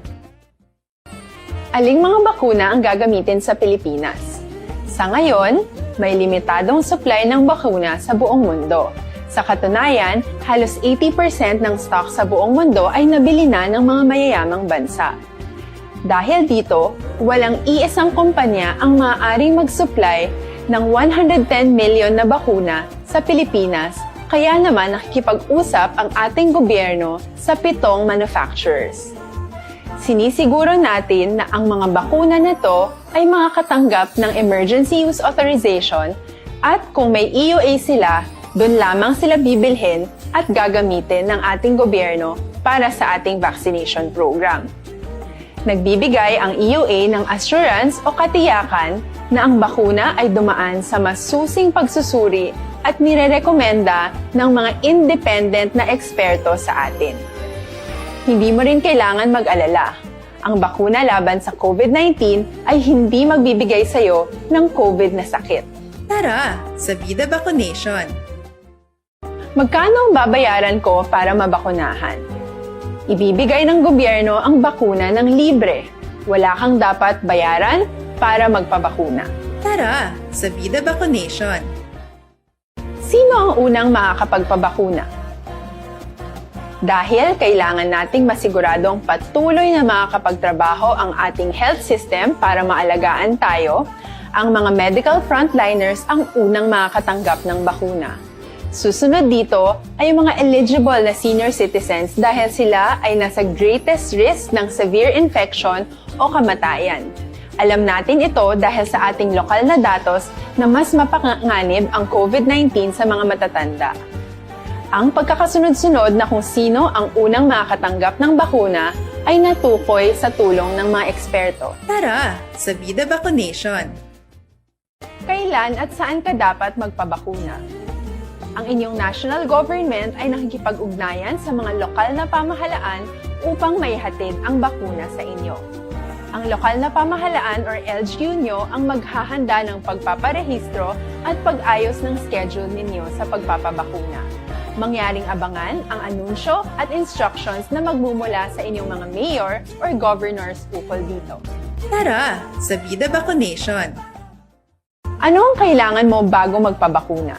Aling mga bakuna ang gagamitin sa Pilipinas? Sa ngayon, may limitadong supply ng bakuna sa buong mundo. Sa katunayan, halos eighty percent ng stock sa buong mundo ay nabili na ng mga mayayamang bansa. Dahil dito, walang iisang kumpanya ang maaaring mag-supply ng one hundred ten million na bakuna sa Pilipinas, kaya naman nakikipag-usap ang ating gobyerno sa pitong manufacturers. Sinisiguro natin na ang mga bakuna na to ay makakatanggap ng emergency use authorization at kung may E U A sila, doon lamang sila bibilhin at gagamitin ng ating gobyerno para sa ating vaccination program. Nagbibigay ang E U A ng assurance o katiyakan na ang bakuna ay dumaan sa masusing pagsusuri at nirerekomenda ng mga independent na eksperto sa atin. Hindi mo rin kailangan mag-alala. Ang bakuna laban sa COVID nineteen ay hindi magbibigay sa iyo ng COVID na sakit. Tara, sa Vida Vaccination! Magkano ang babayaran ko para mabakunahan? Ibibigay ng gobyerno ang bakuna ng libre. Wala kang dapat bayaran para magpabakuna. Tara, sa Vida Vaccination! Sino ang unang makakapagpabakuna? Dahil kailangan nating masiguradong patuloy na makakapagtrabaho ang ating health system para maalagaan tayo, ang mga medical frontliners ang unang makakatanggap ng bakuna. Susunod dito ay ang mga eligible na senior citizens dahil sila ay nasa greatest risk ng severe infection o kamatayan. Alam natin ito dahil sa ating lokal na datos na mas mapanganib ang COVID nineteen sa mga matatanda. Ang pagkakasunod-sunod na kung sino ang unang makakatanggap ng bakuna ay natukoy sa tulong ng mga eksperto. Tara, sa Vida Vaccination! Kailan at saan ka dapat magpabakuna? Ang inyong national government ay nakikipag-ugnayan sa mga lokal na pamahalaan upang maihatid ang bakuna sa inyo. Ang lokal na pamahalaan or L G U nyo ang maghahanda ng pagpaparehistro at pag-ayos ng schedule ninyo sa pagpapabakuna. Mangyaring abangan ang anunsyo at instructions na magmumula sa inyong mga mayor or governors ukol dito. Tara, sa Vida Vaccination! Ano ang kailangan mo bago magpabakuna?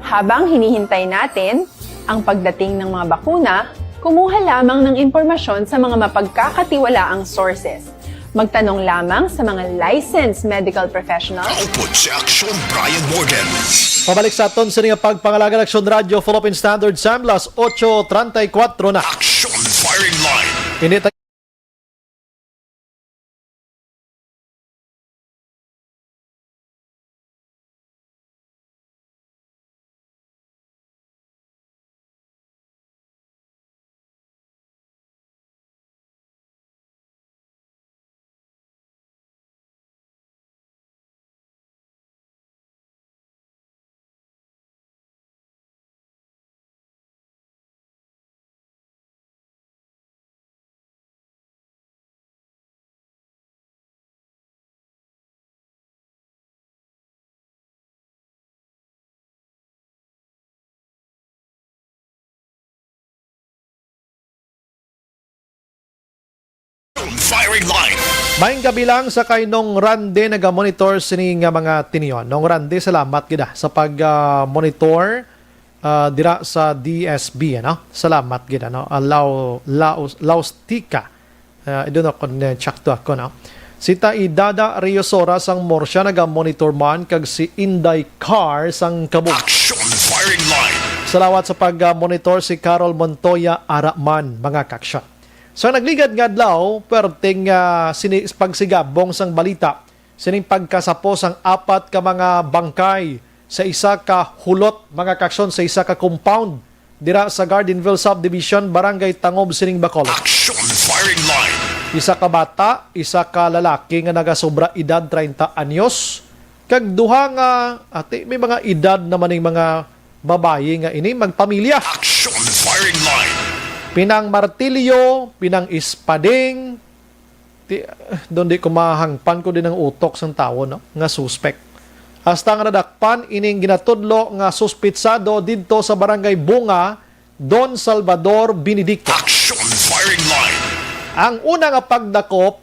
Habang hinihintay natin ang pagdating ng mga bakuna, kumuha lamang ng impormasyon sa mga mapagkakatiwalaang sources. Magtanong lamang sa mga licensed medical professionals. Output sa Aksyon, Brian Morgan. Pabalik sa aton sini nga pagpangalagan, Aksyon Radio, Philippine Standard Time, las ocho treinta y cuatro na. Aksyon Firing Line. Ini ta- Firing Line. Maayong gabi lang sa kay Nong Randy, naga-monitor sini nga mga tinion. Nong Randy, salamat gid, ah, sa pag, ah, monitor, ah, dira sa D S B, ano? Salamat gid, ano? Ah, Lau-, Laus-, Laustica. Ah, I don't know kung, eh, tsakto ako, no? Si Taidada Riosora sang Murcia naga-monitor man, kag si Inday Car sang Kabug. Action firing line. Salawat sa pag-monitor si Carol Montoya Araman, mga kaaksyon. Sa nagligad nga adlaw, perting, ah, sini-, pagsigabong sang balita sining pagkasapo sang apat ka mga bangkay sa isa ka hulot, mga kaaksyon, sa isa ka compound dira sa Gardenville Subdivision, Barangay Tangob sining Bacolod. Action firing line. Isa ka bata, isa ka lalaki nga nagasobra edad treinta anyos, kag duha nga, ati, may mga edad naman ning mga babayi nga ini magpamilya. Action firing line. Pinang martilyo, pinang ispading, ti-, doon di ko mahangpan ko din ang utok sang tawo, no, nga suspek. Hasta nga nadakpan ining ginatudlo nga suspitsado didto sa Barangay Bunga, Don Salvador Benedicto. Action firing line. Ang una nga pagdakop,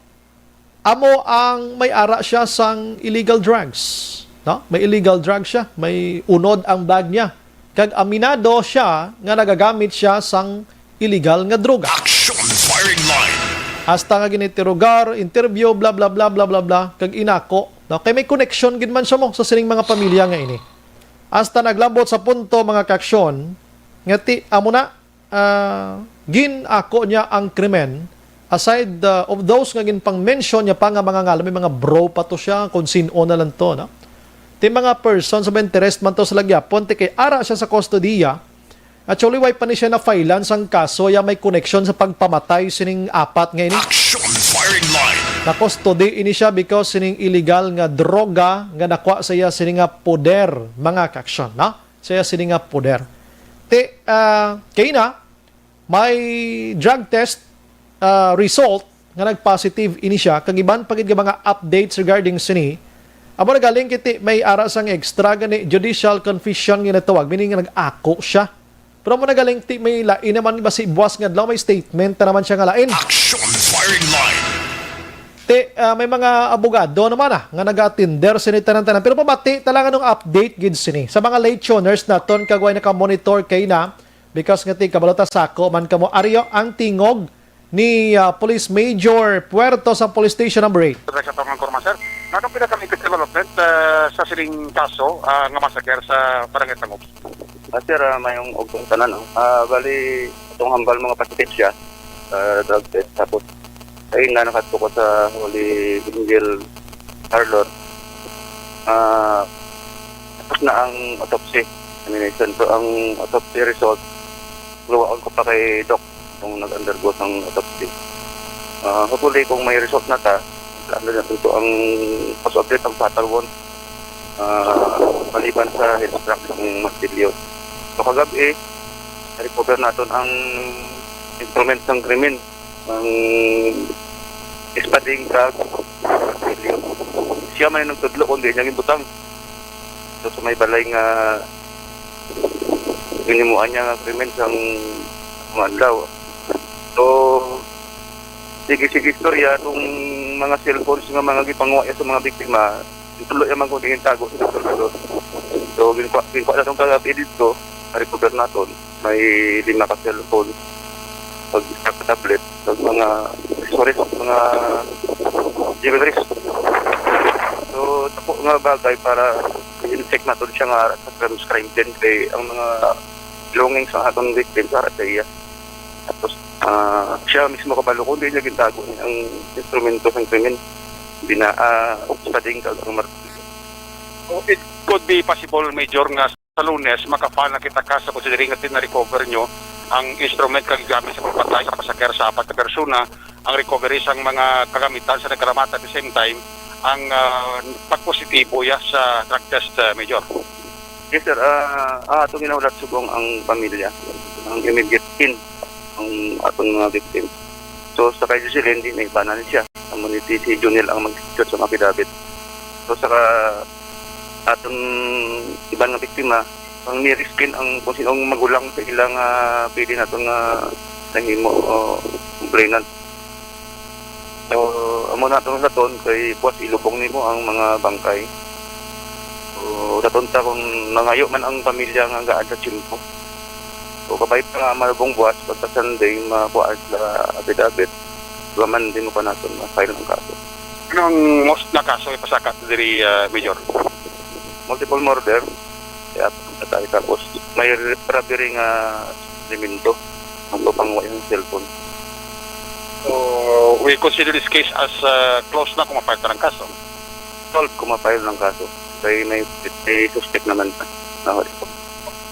amo ang may ara siya sang illegal drugs, no? May illegal drugs siya, may unod ang bag niya. Kag aminado siya nga nagagamit siya sang illegal nga droga. Action firing line. Hasta nga ginitirogar, interview, bla, bla, bla, bla, bla, bla, kag inako, no? Kay may koneksyon gid man siya mo sa sining mga pamilya nga ini. Hasta naglabot sa punto, mga kaaksyon, nga ti, amo na, ah, gin-ako niya ang krimen. Aside, ah, of those nga ginpang-mention niya pa nga mga ngalan, may mga bro pa to siya, kung sin-o na lang to, no? Ti mga persons of interest man to sa lagyapon, ti kay ara siya sa kustodiya. Actually, why pa ni siya na-filean sang kaso ya may koneksyon sa pagpamatay sining apat nga ini? Action firing line. Na-custody ini siya because sining illegal nga droga nga nakuha sa iya sini nga poder, mga kaaksyon, no? Sa iya sini nga poder. Ti, ah, kay na, may drug test, ah, result nga nag-positive ini siya, kag iban pa gid nga mga updates regarding sini. Amo na galing kiti may ara sang extra gani judicial confession nga natawag, meaning nga nag-ako siya. Pero amo na galing ti may lain naman, basi buwas nga adlaw may statement na naman siya nga lain. Action firing line. Ti, ah, may mga abogado naman, ah, nga naga-attender sini tanan-tanan. Pero pamati ta lang anong update gid sini sa mga late tuners naton kag way naka-monitor kay na, because nga ti kabalo ta sa ako man kamo. Ari ang tingog ni, ah, Police Major Puerto sa Police Station Number Eight. Sa atong kurma, sir, nanong pinaka-latest development, ah, sa sining kaso, ah, nga massacre sa Barangay Tangob? Ah, sir, ah, mayong ugtong tanan, no? Ah, bali, atong hambal mga positive siya sa drug test. Tapos, ayun na, nakadto ko sa Holy Angel Parlor. Ah, tapos na ang autopsy, examination. So, ang autopsy result, luwaon ko pa kay Doc kung nag-undergo sang autopsy. Ah, hopefully, kung may result na ta, ano na ito ang positive ang fatal wound. Ah, maliban sa head track ng martilyo. So, kagabi, na-recover naton ang instrument ng krimen, ang espading kag martilyo. Siya may nagtudlo kung di niya gibutang. So, sa may balay nga ginimuan niya nga krimen sang mga adlaw. So, sige-sige istorya, itong mga cellphones nga mga gipanguha niya sa mga biktima, itulo niya man kung diin tago sa Salvador. So, ginkuha, ginkuha na itong kagabi dito, na-recover naton. May lima ka cellphone, pag isa ka tablet, pag mga accessories, mga jewelries. So, dako nga bagay para i-check naton siya nga sa crime, crime din kay ang mga belongings sa atong victim para sa iya. Tapos, ah, siya mismo kabalo kung di niya gintago ang instrumento sa krimen. Bina, ah, espading kag ang martilyo. So, it could be possible, Major, nga sa Lunes, maka-file na kita kaso considering nga na-recover nyo ang instrument kag gamit sa pagpatay sa pasakero sa apat ka persona, ang recovery sang mga kagamitan sa nagkalamata, at the same time, ang, ah, pagpositibo ya sa drug test, ah, Major. Yes, sir. Ah, ah, atong ginahulat subong ang pamilya, ang immediate kin, ang atong mga victim. So, sa kay Jocelyn, di na ibanan siya. Amo ni si Junel ang mag-execute sa mga affidavit. So, sa ka-, atong iban nga biktima, ang nearest kin ang kung sino ang magulang sa ilang, ah, pwede nato nga nahimo o complainant. So, amo Kung natong laton kay buwas ilubong nimo ang mga bangkay. So, laton ta kung nangayo man ang pamilya nga gaan sa tiyempo. So, kabay pa nga malubong buwas, pagka Sunday, makuhaan sila abit-abit. Gaman din mo pa naton, ma-file ang kaso. Ano ang most na kaso ipasaka diri, ah, Major? Multiple murder, kaya patay, tapos may robbery nga elemento, ang pangwa yung cellphone. So, we consider this case as, uh, closed na kung ma-file ta ng kaso. Solve kung ma-file ng kaso. Kay may, may suspect naman pa. Na,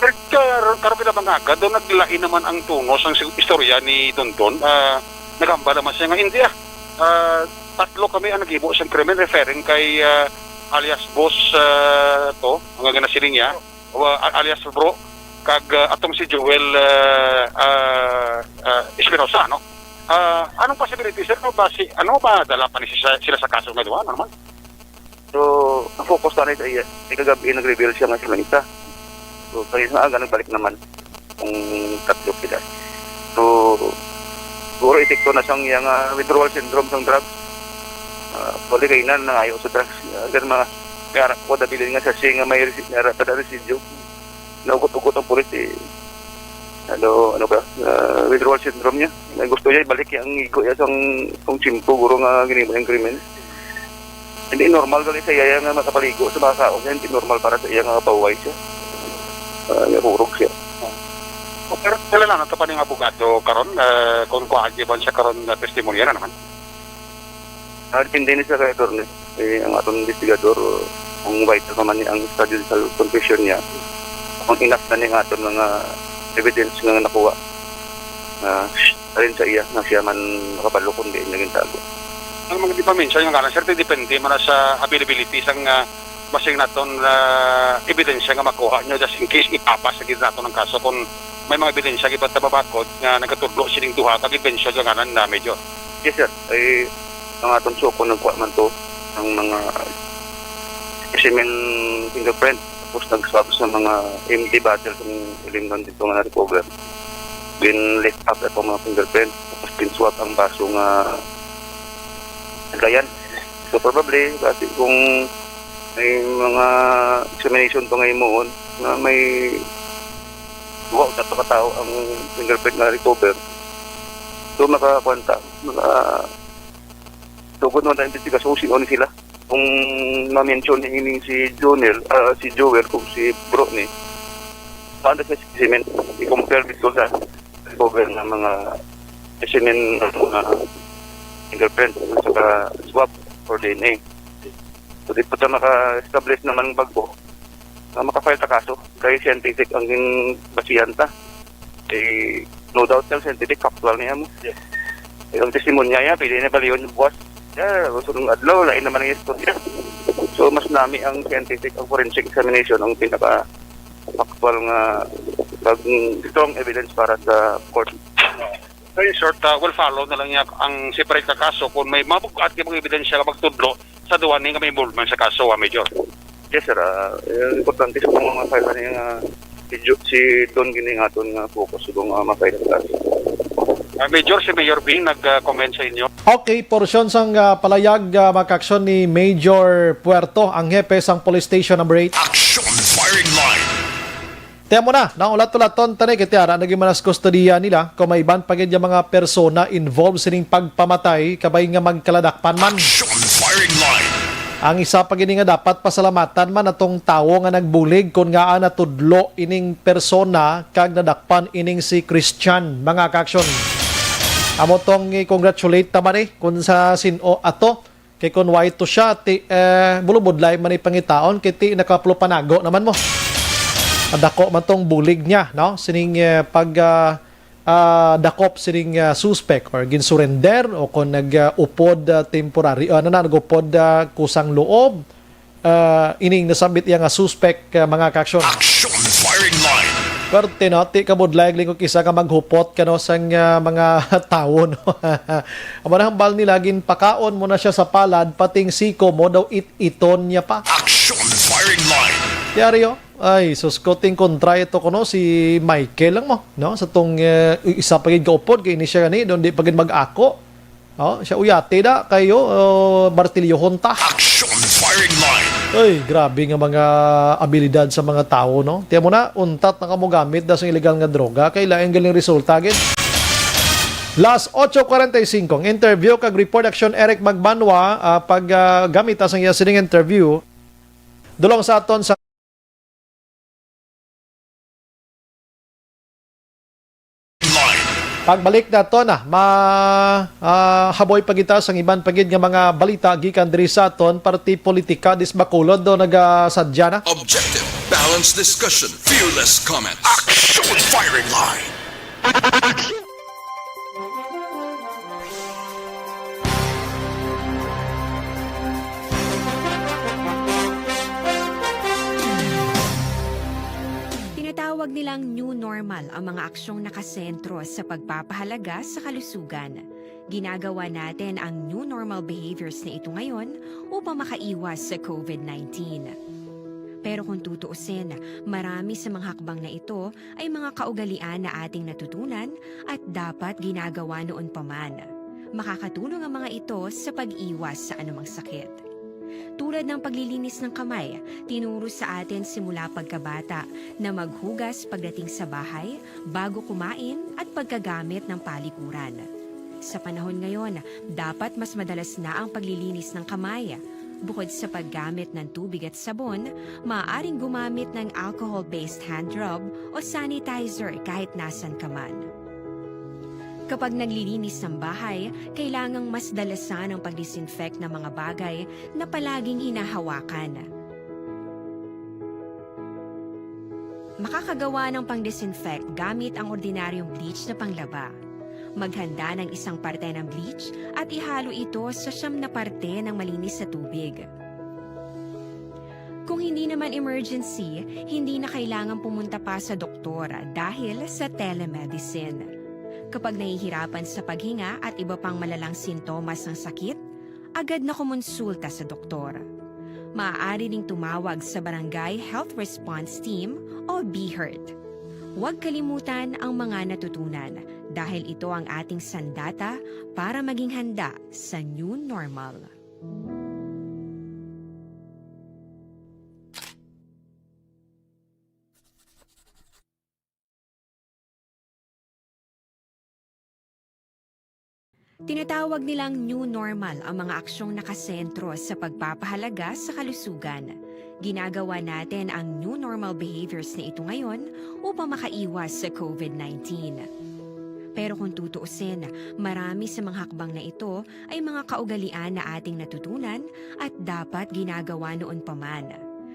Pero kar-, karon pila mga agad, daw naglain naman ang tono sang sig-, istorya ni Dondon. Ah, naghambal naman siya nga, "Hindi, ah. Ah, tatlo kami ang naghimo sang krimen," referring kay, ah, alias Boss, ah, to, ang ginasiling niya, wa-, a-, alias Bro, kag, ah, atong si Joel, ah, ah, ah, Espinosa, no? Ah, anong possibility, sir? Ano ba si, ano ba dala pa ni sila, sila sa kaso nga duha? Ano naman? So, ang focus na sa iya, kay kagabi nag-reveal siya nga sila isa. So, sa isa nga, nagbalik naman kung tatlo sila. So, siguro epekto na sang iya nga withdrawal syndrome sang drugs. Ah, pwede kay na nangayo sa drugs. Ah, gan mga, kaya ko nabilin nga sa siya nga may resi-, nga ra-, kada residyo. Naugot-ugot ang pulis, eh. Ano, ano ba? Ah, withdrawal syndrome niya. May gusto niya, ibalik niya ang igo niya sang, sang tiyempo, guro nga ginimo niyang krimen. Hindi normal gali sa iya nga makapaligo sa mga kaon niya. Hindi normal para sa iya nga pahuway siya. Ah, nahurog siya. Pero wala lang, ito pa ning abogado karon, ah, kung kuhaan di ba siya karon na testimonya na naman? Ah, depende ni sa kay attorney. Eh, ang atong investigador, ang vital pa man ni ang extrajudicial confession niya, kung enough na ni ang aton mga evidence nga nakuha, ah, alin sa iya nga siya man makabalo kung diin niya gintago. Ang mga di pa mention nga ngalan, sir, depende man na sa availability sang, ah, basing naton, ah, ebidensya nga makuha nyo, just in case ipapas sa gid naton ang kaso kung may mga ebidensya gid pa ta mabakod nga nagatudlo sining duha ka gid mention nga ngalan na, Major. Yes, sir. Ay, ang aton suko nagkuha man to ang mga specimen fingerprint, tapos nag-swab sa mga empty bottle kung ilimnon dito nga na-recover. Gin-lift up ato mga fingerprint, tapos gin-swab ang baso nga naglayan. So, probably, kasi kung may mga examination pa nga himuon, na may duha o tatlo ka tawo ang fingerprint na recover. So, makakuan ta, maka-, sugod naman tayo imbestigasyon kung sino ni sila. Kung ma-mention ni ining si Jonel, ah, si Joel, kung si bro ni, paano sa specimen? I-compare dito sa recover ng mga specimen ng mga fingerprint at saka swab or D N A. So, di pa ta maka-establish naman bago na maka-file ta kaso. Kay scientific ang ginbasihan ta. Eh, no doubt ang scientific, factual niya mo. Yes. Eh, ang testimonya niya, pwede na baliyon yung buwas. Yeah, sunod adlaw, lain naman ang istorya. So, mas nami ang scientific, ang forensic examination, ang pinaka-factual nga pag strong evidence para sa court. So, in short, ah, we'll follow na lang niya ang separate na kaso. Kung may mabugat nga mga ebidensya nga magtudlo sa duha ni nga may involvement sa kaso, ah, Major. Yes, sir. Ah, eh, importante sa mga file na yung, ah, si Jo-, si Don gini nga aton nga focus sa mga ma-file na kaso. Ah, Major, si Mayor Bing nag-comment sa inyo. Okay, porsyon sang, ah, palayag, ah, mga kaaksyon ni Major Puerto, ang hepe sang Police Station Number Eight. Action Firing Line. Tiyan mo na, naulat-ulaton tani kay tiara naging manas kustodiya nila kung may iban pa gid nga mga persona involved sining pagpamatay kabay nga magkaladakpan man. Action Firing Line. Ang isa pa gini nga dapat pasalamatan man atong tawo nga nagbulig kon ngaa natudlo ining persona kag nadakpan ining si Christian, mga kaaksyon. Amo tong i-congratulate ta man, eh, kung sa sin-o ato. Kay kon way to siya, ti, eh, bulubudlay man ni pangitaon, kay ti nakapalupanago naman mo. Madako man tong bulig niya, no? Sining, eh, pag, ah, ah, dakop sining, ah, suspek or ginsurrender o kon nag, ah, upod, ah, temporary, ah, ano na, nag-upod, ah, kusang loob, ah, ining nasambit iya nga suspek, ah, mga kaaksyon. Action Firing Line. Pero tino, ti kabudlay, lingkod isa ka maghupot ka, no, sang, ah, mga tawo, no? Amo na hambal nila, ginpakaon mo na siya sa palad, pating siko mo daw it-iton niya pa. Action Firing Line. Diaryo, ay, sus ko, ting kontra ito ko, no, si Michael lang mo, no? Sa tong, eh, isa pa gid kaupod, kay ini siya gani, doon di pa gid mag-ako. Oh, siya uyati da kayo, oh, martilyohon ta. Action firing line. Ay, grabe nga mga abilidad sa mga tawo, no? Tiyan mo na, untat na kamo gamit da sang illegal nga droga, kay lain galing resulta gid. Las ocho cuarenta y cinco, ang interview kag report action Eric Magbanwa, ah, pag, ah, gamit ta sang iya sining interview. Dulong sa aton sa Pagbalik naton, ah, ma-, ah, haboy pa kita sang iban pa gid nga mga balita gikan diri sa aton parti politika, dis Bacolod do nagasadya na. Objective, balanced discussion, fearless comment. Action firing line. Tinatawag nilang new normal ang mga aksyong nakasentro sa pagpapahalaga sa kalusugan. Ginagawa natin ang new normal behaviors na ito ngayon upang makaiwas sa covid nineteen. Pero kung tutuusin, marami sa mga hakbang na ito ay mga kaugalian na ating natutunan at dapat ginagawa noon pa man. Makakatulong ang mga ito sa pag-iwas sa anumang sakit. Tulad ng paglilinis ng kamay, tinuro sa atin simula pagkabata na maghugas pagdating sa bahay, bago kumain, at pagkagamit ng palikuran. Sa panahon ngayon, dapat mas madalas na ang paglilinis ng kamay. Bukod sa paggamit ng tubig at sabon, maaaring gumamit ng alcohol-based hand rub o sanitizer kahit nasan ka man. Kapag naglilinis ng bahay, kailangang mas dalasan ang pag-disinfect ng mga bagay na palaging hinahawakan. Makakagawa ng pang-disinfect gamit ang ordinaryong bleach na panglaba. Maghanda ng isang parte ng bleach at ihalo ito sa siyam na parte ng malinis na tubig. Kung hindi naman emergency, hindi na kailangan pumunta pa sa doktor dahil sa telemedicine. Kapag nahihirapan sa paghinga at iba pang malalang sintomas ng sakit, agad na kumonsulta sa doktor. Maaari ring tumawag sa Barangay Health Response Team o BHERT. Huwag kalimutan ang mga natutunan dahil ito ang ating sandata para maging handa sa new normal. Tinatawag nilang new normal ang mga aksyong nakasentro sa pagpapahalaga sa kalusugan. Ginagawa natin ang new normal behaviors na ito ngayon upang makaiwas sa covid nineteen. Pero kung tutuusin, marami sa mga hakbang na ito ay mga kaugalian na ating natutunan at dapat ginagawa noon pa man.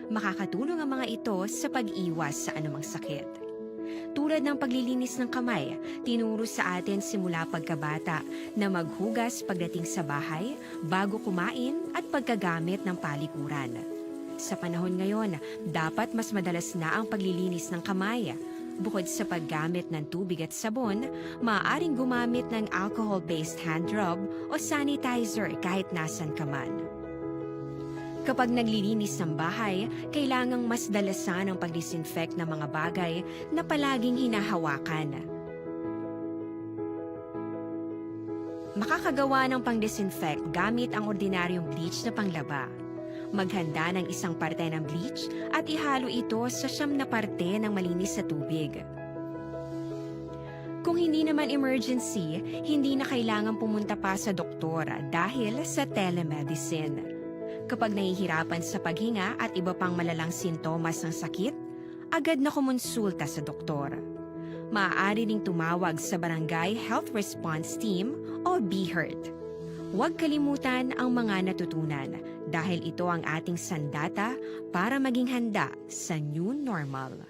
Makakatulong ang mga ito sa pag-iwas sa anumang sakit. Tulad ng paglilinis ng kamay, tinuro sa atin simula pagkabata na maghugas pagdating sa bahay, bago kumain, at pagkagamit ng palikuran. Sa panahon ngayon, dapat mas madalas na ang paglilinis ng kamay. Bukod sa paggamit ng tubig at sabon, maaaring gumamit ng alcohol-based hand rub o sanitizer kahit nasan ka man. Kapag naglilinis ng bahay, kailangang mas dalasan ang pag-disinfect ng mga bagay na palaging hinahawakan. Makakagawa ng pang-disinfect gamit ang ordinaryong bleach na panglaba. Maghanda ng isang parte ng bleach at ihalo ito sa siyam na parte ng malinis na tubig. Kung hindi naman emergency, hindi na kailangan pumunta pa sa doktor dahil sa telemedicine. Kapag nahihirapan sa paghinga at iba pang malalang sintomas ng sakit, agad na kumonsulta sa doktor. Maaari ding tumawag sa Barangay Health Response Team o BHERT. Huwag kalimutan ang mga natutunan dahil ito ang ating sandata para maging handa sa new normal.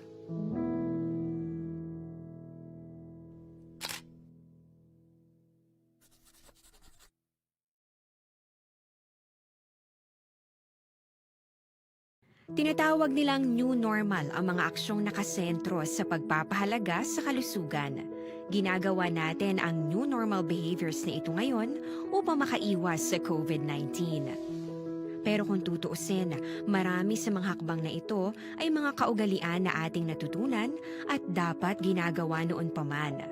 Tinatawag nilang new normal ang mga aksyong nakasentro sa pagpapahalaga sa kalusugan. Ginagawa natin ang new normal behaviors na ito ngayon upang makaiwas sa covid nineteen. Pero kung tutuusin, marami sa mga hakbang na ito ay mga kaugalian na ating natutunan at dapat ginagawa noon pa man.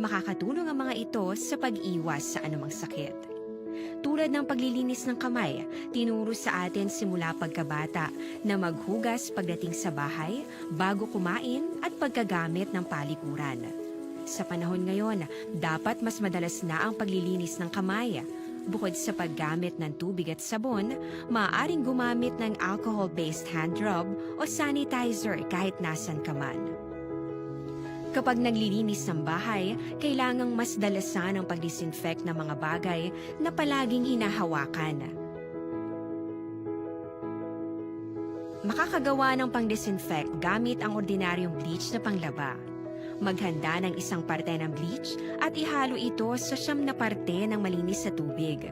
Makakatulong ang mga ito sa pag-iwas sa anumang sakit. Tulad ng paglilinis ng kamay, tinuro sa atin simula pagkabata na maghugas pagdating sa bahay, bago kumain at pagkagamit ng palikuran. Sa panahon ngayon, dapat mas madalas na ang paglilinis ng kamay. Bukod sa paggamit ng tubig at sabon, maaaring gumamit ng alcohol-based hand rub o sanitizer kahit nasan ka man. Kapag naglilinis ng bahay, kailangang mas dalasan ang pag-disinfect ng mga bagay na palaging hinahawakan. Makakagawa ng pang-disinfect gamit ang ordinaryong bleach na panglaba. Maghanda ng isang parte ng bleach at ihalo ito sa siyam na parte ng malinis na tubig.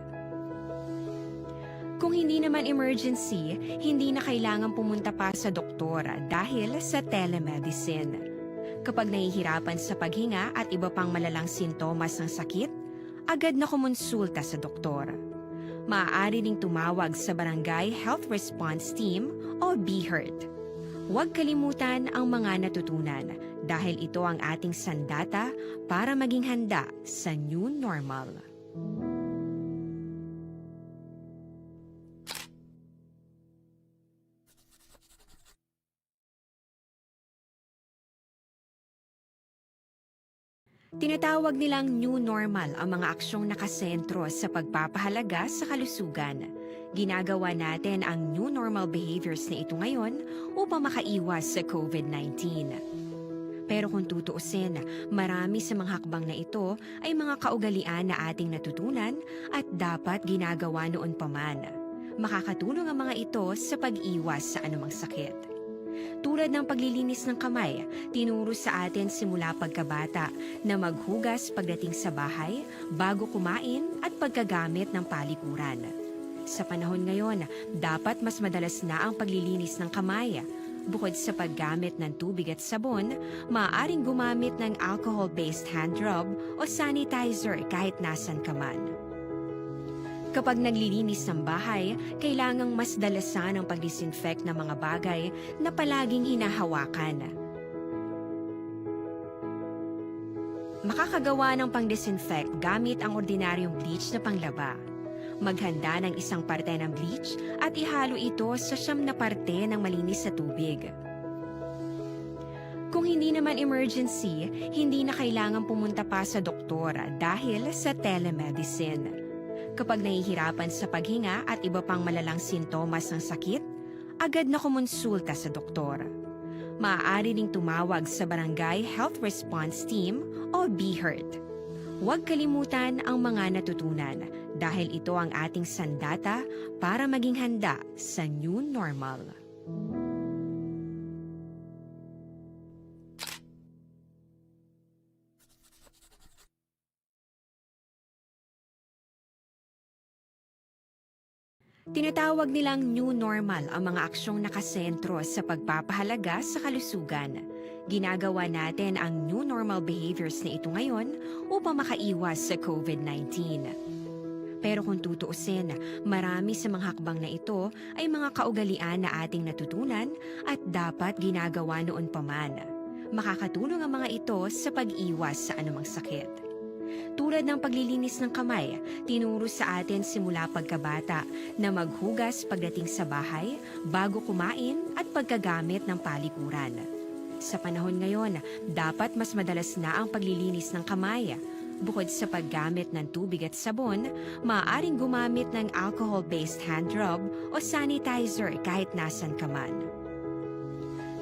Kung hindi naman emergency, hindi na kailangan pumunta pa sa doktor dahil sa telemedicine. Kapag nahihirapan sa paghinga at iba pang malalang sintomas ng sakit, agad na kumonsulta sa doktor. Maaari ding tumawag sa Barangay Health Response Team o BHERT. Huwag kalimutan ang mga natutunan dahil ito ang ating sandata para maging handa sa new normal. Tinatawag nilang new normal ang mga aksyong nakasentro sa pagpapahalaga sa kalusugan. Ginagawa natin ang new normal behaviors na ito ngayon upang makaiwas sa COVID nineteen. Pero kung tutuusin, marami sa mga hakbang na ito ay mga kaugalian na ating natutunan at dapat ginagawa noon pa man. Makakatulong ang mga ito sa pag-iwas sa anumang sakit. Tulad ng paglilinis ng kamay, tinuro sa atin simula pagkabata na maghugas pagdating sa bahay, bago kumain at pagkagamit ng palikuran. Sa panahon ngayon, dapat mas madalas na ang paglilinis ng kamay. Bukod sa paggamit ng tubig at sabon, maaaring gumamit ng alcohol-based hand rub o sanitizer kahit nasan ka man. Kapag naglilinis ng bahay, kailangang mas dalasan ang pag-disinfect ng mga bagay na palaging hinahawakan. Makakagawa ng pang-disinfect gamit ang ordinaryong bleach na panglaba. Maghanda ng isang parte ng bleach at ihalo ito sa siyam na parte ng malinis na tubig. Kung hindi naman emergency, hindi na kailangan pumunta pa sa doktor dahil sa telemedicine. Kapag nahihirapan sa paghinga at iba pang malalang sintomas ng sakit, agad na kumonsulta sa doktor. Maaari ding tumawag sa Barangay Health Response Team o BHERT. Huwag kalimutan ang mga natutunan dahil ito ang ating sandata para maging handa sa new normal. Tinatawag nilang new normal ang mga aksyong nakasentro sa pagpapahalaga sa kalusugan. Ginagawa natin ang new normal behaviors na ito ngayon upang makaiwas sa COVID nineteen. Pero kung tutuusin, marami sa mga hakbang na ito ay mga kaugalian na ating natutunan at dapat ginagawa noon pa man. Makakatulong ang mga ito sa pag-iwas sa anumang sakit. Tulad ng paglilinis ng kamay, tinuro sa atin simula pagkabata na maghugas pagdating sa bahay, bago kumain at pagkagamit ng palikuran. Sa panahon ngayon, dapat mas madalas na ang paglilinis ng kamay. Bukod sa paggamit ng tubig at sabon, maaaring gumamit ng alcohol-based hand rub o sanitizer kahit nasan ka man.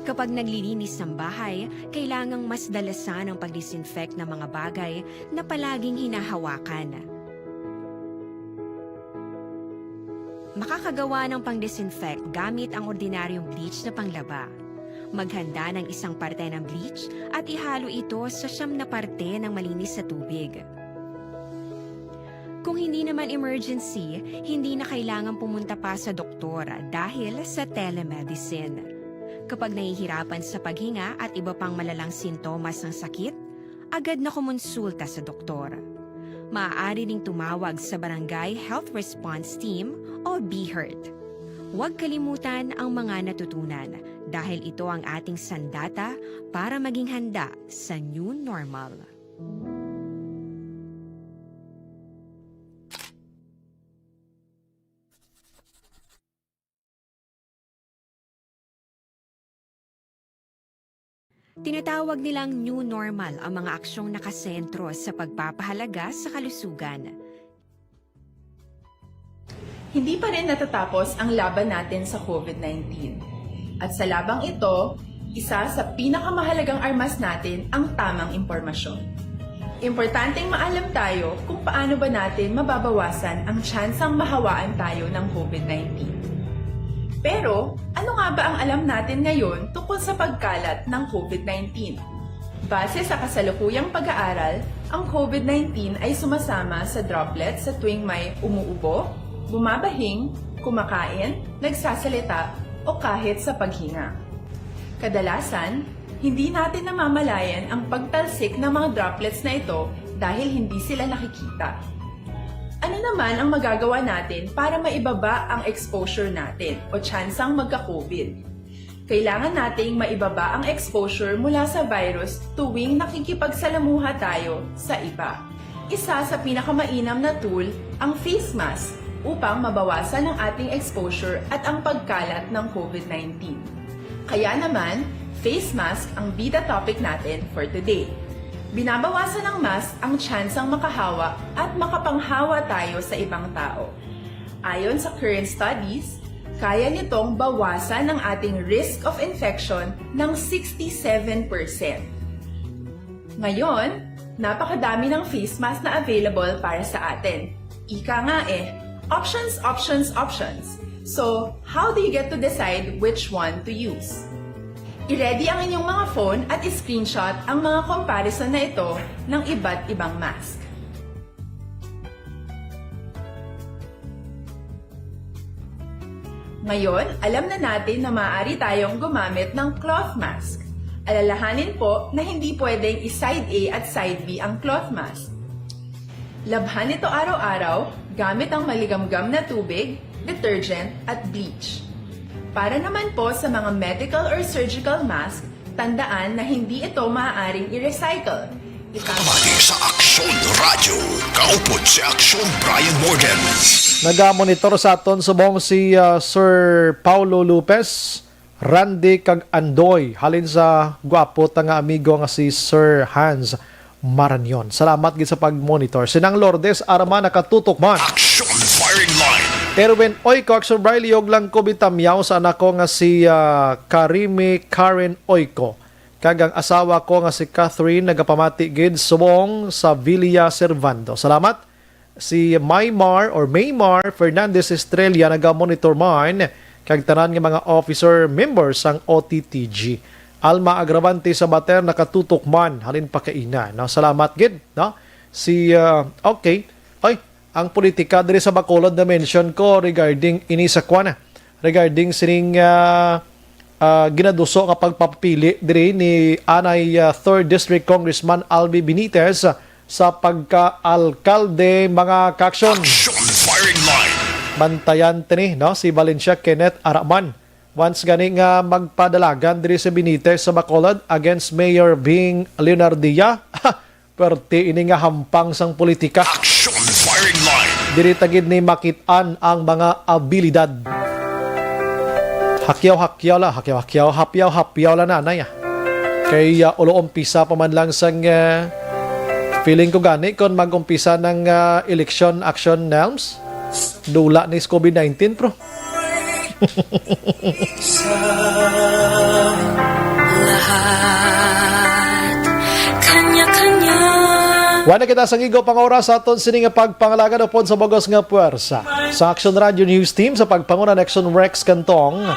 Kapag naglilinis ng bahay, kailangang mas dalasan ang pag-disinfect ng mga bagay na palaging hinahawakan. Makakagawa ng pang-disinfect gamit ang ordinaryong bleach na panglaba. Maghanda ng isang parte ng bleach at ihalo ito sa siyam na parte ng malinis na tubig. Kung hindi naman emergency, hindi na kailangan pumunta pa sa doktor dahil sa telemedicine. Kapag nahihirapan sa paghinga at iba pang malalang sintomas ng sakit, agad na kumonsulta sa doktor. Maaari ding tumawag sa Barangay Health Response Team o BHERT. Huwag kalimutan ang mga natutunan dahil ito ang ating sandata para maging handa sa new normal. Tinatawag nilang new normal ang mga aksyong nakasentro sa pagpapahalaga sa kalusugan. Hindi pa rin natatapos ang laban natin sa COVID nineteen. At sa labang ito, isa sa pinakamahalagang armas natin ang tamang impormasyon. Importanteng maalam tayo kung paano ba natin mababawasan ang tsansang mahawaan tayo ng COVID nineteen. Pero, ano nga ba ang alam natin ngayon tungkol sa pagkalat ng COVID nineteen? Base sa kasalukuyang pag-aaral, ang COVID nineteen ay sumasama sa droplets sa tuwing may umuubo, bumabahing, kumakain, nagsasalita, o kahit sa paghinga. Kadalasan, hindi natin namamalayan ang pagtalsik ng mga droplets na ito dahil hindi sila nakikita. Ano naman ang magagawa natin para maibaba ang exposure natin o tsansang magka-COVID? Kailangan nating maibaba ang exposure mula sa virus tuwing nakikipagsalamuha tayo sa iba. Isa sa pinakamainam na tool ang face mask upang mabawasan ang ating exposure at ang pagkalat ng COVID nineteen. Kaya naman, face mask ang bida topic natin for today. Binabawasan ng mask ang tsansang makahawa at makapanghawa tayo sa ibang tao. Ayon sa current studies, kaya nitong bawasan ang ating risk of infection ng sixty-seven percent. Ngayon, napakadami ng face mask na available para sa atin. Ika nga eh, options, options, options. So, how do you get to decide which one to use? I-ready ang inyong mga phone at i-screenshot ang mga comparison na ito ng iba't ibang mask. Ngayon, alam na natin na maaari tayong gumamit ng cloth mask. Alalahanin po na hindi pwedeng i-side A at side B ang cloth mask. Labhan ito araw-araw gamit ang maligamgam na tubig, detergent, at bleach. Para naman po sa mga medical or surgical mask, tandaan na hindi ito maaaring i-recycle. Ita- Mati sa Aksyon Radyo, kaupod si Aksyon Brian Morgan. Nagamonitor sa aton subong si, ah, Sir Paulo Lopez, Randy kag Andoy, halin sa gwapo ta nga amigo nga si Sir Hans Maranyon. Salamat gid sa pag-monitor. Si Nang Lourdes Arma nakatutok man. Aksyon Firing Line. Erwin Oyco, Aksyon Brian, lihog lang ko bitamyaw sa anak ko nga si, ah, Karimi Karen Oyco. Kag ang asawa ko nga si Catherine nagapamati gid subong sa Villa Servando. Salamat. Si Maymar or Maymar Fernandez Estrella naga-monitor man, kag tanan nga mga officer members sang O T T G. Alma Agravante Sabater nakatutok man halin pa kaina, no? Salamat gid, no? Si, ah, okay. Ay, ang politika diri sa Bacolod na mention ko regarding ini sa kwan, ah, regarding sining, ah, ah, ginaduso nga pagpapili diri ni anay, ah, third District Congressman Albi Benitez sa pagka-alkalde, mga kaaksyon. Action Firing Line. Bantayan tini, no, si Valencia Kenneth Araman. Once gani nga magpadalagan diri sa Benitez sa Bacolod against Mayor Bing Leonardia. Perte ini nga hampang sang politika. Action Firing Line. Diri ta gid ni makit-an ang mga abilidad. Hakyaw-hakyaw la, hakyaw-hakyaw, hapyaw-hapyaw la, nanay, ah. Kay, ah, ulo umpisa pa man lang sang, ah, feeling ko gani kon mag-umpisa ng, ah, election action, Nelms. Dula ni sa COVID nineteen, pro. Sa lahat, kanya-kanya. Wala kita sa gigo pang oras sa aton sini nga pagpangalagad upod sa bugos nga puwersa. Sa Action Radio News Team, sa pagpanguna ni Action Rex Cantong,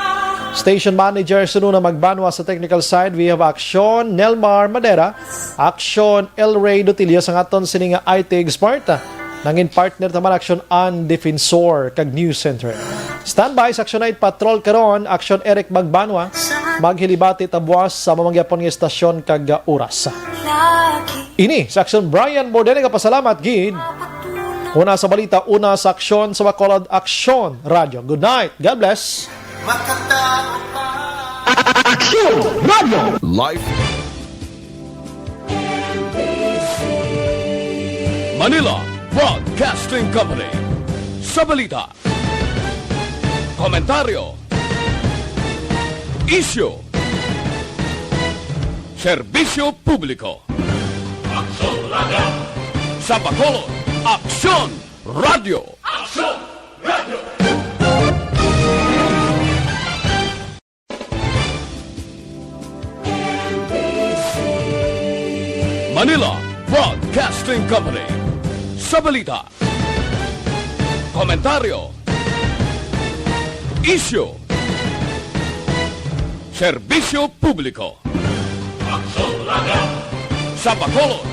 Station Manager Sununa Magbanwa, sa technical side, we have Action Nelmar Madera, Action El Rey Dotillo, sa aton sini nga I T expert. Nangin partner ta man Action An Defensor kag News Center. Standby sa Action Night Patrol karon, Action Eric Magbanwa. Maghilibati ta buwas sa amo man gyapon nga estasyon kag, ah, oras. Ini sa Action Brian Morden, nagapasalamat gid. Una sa balita, una sa aksyon sa Bacolod, Action Radio. Good night. God bless. Action Radio. Live. Manila Broadcasting Company. Sa balita, komentaryo, isyu, Serbisyo publiko. Aksyon Radio. Sa Bacolod, Aksyon Radio. Aksyon Radio. Manila Broadcasting Company. Sa balita, komentaryo, isyu, serbisyo publiko. Aksyon Radio. Sa Bacolod,